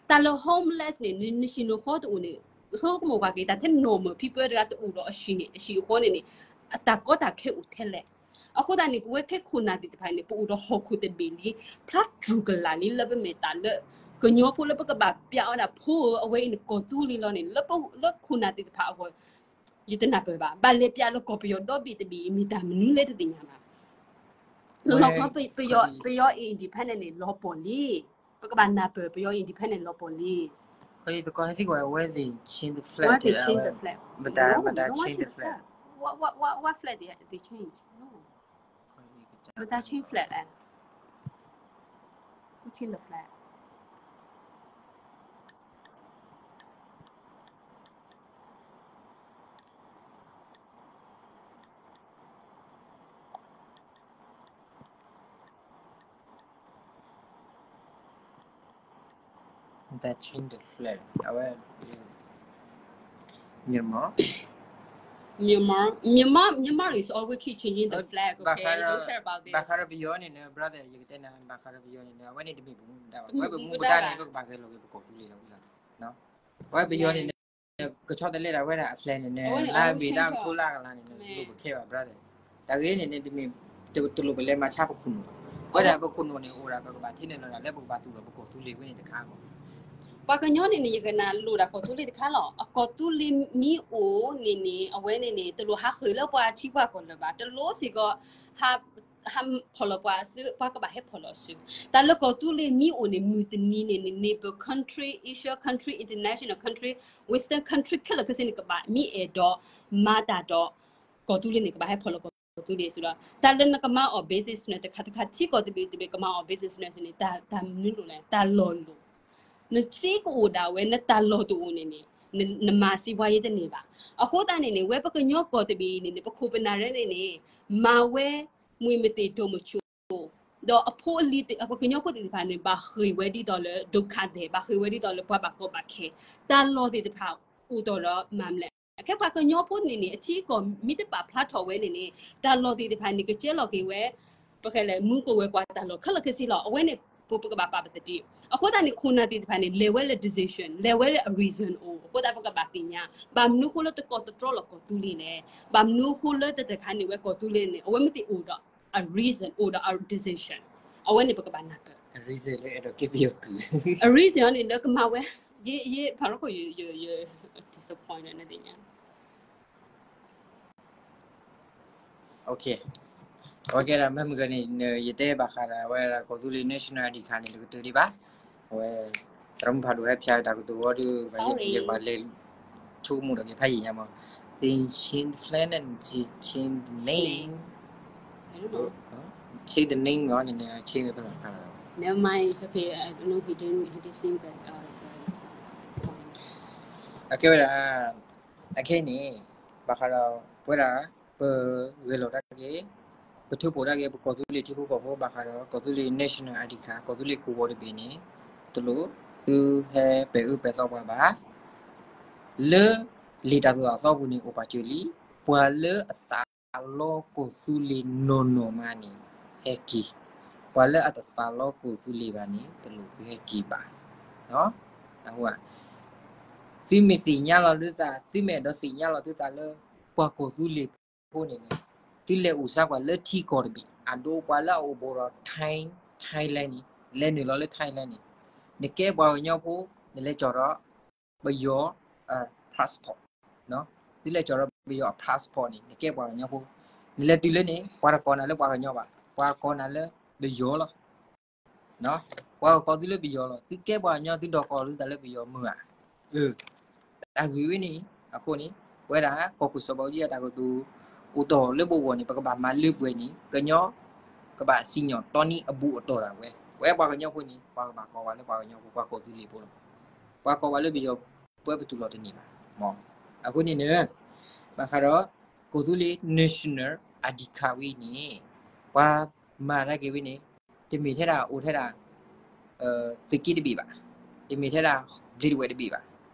တၢ်လၢ homeless န့ၣ် န နဟံၣ်နဃီတအိၣ်န့ၣ် ဆိကမိၣ်ကွၢ်က့ၤ တၢ်ထဲ normal people တဂၤတအိၣ်ဒီးအဟံၣ်န့ၣ် အဟံၣ်အဃီန့ၣ်န့ၣ် အတၢ်ကီတၢ်ခဲအိၣ်ထဲလဲၣ်. အဃိသတးန့ၣ် ပဝဲခဲခိၣ်နၢ်သ့ၣ်တဖၣ်န့ၣ် ပအိၣ်ဒီးဟီၣ်ခိၣ်တဘ့ၣ်လံ ဖျါတြူာ်ကလာ်လံ လၢပမဲာ်သးလၢ ကညီဖိလၢပကဘၣ်ပျးအီၤဒၣ်ဖိဧၢ အဝဲအံၤန့ၣ်ကီၢ်သူလ့ၤလီၤန့ၣ် လၢပ လၢခိၣ်နၢ်သ့ၣ်တဖၣ်အဂီၢ် ယတနၢ်ပၢၢ်ဘၣ်. ဘၣ်လဲၤပျးလၢကီၢ်ပယီၤဒီဘ့ၣ်တဘ့ၣ်အံၤ မ့ၢ်တၢ်မနုၤလဲၣ်တသ့ၣ်ညါဘၣ်. လီၤကီ ပယီၤ ပယီၤ independent န့ၣ် လီၤပှီၢ်လံ. ပကဘၣ်နၢ်ပၢၢ် ပယီၤ independent လီၤပှီၢ်လံ. ခီယသကိးဟဲသံကွၢ် why they change the flag, why they change the flag? No, no, why change the flag? What, what, what, what flag they, they change? No. မတၤ change flag လဲၣ်. Who change the flag? မတၤ change the flag အဝဲ မြန်မာ Myanmar, Myanmar, Myanmar is always keep changing the flag, okay? Don't care about this. ဘၣ်ဃးဒီးပယီၤန့ၣ်န့ၣ် brother ယကတဲနၤ ဘၣ်ဃးဒီးပယီၤန့ၣ်န့ၣ် အဝဲန့ၣ်တမ့ၢ်ပမူပဒါဘၣ်. ပဝဲပမူပဒါန့ၣ် ပကဘၣ်ဂဲၤလိာ်က့ၤပကီၢ်သူလ့ၤလီၤဝံၤလီၤ. ပဝဲပယီၤန့ၣ်န့ၣ် ကဆီတလဲတၢ်ဝဲဒၣ်အ flag န့ၣ်န့ၣ် လၢဘ့ၣ်ဒၣ်ထိလၢအကလၤန့ၣ်န့ၣ် လိၣ်ပခဲဘၣ် brother. တၢ်ဂ့ၤန့ၣ်န့ၣ် တမ့ၢ် တလိၣ်ပလဲၤမၤဆါပခိၣ်နူာ်ဘၣ်. ပဝဲဒၣ်ပခိၣ်နူာ်န့ၣ် အိၣ်ဒၣ်ပကဘၣ်ထံၣ်န့ၢ်လီၤဒၣ်လၢပကဘၣ်သူၣ်လီၤပကီၢ်သူလ့ၤဝဲန့ၣ်တခါမး. ပှၤကညီန့ၣ်န့ၣ် ယကနၣ်လိၣ်ဒၣ်ကီၢ်သူလ့ၤတခါလီၤ. အကီၢ်သူလ့ၤမ့ၢ်အိၣ်န့ၣ်န့ၣ် အဝဲန့ၣ်န့ၣ် တလိၣ်ဟးဃ့ၢ်လၢပှၤထံပှၤကီၢ်လၢၤဘၣ်. တလိၣ်စ့ၢ်ကီး ဟး ဟးဖီၣ်လီၤပှၤအစု ပှၤကဘၣ်ဟဲဖီၣ်လီၤအစု. တၢ်လၢကီၢ်သူလ့ၤမ့ၢ်အိၣ်န့ၣ် မုၢ်တနံၤန့ၣ်န့ၣ် neighbor country, Asia country, international country, Western country ခဲလၢာ်ခဲဆ့န့ၣ် ကဘၣ်မ့ၢ်အဲၣ်ဒိးမၤတၢ်ဒီး ကီၢ်သူလ့ၤန့ၣ် ကဘၣ်ဟဲဖီၣ်လီၤကီၢ်သူလ့ၤအစုလီၤ. တၢ်လၢနကမၤအီၤ business တခါတခါ ထံကီၢ်တဘ့ၣ်တဘ့ၣ် ကမၤအီၤ business န့ၣ် တၢ် တၢ်မနုၤလိၣ်လဲၣ် တၢ်လီၢ်လိၣ်. နစ့ကအိၣ်ဒၣ်ဝဲ နတၢ်လီၢ်တအိၣ်န့ၣ်န့ၣ် န နမၤစံးပှၤယဲတန့ၢ်ဘၣ်. အဃိသတးန့ၣ်န့ၣ် ဝဲပကညီကီၢ်တဘ့ၣ်အံၤန့ၣ်န့ၣ် ပခိၣ်ပနၢ်ရဲန့ၣ်န့ၣ် မၤဝဲ မှံမသ့ၣ်ဒိၣ်မဆူၣ် ဒီးအဖိအလံၤ ပှၤကညီဖိသ့ၣ်တဖၣ်န့ၣ် ဘၣ်ဃ့ၢ်ဝဲဒ်သိးလၢ ဒုက္ခသည် ဘၣ်ဃ့ၢ်ဝဲဒ်သိးလၢပှၤဘၣ်ကီဘၣ်ခဲ တၢ်လီၢ်သ့ၣ်တဖၣ်အိၣ်တီၢ်ဒီးမၤမလဲၣ်. အခဲပှၤကညီဖိန့ၣ်န့ၣ် အထံအကီၢ်မ့ၢ်တပာ်ဖျါထီၣ်ဝဲန့ၣ်န့ၣ် တၢ်လီၢ်သ့ၣ်တဖၣ်န့ၣ် ကကဲလီၤက့ၤဝဲ ပကလဲၤမူကိးဝဲပှၤတၢ်လီၢ်ခဲလၢာ်ခဲဆ့လီၤ. အဝဲန့ၣ် ပ ပကဘၣ်ပာ်ပသဒံး. အဃိသတးန့ၣ် ခိၣ်နၢ်သ့ၣ်တဖၣ်န့ၣ် လဲၤဝဲလၢ decision လဲၤဝဲလၢအ reason အိၣ်. အဃိသတးပကဘၣ်သ့ၣ်ညါ ဘၣ်မနုၤအဃိလၢတကိးတတြီလီၤကီၢ်သူလ့ၤလဲၣ်. ဘၣ်မနုၤအဃိလၢတတခါန့ၣ်ဝဲကီၢ်သူလ့ၤန့ၣ် အဝဲမ့ၢ်သ့ၣ်အိၣ်ဒီး အ reason အိၣ်ဒီးအ decision အဝဲန့ၣ်ပကဘၣ်နၢ်ပၢၢ် အ reason လၢအဲၣ်ဒိးကဲပယီၤကုၢ် အ reason န့ၣ်လၢကမၤဝဲ ယ ယ ဖးရီခိၣ် ယ ယ ယ disappoint န့ၣ်သ့ၣ်ညါ OK. အဝဲကဲဒၣ်မ့ၢ်မုၢ်ဂီၤန့ၣ် ယတဲဘၣ်ဃးဒီး အဝဲဒၣ်ကီၢ်သူလ့ၤ national I D card န့ၣ် တကတၢၢ်ဒံးဘၣ်. အဝဲ သရၣ်မုၣ်ဖးဒိၣ်ဟဲဖျါတၢ်ကတိၤဝဲဒီး ယကဘၣ်လဲၤ ဆိကမိၣ်ဒီးက့ၤဖးယံာ်ညါမး they change the plan and change the name, change the name လီၤန့ၣ် change the plan. Never mind, it's okay. I don't know if he didn't, he didn't see that. အကဲဝဲဒၣ် အခဲအံၤန့ၣ် ဘၣ်ဃးဒီး ပဝဲဒၣ် ပဂဲၤလီၤတၢ်က့ၤ ပထၢဖှိၣ်တၢ်က့ၤ ပကီၢ်သူလ့ၤထံဖိကီၢ်ဖိ ဘၣ်ဃးဒီး ကီၢ်သူလ့ၤ national I D card ကီၢ်သူလ့ၤကဝီၤတဘ့ၣ်န့ၣ် တလိၣ်သုဟဲပဲာ်အၢပဲာ်သီပှၤဘၣ်. လၢ လံာ်တၢ်သိၣ်တၢ်သီပူၤန့ၣ် အိၣ်ပာ်စၢၤလံ. ပှၤလၢအသးလီကီၢ်သူလ့ၤနီၢ်နီၢ်မးန့ၣ် ဟဲက့ၤ, ပှၤလၢအတသးလီကီၢ်သူလ့ၤဘၣ်န့ၣ် တလိၣ်သုဟဲက့ၤဘၣ်. သုမ့ၢ်သ့ၣ်ညါလီၤသုသး, သုမ့ၢ်အဲၣ်ဒိးသ့ၣ်ညါလီၤသုသးလၢ ပှၤကီၢ်သူလ့ၤဖိန့ၣ်န့ၣ် သုလဲၤအိၣ်စါကွၢ်လၢထံကီၢ်တဘ့ၣ်, အဒိပှၤလၢအအိၣ်ဘူးဒီး Thai, Thailand န့ၣ် လဲၤနုာ်လီၤလၢ Thailand န့ၣ် နကဲပှၤကညီဖိ နလဲၤကၠီၣ်ဒီး ပယီၤ passport, သုလဲၤကၠီၣ်ဒီးပယီၤအ passport န့ၣ် နကဲပှၤကညီဖိ, နလဲၤတုၤလၢန့ၣ် ပှၤတကိးနၤလၢပှၤကညီဘၣ်, ပှၤကိးနၤလၢပယီၤလီၤ. ပှၤကကိးသုလၢပယီၤလီၤ, သုကဲပှၤကညီ သုဒိးကိးသုသးလၢပယီၤမုၢ်ဧါ. တၢ်ဂ့ၢ်ဝဲန့ၣ်အဃိန့ၣ် ပဝဲဒၣ် ကီၢ်ခိၣ်စီၤဘးအူကၠံအတၢ်ကတိၤ အိၣ်တ့ၢ်လၢပဂီၢ်န့ၣ် ပကဘၣ်မၤလၢပှဲၤန့ၣ် ကညီ ကဘၣ်စံၣ်ညီၣ်တီနံအဘူးအတံၢ်ဒၣ်ဝဲ, ပဝဲပှၤကညီဖိန့ၣ် ပှၤကဘၣ်ကိးပှၤလၢပှၤကညီဖိ ပှၤကီၢ်သူလ့ၤဖိလီၤ. ပှၤကိးပှၤလၢပယီၤ ပဝဲပတူၢ်လိာ်တန့ၢ်ဘၣ်. အဃိန့ၣ်န့ၣ် ဘၣ်ဃးဒီး ကီၢ်သူလ့ၤ national I D card ဝဲန့ၣ် ပှၤမၤတၢ်က့ၤဝဲန့ၣ် တမ့ၢ်ထဲဒၣ်အိၣ်ထဲဒၣ် သုးက့တဘ့ၣ်ဘၣ်, တမ့ၢ်ထဲဒၣ် ဘျ့းဒဝဲၢ်တဘ့ၣ်ဘၣ်.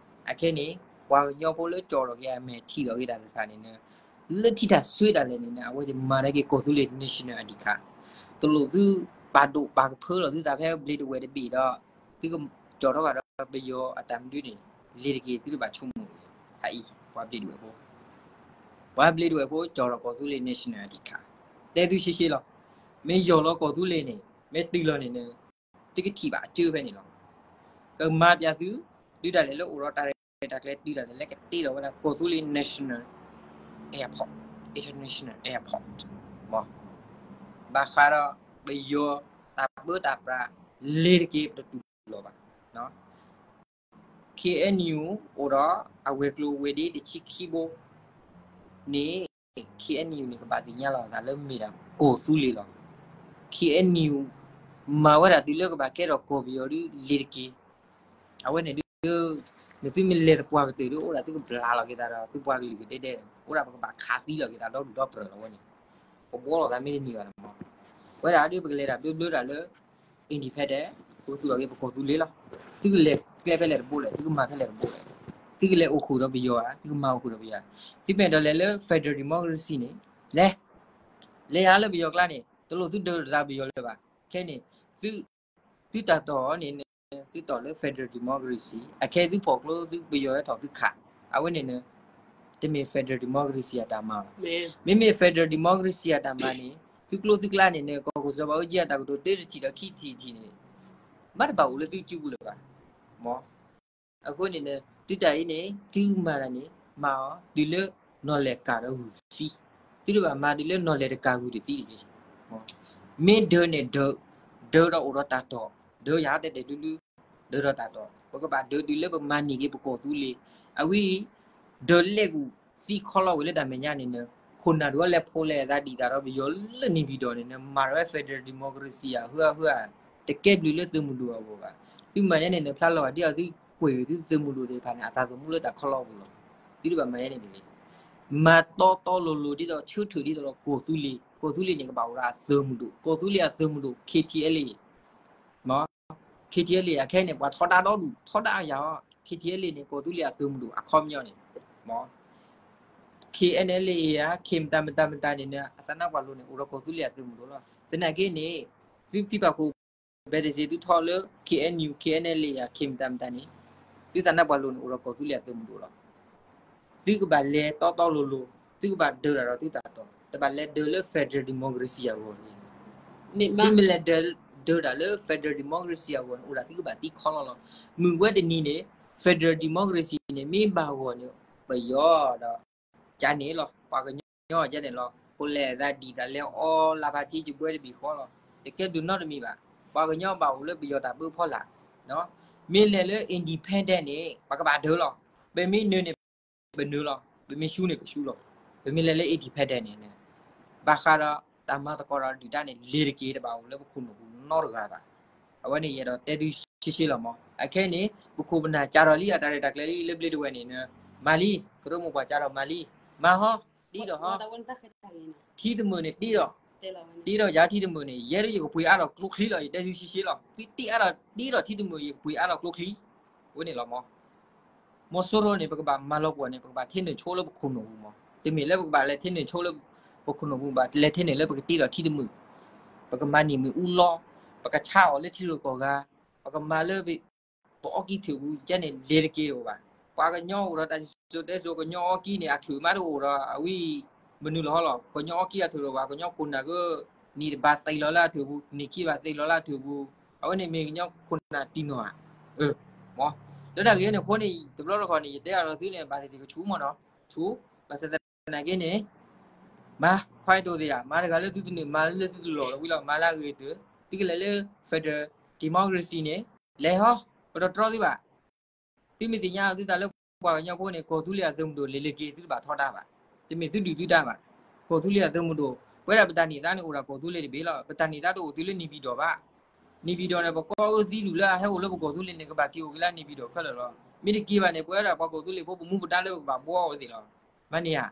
အခဲန့ၣ် ပှၤကညီဖိလၢကၠီၣ်ထီၣ်က့ၤအမဲာ်ထံၣ်ထီၣ်က့ၤတၢ်တဖၣ်န့ၣ် လၢထံတၢ်စွ့တၢ်လဲၣ်န့ၣ် အဝဲသ့ၣ်မၤတၢ်က့ၤကီၢ်သူလ့ၤ national I D card, တလိၣ်သုပာ်ဒိၣ်ပာ်ကဖၢလီၤသုသးဖဲဘျ့းဒဝဲၢ်တဘ့ၣ်ဒီး သုကကၠီၣ်ထီၣ်ဃာ်ဒီးပယီၤအတၢ်မနုၤန့ၣ် လ့ၤတက့ၤ သုတဘၣ်ဆိကမိၣ်အံၤ ပှၤဘျ့းဒဝဲၢ်ဖိ ပှၤဘျ့းဒဝဲၢ်ဖိ ကၠီၣ်ထီၣ်ကီၢ်သူလ့ၤ national I D card, တဲသုရှဲရှဲလီၤ. မ့ၢ်ယီၢ်လီၤကီၢ်သူလ့ၤန့ၣ် မ့ၢ်တုၤလီၤန့ၣ် သုကထံၣ်ဘၣ်အကၢဖဲန့ၣ်လီၤ. ကမၤပၠးသု ဒုးတၢ်လဲၣ်လၢအိၣ်ဒီးတၢ်ရဲၣ်တၢ်ကျဲၤ တုၤဒၣ်လဲာ်လၢကတ့ထီၣ်ဝဲဒၣ် ကီၢ်သူလ့ၤ national airport, international airport မး, ဘၣ်ဃးဒီးပယီၤတၢ်ပၢတၢ်ပြး လ့ၤတက့ၤ ပတတူၢ်လိာ်ဘၣ်. K N U အိၣ်ဒီးအဝဲၤကျိၤဝဲၤဒ့တဆံခံဘိန့ၣ် K N U န့ၣ် ကဘၣ်သ့ၣ်ညါလီၤအသးလၢမ့ၢ်ဒၣ်ကီၢ်သူလ့ၤလီၤ. K N U မၤဝဲဒၣ်တုၤလၢကဘၣ်ကဲထီၣ်ကီၢ်ပယီၤဒီး လ့ၤတက့ၤ. အဝဲန့ၣ်ဒုး နသုမ့ၢ်လဲၤသပှၢ်ကတၢၢ်ဒီး အိၣ်ဒၣ်သုကဘျးလီၤက့ၤသးဒီး သုပှၤကလုာ်ကဒဲကဒဲ, အိၣ်ဒၣ်ပကဘၣ်ခးသံလီၤက့ၤသးဒီဒူၣ်ဒီပြၢၤလီၤဝဲန့ၣ်, ပဘှီလီၤသးမ့ၢ်တန့ၢ်ဘၣ်န့ၣ်မး. ဝဲဒၣ်ဒုးပကလဲၤတၢ်ဘျၢဘျၢတၢ်လၢ independent, ပကသူၣ်ထီၣ်က့ၤပကီၢ်သူလ့ၤလီၤ. သုကလဲၤကျဲဖဲလဲၣ်တဘိလဲၣ်, သုကမၤဖဲလဲၣ်တဘိလဲၣ်, သုကလဲၤအိၣ်ဃုာ်ဒီးပယီၤဧါ, သုကမၤအိၣ်ဃုာ်ဒီးပယီၤဧါ. သုမ့ၢ်အဲၣ်ဒိးလဲၤလၢ federal democracy န့ၣ် လဲၤ, လဲၤယါလၢပယီၤကျါန့ၣ် တလိၣ်သုဒၢတၢ်ပယီၤလၢၤဘၣ်. ခဲန့ၣ် သု သုတၢ်တီၢ်န့ၣ် သုတီၢ်လၢ federal democracy, အခဲသုဖီၣ်ကျိသုပယီၤဟဲထီၣ်သုခး, အဝဲန့ၣ်န့ၣ် တမ့ၢ် federal democracy အတၢ်မၤဘၣ်. မ့မ့ၢ် federal democracy အတၢ်မၤန့ၣ် သုကျိသုကျါန့ၣ်န့ၣ် ကီၢ်ခိၣ်စီၤဘးအူကၠံအတၢ်ကတိၤတၢတထံၣ်ဒီးခံထံၣ်ထံၣ်န့ၣ် ဘၣ်တဘၣ်အိၣ်လၢသုစုပူၤလၢၤဘၣ်. မ့ၢ် အဃိန့ၣ်န့ၣ် သုတၢ်အံၤန့ၣ် သုမၤတၢ်န့ၣ် မၤအီၤတုၤလၢနီၢ်လဲၢ်ကၤဒီးဂုာ်သံ, သုတဘၣ်မၤတုၤလၢနီၢ်လဲၢ်တကၤဂုာ်တသံတဂ့ၤ. မ့ၢ်ဒၢးန့ၣ် ဒၢးဒီးအိၣ်ဒီးတၢ်တီၢ်, ဒၢးယၤတဲာ်တဲာ်ဒုးဒုး, ဒၢးဒီးတၢ်တီၢ်, ပကဘၣ်ဒၢးတုၤလၢပမၤန့ၢ်က့ၤပကီၢ်သူလ့ၤ. အဝဲ ဒၢးလဲာ်ကူၣ်သံခီလီၤဝဲလၢတၢ်မဲာ်ညါန့ၣ်န့ၣ် ခိၣ်နၢ်ဒုးလဲၤဖိးလဲၤသးဒံးသးဒီးပယီၤလၢ နေပြည်တော် န့ၣ်န့ၣ် မၤထီၣ်ဝဲ federal democracy အဃုအဃုဧါ, တကဲဘျုးလၢသုးမုၢ်ဒိၣ်အဂီၢ်ဘၣ်. သုမၤညါန့ၣ်န့ၣ် ဖျါလီၤဂာ်ဒ်အီၤသုကွဲးသုးမုၢ်ဒိၣ်သ့ၣ်တဖၣ်န့ၣ် အသးသမူလၢတၢ်ခီလီၤပူၤလီၤ. သုတဘၣ်မၤညါန့ၣ်တဂ့ၤ. မၤတီတီလိၤလိၤဒ်သိး ဆၢထၢၣ်ဒ်သိးဒီးကီၢ်သူလ့ၤ, ကီၢ်သူလ့ၤန့ၣ် ကဘၣ်အိၣ်ဒီးအသုးမုၢ်ဒိၣ်, ကီၢ်သူလ့ၤအသုးမုၢ်ဒိၣ် K T L A မ့ၢ် K T L A အခဲန့ၣ် ပှၤထီဒါဒီဒူၣ် ထီဒါယၤအီၤ, K T L A န့ၣ် ကီၢ်သူလ့ၤအသုးမုၢ်ဒိၣ်အခီပညီန့ၣ်, မ့ၢ် K N L A ဧါ, ခ့ၣ်မတၤမတၤမတၤန့ၣ်န့ၣ် အသးနါပှၢ်လိၤန့ၣ် အိၣ်ဒီးကီၢ်သူလ့ၤအသုးမုၢ်ဒိၣ်လီၤ. သနာ်က့န့ၣ် သုဖံးပာ်ဖှိၣ် ဘဲတစ့ သုထီၣ်လၢ K N U, K N L A ဧါ, ခ့ၣ်မတၤမတၤန့ၣ် သုသးနါပှၢ်လိၤန့ၣ် အိၣ်ဒီးကီၢ်သူလ့ၤအသုးမုၢ်ဒိၣ်လီၤ. သုကဘၣ်လဲၤတီတီလိၤလိၤ, သုကဘၣ်ဒၢးတၢ်ဒီးသုတၢ်တီၢ်, တဘၣ်လဲၤဒၢးလၢ federal democracy အဂီၢ်န့ၣ်. သုမ့ၢ်လဲၤဒၢးတၢ်လၢ federal democracy အဂီၢ်န့ၣ် အိၣ်ဒၣ်သုကဘၣ်သံခီလီၤလီၤ. မုၢ်ဝဲတနံၤန့ၣ် federal democracy န့ၣ် မ့ၢ်ဘၣ်ဂီၢ်န့ၣ် ပယီၤဒီး ကန့ၣ်လီၤ, ပှၤကညီကန့ၣ်လီၤ. အဃိလဲၣ်သးဒံးသးလဲၤအီလၤဖးထံကဘှဲတဘ့ၣ်ဃီလီၤ. တကဲဒိၣ်နီတမံၤဘၣ်. ပှၤကညီဘၣ်အိၣ်လၢပယီၤတၢ်ပၢဖီလာ်, မ့ၢ်လဲၤလၢ independent န့ၣ် ပှၤကဘၣ်ဒၢလီၤ. ပမ့ၢ်နုာ်န့ၣ် ပနုာ်လီၤ, ပမ့ၢ်ဆူၣ်န့ၣ် ပဆူၣ်လီၤ. ပမ့ၢ်လဲၤလၢ independent န့ၣ် ဘၣ်ဃးဒီးတၢ်မၤသကိးဒီးဒုၣ်ဒါန့ၣ် လဲၤတက့ၤတဘၣ်အိၣ်လၢပခိၣ်နူာ်ပူၤနီတဂၤဘၣ်. အဝဲန့ၣ်ယအဲၣ်ဒိးတဲသုရှဲရှဲလီၤမး. အခဲအံၤန့ၣ် ပခိၣ်ပနၢ်ကးထီၣ်လံအတၢ်ရဲၣ်တၢ်ကျဲၤလံလၢဘျ့ဒဝဲၢ်န့ၣ် မၤလံ, ကရၢမိၢ်ပှၢ်ကးထီၣ်မၤလံ, မၤဟီ, ဒ်ဒီးဟီ, ထံတမုာ်န့ၣ်တ့ဒီး, တ့ဒီးယၤထံတမုာ်န့ၣ် ယဲဒၣ်ယကပှ့ၤအါထီၣ်ကျိချံလီၤ. ယတဲသုရှဲရှဲလီၤ. သုတ့အါထီၣ်တ့ဒီးထံတမုာ် ယကပှ့ၤအါထီၣ်ကျိချံ, အဝဲန့ၣ်လီၤမး. မီၤစိရိၤန့ၣ် ပကဘၣ်မၤလီၤပှီၢ်န့ၣ် ပကဘၣ်ထဲနုာ်ဆိလၢပခိၣ်နူာ်ပူၤမး. တမ့ၢ်လၢပကဘၣ်လဲၤထဲနုာ်ဆိလၢပခိၣ်နူာ်ပူၤဘၣ်, လဲၤထဲနုာ်လၢပကတ့ဒီးထံတမုာ်, ပကမၤန့ၢ်မုၢ်အူလီၤ, ပကဆါအီၤလၢထံရူၢ်ကီၢ်ဂၤ, ပကမၤလၢ ပအီကံၢ်ထုးပူၤ ကဲန့ၣ်လဲၤတက့ၤတအိၣ်ဘၣ်. ပှၤကညီအိၣ်ဒီးတၢ်စံၣ်စိၤတဲစိၤ ကညီအီကံၢ်န့ၣ် အထုးမးတအိၣ်ဒီး အဝဲ မနုၤလီၤဟီလီၤ. ကညီအီကံၢ်အထုးဒီးဘၣ် ကညီခိၣ်နၢ်က နံၣ်တဘၣ်သံလီၤလၢအထုးပူၤ, နံၣ်ခံဘၣ်သံလီၤလၢအထုးပူၤ, အဝဲန့ၣ်မ့ၢ်ကညီခိၣ်နၢ်တံၢ်နီၢ်ဧါ. မး, လၢတၢ်ဂ့ၢ်န့ၣ်အဃိန့ၣ် တဘျီတခီၣ်န့ၣ် ယတဲအီၤဒီးသုန့ၣ် ဘၣ်သ့ၣ်သ့ၣ်ကဆူၣ်မးနီၤ, ဆူၣ်, ဘၣ်ဆၣ်သနာ်က့န့ၣ် မၤခွဲးဒိၣ်သ့ၣ်ဧါ, မၤတဂၤလၢသုတနုာ် မၤလၢသုတလီၢ်လီၤဝံၤလီၤ, မၤလၢအဂ့ၤကတၢၢ်, သုကလဲၤလၢ federal democracy န့ၣ် လဲၤဟီ, ပတတြီသုဘၣ်. သုမ့ၢ်သ့ၣ်ညါသုသးလၢပှၤကညီဖိန့ၣ် ကီၢ်သူလ့ၤအသုးမုၢ်ဒိၣ်လဲၤလဲၤက့ၤသုတဘၣ်ထီဒါဘၣ်. တမ့ၢ်သုဒုးသုဒါဘၣ်. ကီၢ်သူလ့ၤအသုးမုၢ်ဒိၣ် ပဝဲဒၣ်ပတၢ်န့ၢ်သါန့ၣ်အိၣ်ဒၣ်ကီၢ်သူလ့ၤတဘ့ၣ်လီၤ. ပတၢ်န့ၢ်သါတအိၣ်တုၤလၢန့ၣ်ပံၤဒီးဘၣ်. န့ၣ်ပံၤဒီးန့ၣ် ပကအၢသံလုၢ်လၢအဟဲအိၣ်လၢပကီၢ်သူလ့ၤန့ၣ် ကဘၣ်က့ၤအိၣ်က့ၤလၢန့ၣ်ပံၤဒီးခဲလၢာ်လီၤ. မ့ၢ်တက့ၤဘၣ်န့ၣ် ပဝဲဒၣ်ပှၤကီၢ်သူလ့ၤဖိ ပမူပဒါလၢပကဘၣ်ဘှီအီၤဝဲသ့ၣ်လီၤ. မၤန့ၢ်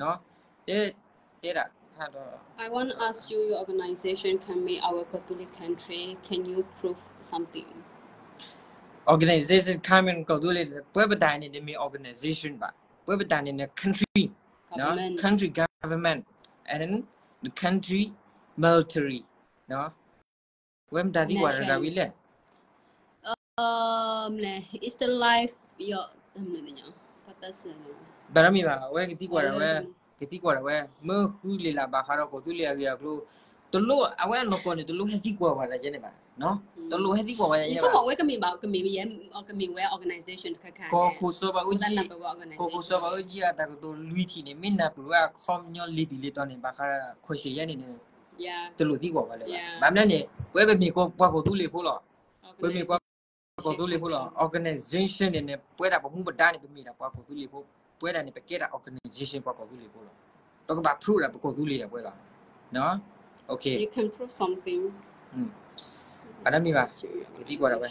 ဧါ. တဲ, တဲဒၣ်, I want to ask you, your organization can make our Kawthoolei country. Can you prove something? Organization can make Kawthoolei, ပဝဲပတၢ်န့ၣ် တမ့ၢ် organization ဘၣ်. ပဝဲပတၢ်န့ၣ်န့ၣ် country, country government and the country military. ဝဲမတၤသံကွၢ်တဂၤဝံၤလဲၣ်. Is the life ဘၣ်ဒီးမ့ၢ်ဘၣ် အဝဲကသံကွၢ်ဒၣ်ဝဲ, ကသံကွၢ်ဒၣ်ဝဲ, မ့ၢ်ဃုလ့ၢ်လၢ်ဘၣ်ဃးဒီးကီၢ်သူလ့ၤအဂ့ၢ်အကျိၤ, တလိၣ် အဝဲအနီၢ်ကီၢ်န့ၣ် တလိၣ်ဟဲသံကွၢ်ဝဲဒၣ်ယဲန့ၣ်ဘၣ်, တလိၣ်ဟဲသံကွၢ်ဝဲဒၣ်ယဲန့ၣ်ဘၣ်. ကမ့ၢ်ဝဲ organization တခါခါ, ကီၢ်ခိၣ်စီၤဘၣ်အူကၠံ, ကီၢ်ခိၣ်စီၤဘၣ်အူကၠံအတၢ်ကတိၤလွံၢ်ထံၣ်န့ၣ် မ့ၢ်နၢ်ပၢၢ်ဝဲအခီပညီလံာ်ပံာ်လံာ်တီၤန့ၣ် ဘၣ်ဃး question ယဲန့ၣ်န့ၣ် တလိၣ်သံကွၢ်ဝဲလၢၤဘၣ်. ဘၣ်မနုၤန့ၣ် ပဝဲပမ့ၢ်ပှၤကီၢ်သူလ့ၤဖိလီၤ. ပမ့ၢ်ပှၤကီၢ်သူလ့ၤဖိလီၤ. Organization န့ၣ်န့ၣ် ပဝဲဒၣ်ပမူပဒါန့ၣ် ပမ့ၢ်ဒၣ်ပှၤကီၢ်သူလ့ၤဖိ, ပဝဲဒၣ်န့ၣ် ပကဲဒၣ် organization ပှၤကီၢ်သူလ့ၤဖိလီၤ. ပကဘၣ် prove ဒၣ်ပကီၢ်သူလ့ၤဒၣ်ပဝဲလီၤ. ဘၣ်မနုၤမ့ၢ်ဘၣ်, ကသံကွၢ်ဒၣ်ဝဲ,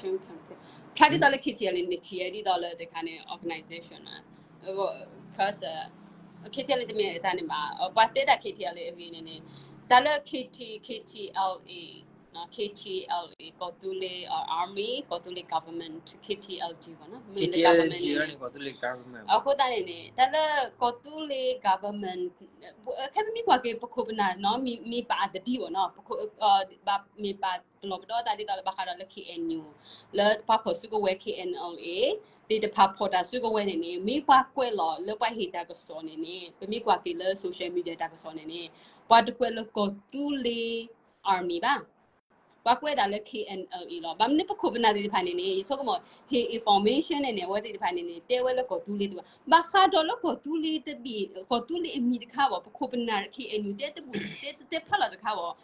ဖျါဒ်သိးလၢ KTLA န့ၣ် ထံၣ်ဝဲဒ်သိးလၢတခါန့ၣ် organization န့ၣ်, ခီ KTLA တမ့ၢ်တၢ်န့ၣ်ဘၣ်, ပှၤတဲဒၣ် KTLA အဂ့ၢ်န့ၣ်န့ၣ်, တၢ်လၢ KT, KTLA, KTLA ကီၢ်သူလ့ၤ army, ကီၢ်သူလ့ၤ government, KTLG ဘၣ်နီၤ, မ့ၢ်လၢ government န့ၣ်, အဃိသတးန့ၣ်န့ၣ် တၢ်လၢကီၢ်သူလ့ၤ government, ခဲမ့ၢ်ကွၢ်က့ၤ ပခိၣ်ပနၢ်နီၤ မ့ၢ်ပာ်အသဒံးအီၤနီၤ, မ့ၢ်ပာ်ပလီၢ်ပဒီသးဒ်သိးလၢဘၣ်ဃးဒီးလၢ KNU လၢပှၤဖီၣ်စုကဝဲၤ KNLA သ့ၣ်တဖၣ်ဖီၣ်တၢ်စုကဝဲၤန့ၣ်န့ၣ် မ့ၢ်ပှၤကွဲးလီၤလၢပှၤဟ့ၣ်တၢ်ကစီၣ်န့ၣ်န့ၣ် ပမ့ၢ်ကွၢ်က့ၤလၢ social media တၢ်ကစီၣ်န့ၣ်န့ၣ် ပှၤတကွဲးလၢကီၢ်သူလ့ၤ army ဘၣ်. ပှၤကွဲးဒၣ်လၢ KNLA လီၤ. ဘၣ်မနုၤပခိၣ်ပနၢ်သ့ၣ်တဖၣ်န့ၣ်န့ၣ် ယဆိကမိၣ် ဟ့ၣ် information န့ၣ်န့ၣ် အဝဲသ့ၣ်တဖၣ်န့ၣ်န့ၣ် တဲဝဲလၢကီၢ်သူလ့ၤတဘၣ်. ဘၣ်ဃးဒီးလၢကီၢ်သူလ့ၤတဘ့ၣ်, ကီၢ်သူလ့ၤအမံၤတခါဘၣ်, ပခိၣ်ပနၢ် KNU တဲတဘူၣ် တဲတတဲဖျါလီၤတခါဘၣ်.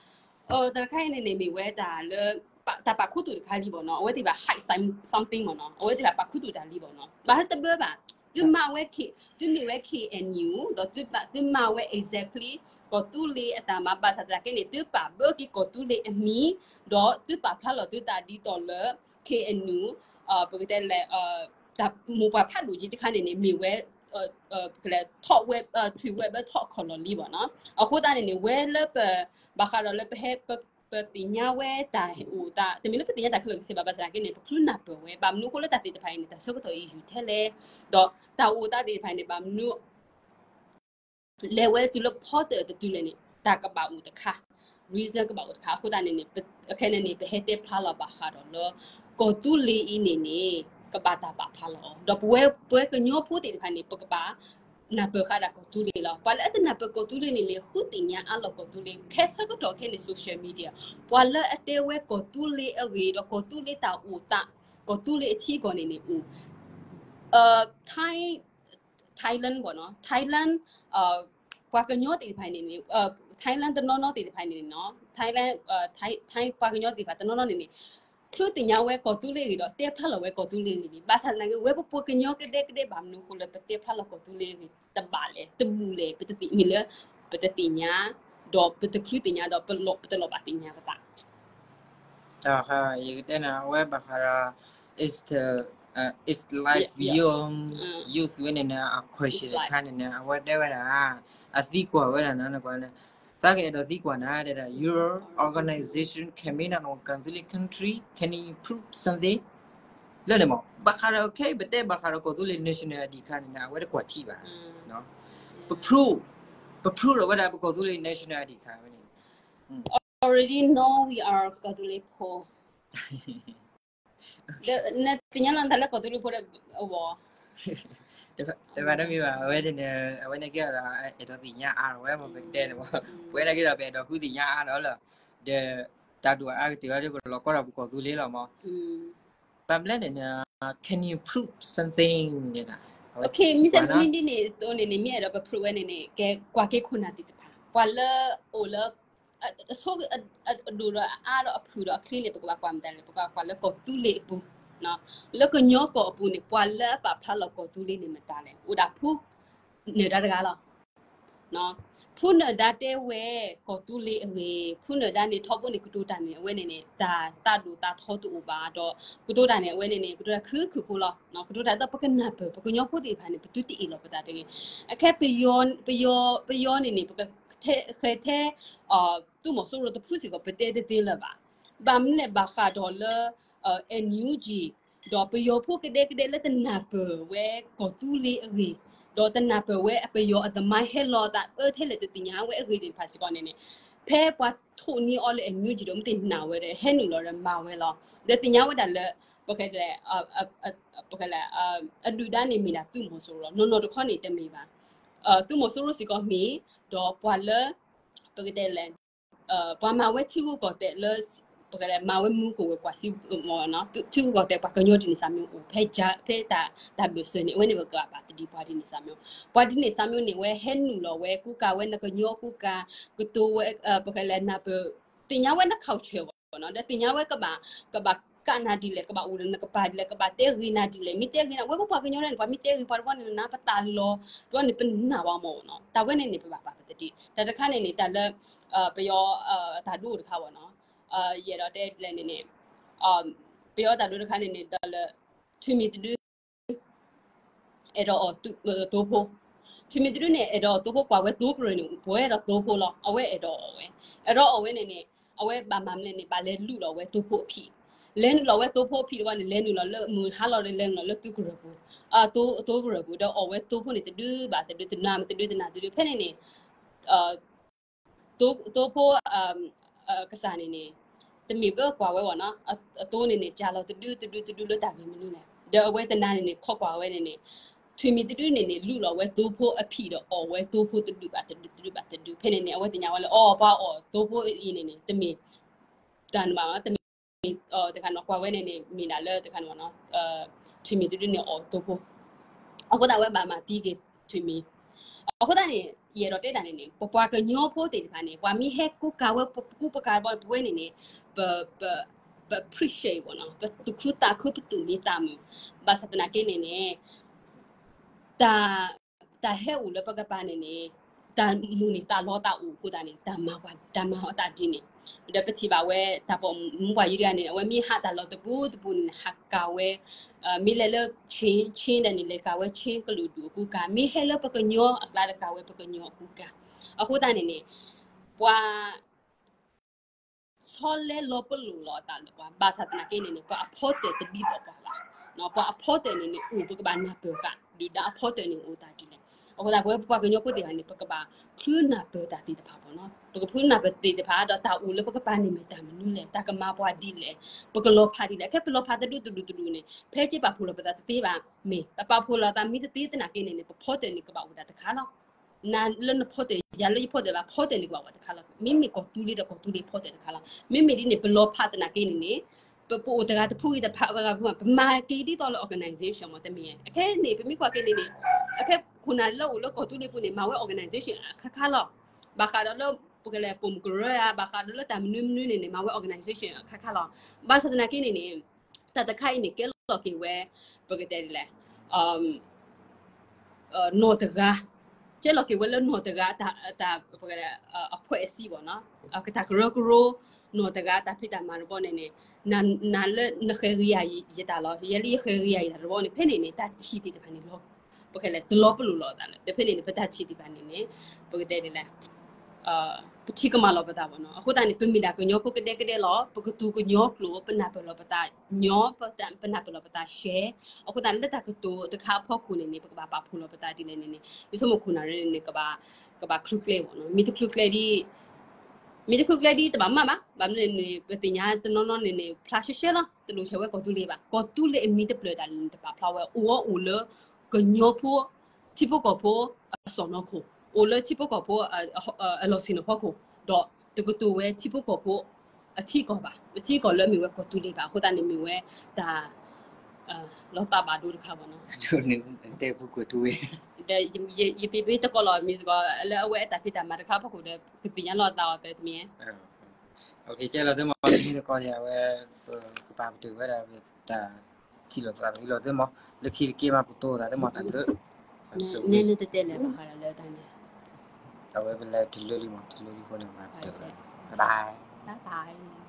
တၢ်တခါအံၤန့ၣ်န့ၣ် မ့ၢ်ဝဲတၢ်လၢ တၢ်ပာ်ခူသူၣ်တခါလံဘၣ်နီၤ. အဝဲသ့ၣ်တဖၣ် hide something ဘၣ်နီၤ. အဝဲသ့ၣ်တဖၣ်ပာ်ခူသူၣ်တၢ်လံဘၣ်နီၤ. ဘၣ်ဟဲတဘၢဘၣ်. သုမၤဝဲ သုမ့ၢ်ဝဲ KNU ဒီးသုမၤဝဲ exactly ကီၢ်သူလ့ၤအတၢ်မၤဘၣ်ဆၣ်သနာ်က့န့ၣ် သုပာ်ဘၢက့ၤကီၢ်သူလ့ၤအမံၤ, ဒီးသုပာ်ဖျါလီၤသုသးဒ်သိးလၢ KNU ပကတဲလဲၣ် တၢ်မိၢ်ပှၢ်ဖးဒိၣ်က့ၤတခါန့ၣ်န့ၣ် မ့ၢ်ဝဲ ပကလဲၤထီၣ်ဝဲ ထွံၣ်ဝဲဘၢထီၣ်ခီၣ်လီၤလံဘၣ်နီၤ. အဃိသတးန့ၣ်န့ၣ် ဝဲလၢပ ဘၣ်ဃးဒီးလၢပဟဲ ပသ့ၣ်ညါဝဲတၢ်အိၣ်သး တမ့ၢ်လၢပသ့ၣ်ညါတၢ်ခဲလၢာ်ခဲဆ့ဘၣ် ဘၣ်ဆၣ်သနာ်က့န့ၣ် ပချုးနၢ်ပၢၢ်ဝဲ ဘၣ်မနုၤအဃိလၢတၢ်သ့ၣ်တဖၣ်အံၤန့ၣ် တၢ်ဆၢကတီၢ်အံၤယူၤထဲလဲၣ်, ဒီးတၢ်အိၣ်သးသ့ၣ်တဖၣ်န့ၣ် ဘၣ်မနုၤ လဲၤဝဲတုၤလၢဖီတၢၣ်တတုၤလဲၣ်န့ၣ် တၢ်ကဘၣ်အိၣ်တခါ, reason ကဘၣ်အိၣ်တခါ. အဃိသတးန့ၣ်န့ၣ် အခဲန့ၣ်န့ၣ် ပဟဲတဲဖျါလီၤဘၣ်ဃးဒီးလၢ ကီၢ်သူလ့ၤအံၤန့ၣ်န့ၣ် ကဘၣ်တၢ်ပာ်ဖျါလီၤအီၤ ဒီးပဝဲပှၤကညီဖိသ့ၣ်တဖၣ်န့ၣ် ပကဘၣ်နၢ်ပၢၢ်ဃာ်ဒၣ်ကီၢ်သူလ့ၤလီၤ. ပှၤလၢအတနၢ်ပၢၢ်ကီၢ်သူလ့ၤန့ၣ်န့ၣ် ဃုသ့ၣ်ညါအါလီၤကီၢ်သူလ့ၤ ခဲဆၢကတီၢ်ခဲန့ၣ် social media ပှၤလၢအတဲဝဲကီၢ်သူလ့ၤအဂ့ၢ် ဒီးကီၢ်သူလ့ၤတၢ်အိၣ်သး ကီၢ်သူလ့ၤအထံအကီၢ်န့ၣ်န့ၣ်အိၣ် Thai, Thailand ဘၣ်နီၤ, Thailand, ပှၤကညီသ့ၣ်တဖၣ်န့ၣ်န့ၣ် Thailand တနီၤနီၤသ့ၣ်တဖၣ်န့ၣ်နီၤ Thailand ပှၤကညီသ့ၣ်တဖၣ်တနီၤနီၤန့ၣ်န့ၣ် ချုးသ့ၣ်ညါဝဲကီၢ်သူလ့ၤအဂ့ၢ်ဒီး တဲဖျါလီၤဝဲကီၢ်သူလ့ၤအဂ့ၢ်န့ၣ် ဘၣ်ဆၣ်သနာ်က့ ဝဲပပှၤကညီကဒဲကဒဲဘၣ်မနုၤအဃိလၢပတဲဖျါလီၤကီၢ်သူလ့ၤအဂ့ၢ် တဘၣ်လဲၣ် တဘူၣ်လဲၣ် ပတသ့ၣ်မ့ၢ်လၢ ပတသ့ၣ်ညါ ဒီးပတချုးသ့ၣ်ညါဒီး ပတလီၤဘၣ်သ့ၣ်ညါပသး ယကတဲန့ၣ် အဝဲဘၣ်ဃးဒီး is the is life beyond youth ဝဲန့ၣ်န့ၣ် အ question တခါန့ၣ်န့ၣ် အဝဲတဲဝဲဒၣ် အသံကွၢ်ဝဲဒၣ်နၤန့ၣ်ကွၢ်န့ၣ် သးကအဲၣ်ဒိးသံကွၢ်နၤတဲဒၣ် your organization came in on Kawthoolei country, can you prove something လၢန့ၣ်မ့ၢ် ဘၣ်ဃးဒီး ခဲအံၤပတဲဘၣ်ဃးဒီးကီၢ်သူလ့ၤ national I D ခါန့ၣ်န့ၣ် အဝဲတကွၢ်ထံဘၣ် ပ prove ပ prove ဒီးဝဲဒၣ်ပကီၢ်သူလ့ၤ national I D ခါဝဲန့ၣ် already know we are ကီၢ်သူလ့ၤဖိ ဒီးနသ့ၣ်ညါလီၤနသးလၢကီၢ်သူလ့ၤဖိဒီး အဝဲ တဘၣ်တမ့ၢ်ဘၣ် အဝဲန့ၣ် အဝဲန့ၣ်ကဲဒီး အဲၣ်ဒိးသ့ၣ်ညါအါဒီးဝဲမ့ၢ်ပကတဲန့ၣ်မ့ၢ် ပဝဲဒၣ်ကဲဒီး ပအဲၣ်ဒိးဃုသ့ၣ်ညါအါဒီးလီၤ ဒီး တၢ်ဒိၣ်အါကတၢၢ်ဝဲဒၣ် ပလီၤကီဒီးပကီၢ်သူလ့ၤလီၤမ့ၢ် ဘၣ်မနုၤလဲၣ်န့ၣ် can you prove something န့ၣ် မ့ၢ်စဲမနုၤဒ်န့ၣ် အသိးန့ၣ်န့ၣ် မ့ၢ်အဲၣ်ဒိးပ prove ဝဲန့ၣ်န့ၣ် ကဲကွၢ်က့ၤခိၣ်နၢ်သ့ၣ်တဖၣ် ပှၤလၢအိၣ်လၢ အဆိ အဒိၣ်ဒီးအအါဒီးအဖုၣ်ဒီးအချ့န့ၣ် ပကဘၣ်ကွၢ်မတၤလဲၣ် ပကဘၣ်ကွၢ်လၢကီၢ်သူလ့ၤအပူၤ လၢကညီကီၢ်အပူၤန့ၣ် ပှၤလၢအပာ်ဖျါလီၤကီၢ်သူလ့ၤန့ၣ်မတၤလဲၣ် အိၣ်ဒၣ်ဖု နၢၤဒါတဂၤလီၤ ဖုနၢၤဒါတဲဝဲ ကီၢ်သူလ့ၤအဂ့ၢ် ဖုနၢၤဒါန့ၣ် ထီဘိန့ၣ် ကတိၤတၢ်န့ၣ် အဝဲန့ၣ်န့ၣ် တၢ်သးဒိၣ်သးထီတအိၣ်ဘၣ်ဒီး ကတိၤတၢ်န့ၣ် အဝဲန့ၣ်န့ၣ် ကတိၤတၢ်ခုၣ်ခုၣ်ဖိလီၤ ကတိၤတၢ်ဒီးပကနၢ်ပၢၢ် ပကညီဖိသ့ၣ်တဖၣ်န့ၣ် ပသုတအ့ၣ်လိာ်ပသးတဂ့ၤ အခဲ ပယီၤန့ၣ်န့ၣ် ပကထဲ ဃဲထဲ သုးမီၤစိရိၤတဖုစ့ၢ်ကီး ပတဲတသ့လၢၤဘၣ် ဘၣ်မနုၤလဲၣ် ဘၣ်ဃးဒီးလၢ NUG ဒီးပယီၤဖိကဒဲကဒဲလၢတနၢ်ပၢၢ်ဝဲကီၢ်သူလ့ၤအဂ့ၢ် ဒီးတနၢ်ပၢၢ်ဝဲအပယီၤအသမိုင်းဟဲလီၤအသးအၢထဲလဲၣ် တသ့ၣ်ညါဝဲအဂ့ၢ်သ့ၣ်တဖၣ်စ့ၢ်ကီးန့ၣ်န့ၣ် ဖဲပှၤထိၣ်န့ၢ်အီၤလၢ NUG ဒီးမ့ၢ်သ့ၣ်နၢ်ဝဲဒီး ဟဲနုာ်လီၤဒီးမၤဝဲလီၤ ဒီးသ့ၣ်ညါဝဲဒၣ်လၢ ပကလဲၣ် ပကလဲၣ် အဒုၣ်ဒါန့ၣ်မ့ၢ်ဒၣ်သုးမီၤစိရိၤ နီၢ်နီၢ်တခီန့ၣ်တမ့ၢ်ဘၣ် သုးမီၤစိရိၤစ့ၢ်ကီးမ့ၢ် ဒီးပှၤလၢ ပကတဲလဲၣ် ပှၤမၤဝဲထံဂုၤကီၢ်သဲးလၢ ပကလဲၣ် မၤဝဲမူကိၣ်ဝဲပှၤစံ ထံဂုၤကီၢ်သဲး ပှၤကညီဒ်န့ၣ်စၢ်မ့ၢ်အိၣ် ဖဲ ဖဲတၢ်ဘၢၣ်စၢၤန့ၣ် အဝဲန့ၣ်ပကဘၣ်ပာ်သဒံးပှၤဒ်န့ၣ်စၢ်မ့ၢ် ပှၤဒ်န့ၣ်စၢ်မ့ၢ်န့ၣ် အဝဲဟဲနုာ်လီၤဝဲ ကူကၤဝဲနကညီကူကၤ ကတိၤဝဲ ပကလဲၣ် နၢ်ပၢၢ် သ့ၣ်ညါဝဲန culture ဘၣ်နီၤ ဒီးသ့ၣ်ညါဝဲကဘၣ် ကဘၣ်ကးနၤဒ်လဲၣ် ကဘၣ်အိၣ်ဒီးနကပၤဒ်လဲၣ် ကဘၣ်တဲဂ့ၤနၤဒ်လဲၣ် မ့ၢ်တဲဂ့ၤနၤ ဝဲပပှၤကညီန့ၣ် ပှၤမ့ၢ်တဲဂ့ၤပှၤတဘျီန့ၣ် နပသးလီၤ တဘျီန့ၣ်ပနာ်ဝဲမ့ၢ်နီၤ တၢ်ဝဲန့ၣ်န့ၣ် ပဘၣ်ပာ်ပသဒံး တၢ်တခါန့ၣ်န့ၣ် တၢ်လၢ ပယီၤ တၢ်ဒိတခါဘၣ်နီၤ ယအဲၣ်ဒိးတဲဒ်လဲၣ်န့ၣ်န့ၣ် ပယီၤတၢ်ဒိတခါန့ၣ်န့ၣ် တၢ်လၢ ထွံၣ်မံၤတဒု အဲၣ်ဒိးအီၣ်သိဖိ ထွံၣ်မံၤတဒုန့ၣ် အဲၣ်ဒိးအီၣ်သိဖိကွၢ်ဝဲသိကရၢၢ်န့ၣ် ပှဲၤဒီးသိဖိလီၤ အဝဲအဲၣ်ဒိးအီၣ်ဝဲ အဲၣ်ဒိးအီၣ်ဝဲန့ၣ်န့ၣ် အဝဲဘၣ်မၤမလဲၣ်န့ၣ် ဘၣ်လဲၤလုၢ်လီၤဝဲသိဖိအဖံး လဲၤလုၢ်လီၤဝဲသိဖိအဖံးတဘျီန့ၣ် လဲၤနုာ်လီၤလၢမုၢ်ဟါလီၤဒီး လဲၤနုာ်လီၤလၢသိကရၢၢ်ပူၤ သိကရၢၢ်ပူၤ ဒီးအီၣ်ဝဲသိဖိန့ၣ် တဒုဘၣ်တဒု တနၤမ့ၢ်တဒု တနၤတဒု ဖဲန့ၣ်န့ၣ် သိ သိဖိ ကစၢ်န့ၣ်န့ၣ် တမ့ၢ်ဘၣ်ကွၢ်ဝဲဘၣ်နီၤ အသိန့ၣ်န့ၣ် ကၢ်လီၤတဒုတဒုတဒုလၢတၢ်ဂ့ၢ်မနုၤလဲၣ် ဒီးအဝဲတနၤန့ၣ်န့ၣ် ခိးကွၢ်ဝဲန့ၣ်န့ၣ် ထွံၣ်မံၤတဒုန့ၣ်န့ၣ် လုၢ်လီၤဝဲသိဖိအဖံးဒီးအီၣ်ဝဲသိဖိတဒုဘၣ်တဒု ဖဲန့ၣ်န့ၣ် အဝဲသ့ၣ်ညါဝဲလၢ အိ ပှၤအီၣ်သိဖိအံၤန့ၣ်န့ၣ် တမ့ၢ် တၢ်နမး တမ့ၢ် တခါနီၤ ကွၢ်ဝဲန့ၣ်န့ၣ် မ့ၢ်ဒၣ်လၢတခါန့ၣ်ဘၣ်နီၤ ထွံၣ်မံၤတဒုန့ၣ်အီၣ်သိဖိ အဃိသတးဝဲဘၣ်မၤသံက့ၤထွံၣ်မံၤ အဃိသတးန့ၣ် ယအဲၣ်ဒိးတဲတၢ်န့ၣ်န့ၣ် ပပှၤကညီဖိသ့ၣ်တဖၣ်န့ၣ် ပှၤမ့ၢ်ဟဲကူကၤဝဲ ပကူပကၤဘၣ်ပဝဲန့ၣ်န့ၣ် ပ ပ ပ appreciate ဘၣ်နီၤ ပသူၣ်ခုသးခု ပသူၣ်မံသးမုာ် ဘၣ်ဆၣ်သနာ်က့န့ၣ်န့ၣ် တၢ် တၢ်ဟဲအိၣ်လၢပကပၤန့ၣ်န့ၣ် တၢ်မုၢ်န့ၢ်သးလီသးအိၣ်အဃိသတးန့ၣ် တၢ်မၤပှၤ တၢ်မၤအီၤသးဒ်န့ၣ် ဒီးပထံၣ်ဘၣ်ဝဲ တၢ်ပိာ်မုၣ်ပှၢ်ယံၤတဂၤန့ၣ် အဝဲမ့ၢ်ဟးတၢ်လီၢ်တပူၤတပူၤန့ၣ် ဟးကၤဝဲ မ့ၢ်လဲၤလၢ Chin Chin ဒီးန့ၣ် လဲၤကၤဝဲ Chin ကလုာ်ဒူၣ်အကူကၤ မ့ၢ်ဟဲလၢပကညီအကျါဒီးကၤဝဲပကညီအကူကၤ အဃိသတးန့ၣ်န့ၣ် ပှၤ ဆီလဲလီၤပလိာ်လီၤအသးလၢပှၤ ဘၣ်ဆၣ်သနာ်က့န့ၣ်န့ၣ် ပှၤအဖီတၢၣ်တဒ်သိးပှၤဘၣ် ပှၤအဖီတၢၣ်န့ၣ်န့ၣ် အိၣ်ပကဘၣ်နၢ်ပၢၢ်ဃာ် ဒုၣ်ဒါအဖီတၢၣ်န့ၣ်အိၣ်တၢ်ဒ်လဲၣ် အဃိသတး ပဝဲပပှၤကညီဖိသ့ၣ်တဖၣ်န့ၣ် ပကဘၣ်ဖုနၢ်ပၢၢ်တၢ်သ့ၣ်တဖၣ်ဘၣ်နီၤ ပကဖုနၢ်ပၢၢ်သ့ၣ်တဖၣ် ဒီးတၢ်အိၣ်လၢပကပၤန့ၣ်မ့ၢ်တၢ်မနုၤလဲၣ် တၢ်ကမၤပှၤဒ်လဲၣ် ပကလီၤဖးဒ်လဲၣ် ခဲပလီၤဖးတဒုတဒုတဒုန့ၣ် ဖဲက့ပာ်ဖှိၣ်လီၤပသးတသ့ဘၣ် မ့ၢ် ပပာ်ဖှိၣ်လီၤသးမ့ၢ်တသ့သနာ်က့န့ၣ်န့ၣ် ပဖီတၢၣ်န့ၣ်ကဘၣ်အိၣ်ဒၣ်တခါလီၤ နၤလၢနဖီတၢၣ် ယၤလၢယဖီတၢၣ်ဘၣ် ဖီတၢၣ်န့ၣ်ကဘၣ်အိၣ်တခါလီၤ မ့မ့ၢ်ကီၢ်သူလ့ၤဒီးကီၢ်သူလ့ၤဖီတၢၣ်တခါလီၤ မ့မ့ၢ်ဒ်န့ၣ် ပလီၤဖးသနာ်က့န့ၣ်န့ၣ် ပ ပအိၣ်တဂၤတဖုဂ့ၤတဖုဂၤ ပမၤက့ၤဒ်သိးလၢ organization မ့ၢ်တမ့ၢ် အခဲန့ၣ် ပမ့ၢ်ကွၢ်က့ၤန့ၣ်န့ၣ် အခဲ ယဆိကမိၣ်ခိၣ်နၢ်လၢအိၣ်လၢကီၢ်သူလ့ၤပူၤန့ၣ် မၤဝဲ organization အခါခါလီၤ. ဘၣ်ဃးဒီးလၢ ပကလဲၤပိာ်မုၣ်ကရၢဧါ, ဘၣ်ဃးဒီးလၢတၢ်မနုၤမနုၤန့ၣ်န့ၣ် မၤဝဲ organization အခါခါလီၤ. ဘၣ်ဆၣ်သနာ်က့န့ၣ်န့ၣ် တၢ်တခါအံၤန့ၣ် ကဲလီၤက့ၤဝဲ ပကတဲဒ်လဲၣ် နီၢ်တဂၤ, ကဲလီၤက့ၤဝဲလၢနီၢ်တဂၤ တၢ် တၢ် အဖွဲ့အစည်း ပေါ့နော်, တၢ်ကရၢကရိ နီၢ်တဂၤ တၢ်ဖံးတၢ်မၤတဘီန့ၣ်န့ၣ် နၤလၢနဃဲၤဂ့ၤယၤယတၢ်လီၤ, ယဲလၢယဃဲၤဂ့ၤယၤယတၢ်တဘီန့ၣ် ဖဲန့ၣ်န့ၣ် တၢ်ထံၣ်သ့ၣ်တဖၣ်န့ၣ်လီၤ ပကလဲၤတလီၤပလိာ်လိာ်သးလၢ ဒီးဖဲန့ၣ်န့ၣ် ပတၢ်ထံၣ်သ့ၣ်တဖၣ်န့ၣ်န့ၣ် ပကတဲဒ်လဲၣ် ပထံၣ်ကမၣ်လီၤပသးပေါ့နော်. အဃိသတးန့ၣ် ပမ့ၢ်ဒၣ်ကညီဖိကဒဲကဒဲလီၤ, ပကတိၤကညီကျိာ် ပနၢ်ပၢၢ်လီၤပသး ညီ, ပနၢ်ပၢၢ်လီၤပသးရှဲ. အဃိသတးန့ၣ် လၢတၢ်ကတိၤတခါအဖီခိၣ်န့ၣ်န့ၣ် ပကဘၣ်ပာ်ဖှိၣ်လီၤပသးဒ်လဲၣ်န့ၣ်န့ၣ် ယဆိကမိၣ်ခိၣ်နၢ်ရၢန့ၣ်န့ၣ် ကဘၣ် ကဘၣ်ချုးကျဲပေါ့နော်. မ့ၢ်တချုးကျဲဒ် မ့ၢ်တချုးကျဲဒ်တဘၣ်မးဘၣ်. ဘၣ်မနုၤန့ၣ် ပသ့ၣ်ညါတနီၤနီၤန့ၣ်န့ၣ် ဖျါရှဲရှဲလီၤ, တလိၣ်ဆဲးဝဲကီၢ်သူလ့ၤဘၣ်. ကီၢ်သူလ့ၤအမံၤတဖျၢၣ်ဒၣ်န့ၣ် တပာ်ဖျါဝဲ အိၣ်အီၤအိၣ်လၢ ကညီဖိ ထံဖိကီၢ်ဖိအစီၢ်နီၤခိၣ်, အိၣ်လၢထံဖိကီၢ်ဖိ အလီၢ်ဆ့ၣ်နီၤဖီခိၣ်, ဒီးတကတိၤဝဲထံဖိကီၢ်ဖိအထံအကီၢ်ဘၣ်, အထံအကီၢ်လၢအမ့ၢ်ဝဲကီၢ်သူလ့ၤဘၣ်. အဃိသတးန့ၣ်မ့ၢ်ဝဲတၢ် လီၤသးဘၣ်ဒိတခါပေါ့နော်. တဲပူကွဲးတူဝဲ ဒီးယ ယပ့ၤပ့ၤတကိးလီၤ မ့ၢ်စ့ၢ်ကီး လၢအဝဲအတၢ်ဖံးတၢ်မၤတခါအဖီခိၣ်ဒီး ကသ့ၣ်ညါလီၤသးအီၤသဲတမံၤ. ကဲလီၤသ့မး တမံၤတကိးန့ၣ် အဝဲ ပကပာ်ပတုာ်ဝဲဒၣ် တၢ်ထံၣ်လိာ်သးပဟံးလီၤသ့မး လၢခံတက့ၢ်မး ပတိၤသးသ့မး တၢ်ဘျုး နဲနတတဲလဲၤဘၣ်ဃးဒီးလၢတၢ်န့ၣ် အဝဲပလဲၤတလၢလံမး တလၢလံအဃိန့ၣ် ပဘၣ်ပတုာ်ဝဲ bye bye.